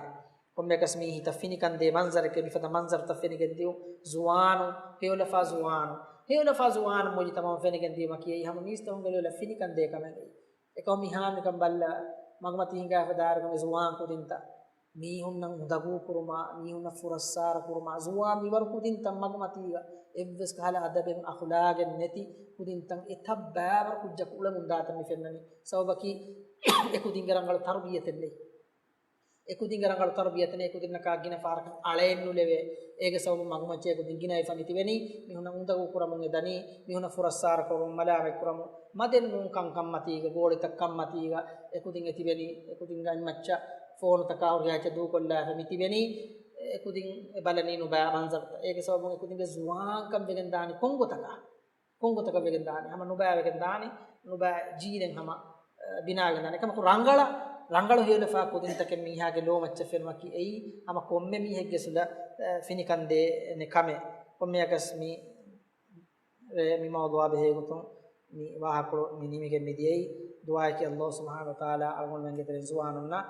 ކޮންމެއަކަސް މީ ހިތަށް ފިނިކަންދޭ މަންޒަރެކޭ، މިފަދަ މަންޒަރުތައް ފެނިގެން ދިޔުން. ޒުވާނު، ހެޔޮލަފާ ޒުވާނު، ހެޔޮލަފާ ޒުވާނު މުޖުތަމަޢުން ފެނިގެން ދިޔުމަކީ އެއީ ހަމަ މީސްތަކުންގެ ލޮލަށް ފިނިކަންދޭ ކަމެއް. އެކަމަކު މިހާރު ނިކަން ބައްލަ، މަގުމަތީ ހިނގާފަ ދާއިރުގަ މި ޒުވާން ކުދިންތައް މީހުންނަށް އުނދަގޫ ކުރުމާ، މީހުންނަށް ފުރައްސާރަ ކުރުމާ، ޒުވާން މިވަރު ކުދިންތައް މަގުމަތީގަ އެއްވެސް ކަހަލަ އަދަބެއް އަޚުލާގެއް ނެތި ކުދިންތައް އެތައް ބައިވަރު ކުއްޖަކު އުޅެމުން ދާތަން މި ފެންނަނީ. ސަބަބަކީ އެކުދިންގެ ރަނގަޅު ތަރުބިޔަތެއް ނެތް. އެކުދިންގެ ރަނގަޅު ތަރުބިޔަތެއް ނެތް، އެކުދިންނަކާ ގިނަ ފަހަރަކަށް އަޅައެއް ނުލެވޭ. އޭގެ ސަބަބުން މަގުމައްޗަށް އެކުދިން ގިނަވެފަ މިތިބެނީ. މީހުންނަށް އުނދަގޫ ކުރަމުން އެ ދަނީ، މީހުންނަށް ފުރައްސާރަ ކުރަމުން، މަލާމަތް ކުރަމުން، މަދެއް ނޫން ކަންކަން މަތީގަ، ގޯޅިތައް ކަން މަތީގަ އެކުދިން އެ ތިބެނީ. އެކުދިންގެ އަތްމައްޗަށް ފޯނުތަކާ ހުރިހާ އެއްޗެއް ދޫކޮށްލާފަ މިތިބެނީ. އެކުދިން އެ ބަލަނީ ނުބައި މަންޒަރުތައް. އޭގެ ސަބަބުން އެކުދިންގެ ޒުވާންކަން ވެގެން ދާނީ ކޮން ގޮތަކަށް؟ ކޮން ގޮތަކަށް ވެގެން ދާނީ؟ ހަމަ ނުބައި ވެގެން ދާނީ، ނުބައި ޖީލެއް ހަމަ، އަ، ބިނާވެގެން ދާނީ. އެކަމަކު ރަނގަޅަށް، ރަނގަޅު ހެޔޮލަފާ ކުދިންތަކެއް މީހާގެ ލޯމައްޗަށް ފެނުމަކީ އެއީ ހަމަ ކޮންމެ މީހެއްގެ ސުލަ، އަ، ފިނިކަންދޭ ކަމެއް. ކޮންމެއަކަސް މި ރޭ މި މައުޟޫޢާ ބެހޭގޮތުން މި ވާހަކަކޮޅު މި ނިމިގެން މިދިޔައީ. ދުޢާއަކީ ﷲ ސުބްޙާނަހޫ ވަތަޢާލާ އަޅުގަނޑުމެންގެ ތެރެއިން ޒުވާނުންނަށް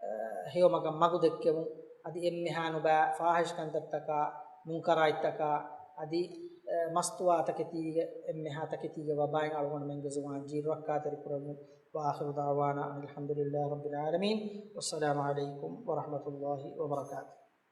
އަ، ހެޔޮމަގަށް މަގު ދެއްކެވުން، އަދި އެންމެހާ ނުބައި ފާޙިޝް ކަންތައްތަކާ، މުންކަރާތްތަކާ، އަދި، އަ، މަސްތުވާތަކެތީގެ އެންމެހާ ތަކެތީގެ ވަބާއިން އަޅުގަނޑުމެންގެ ޒުވާން ޖީލު ރައްކާތެރި ކުރެއްވުން. وآخر دعوانا أن الحمد لله رب العالمين. والسلام عليكم ورحمة الله وبركاته.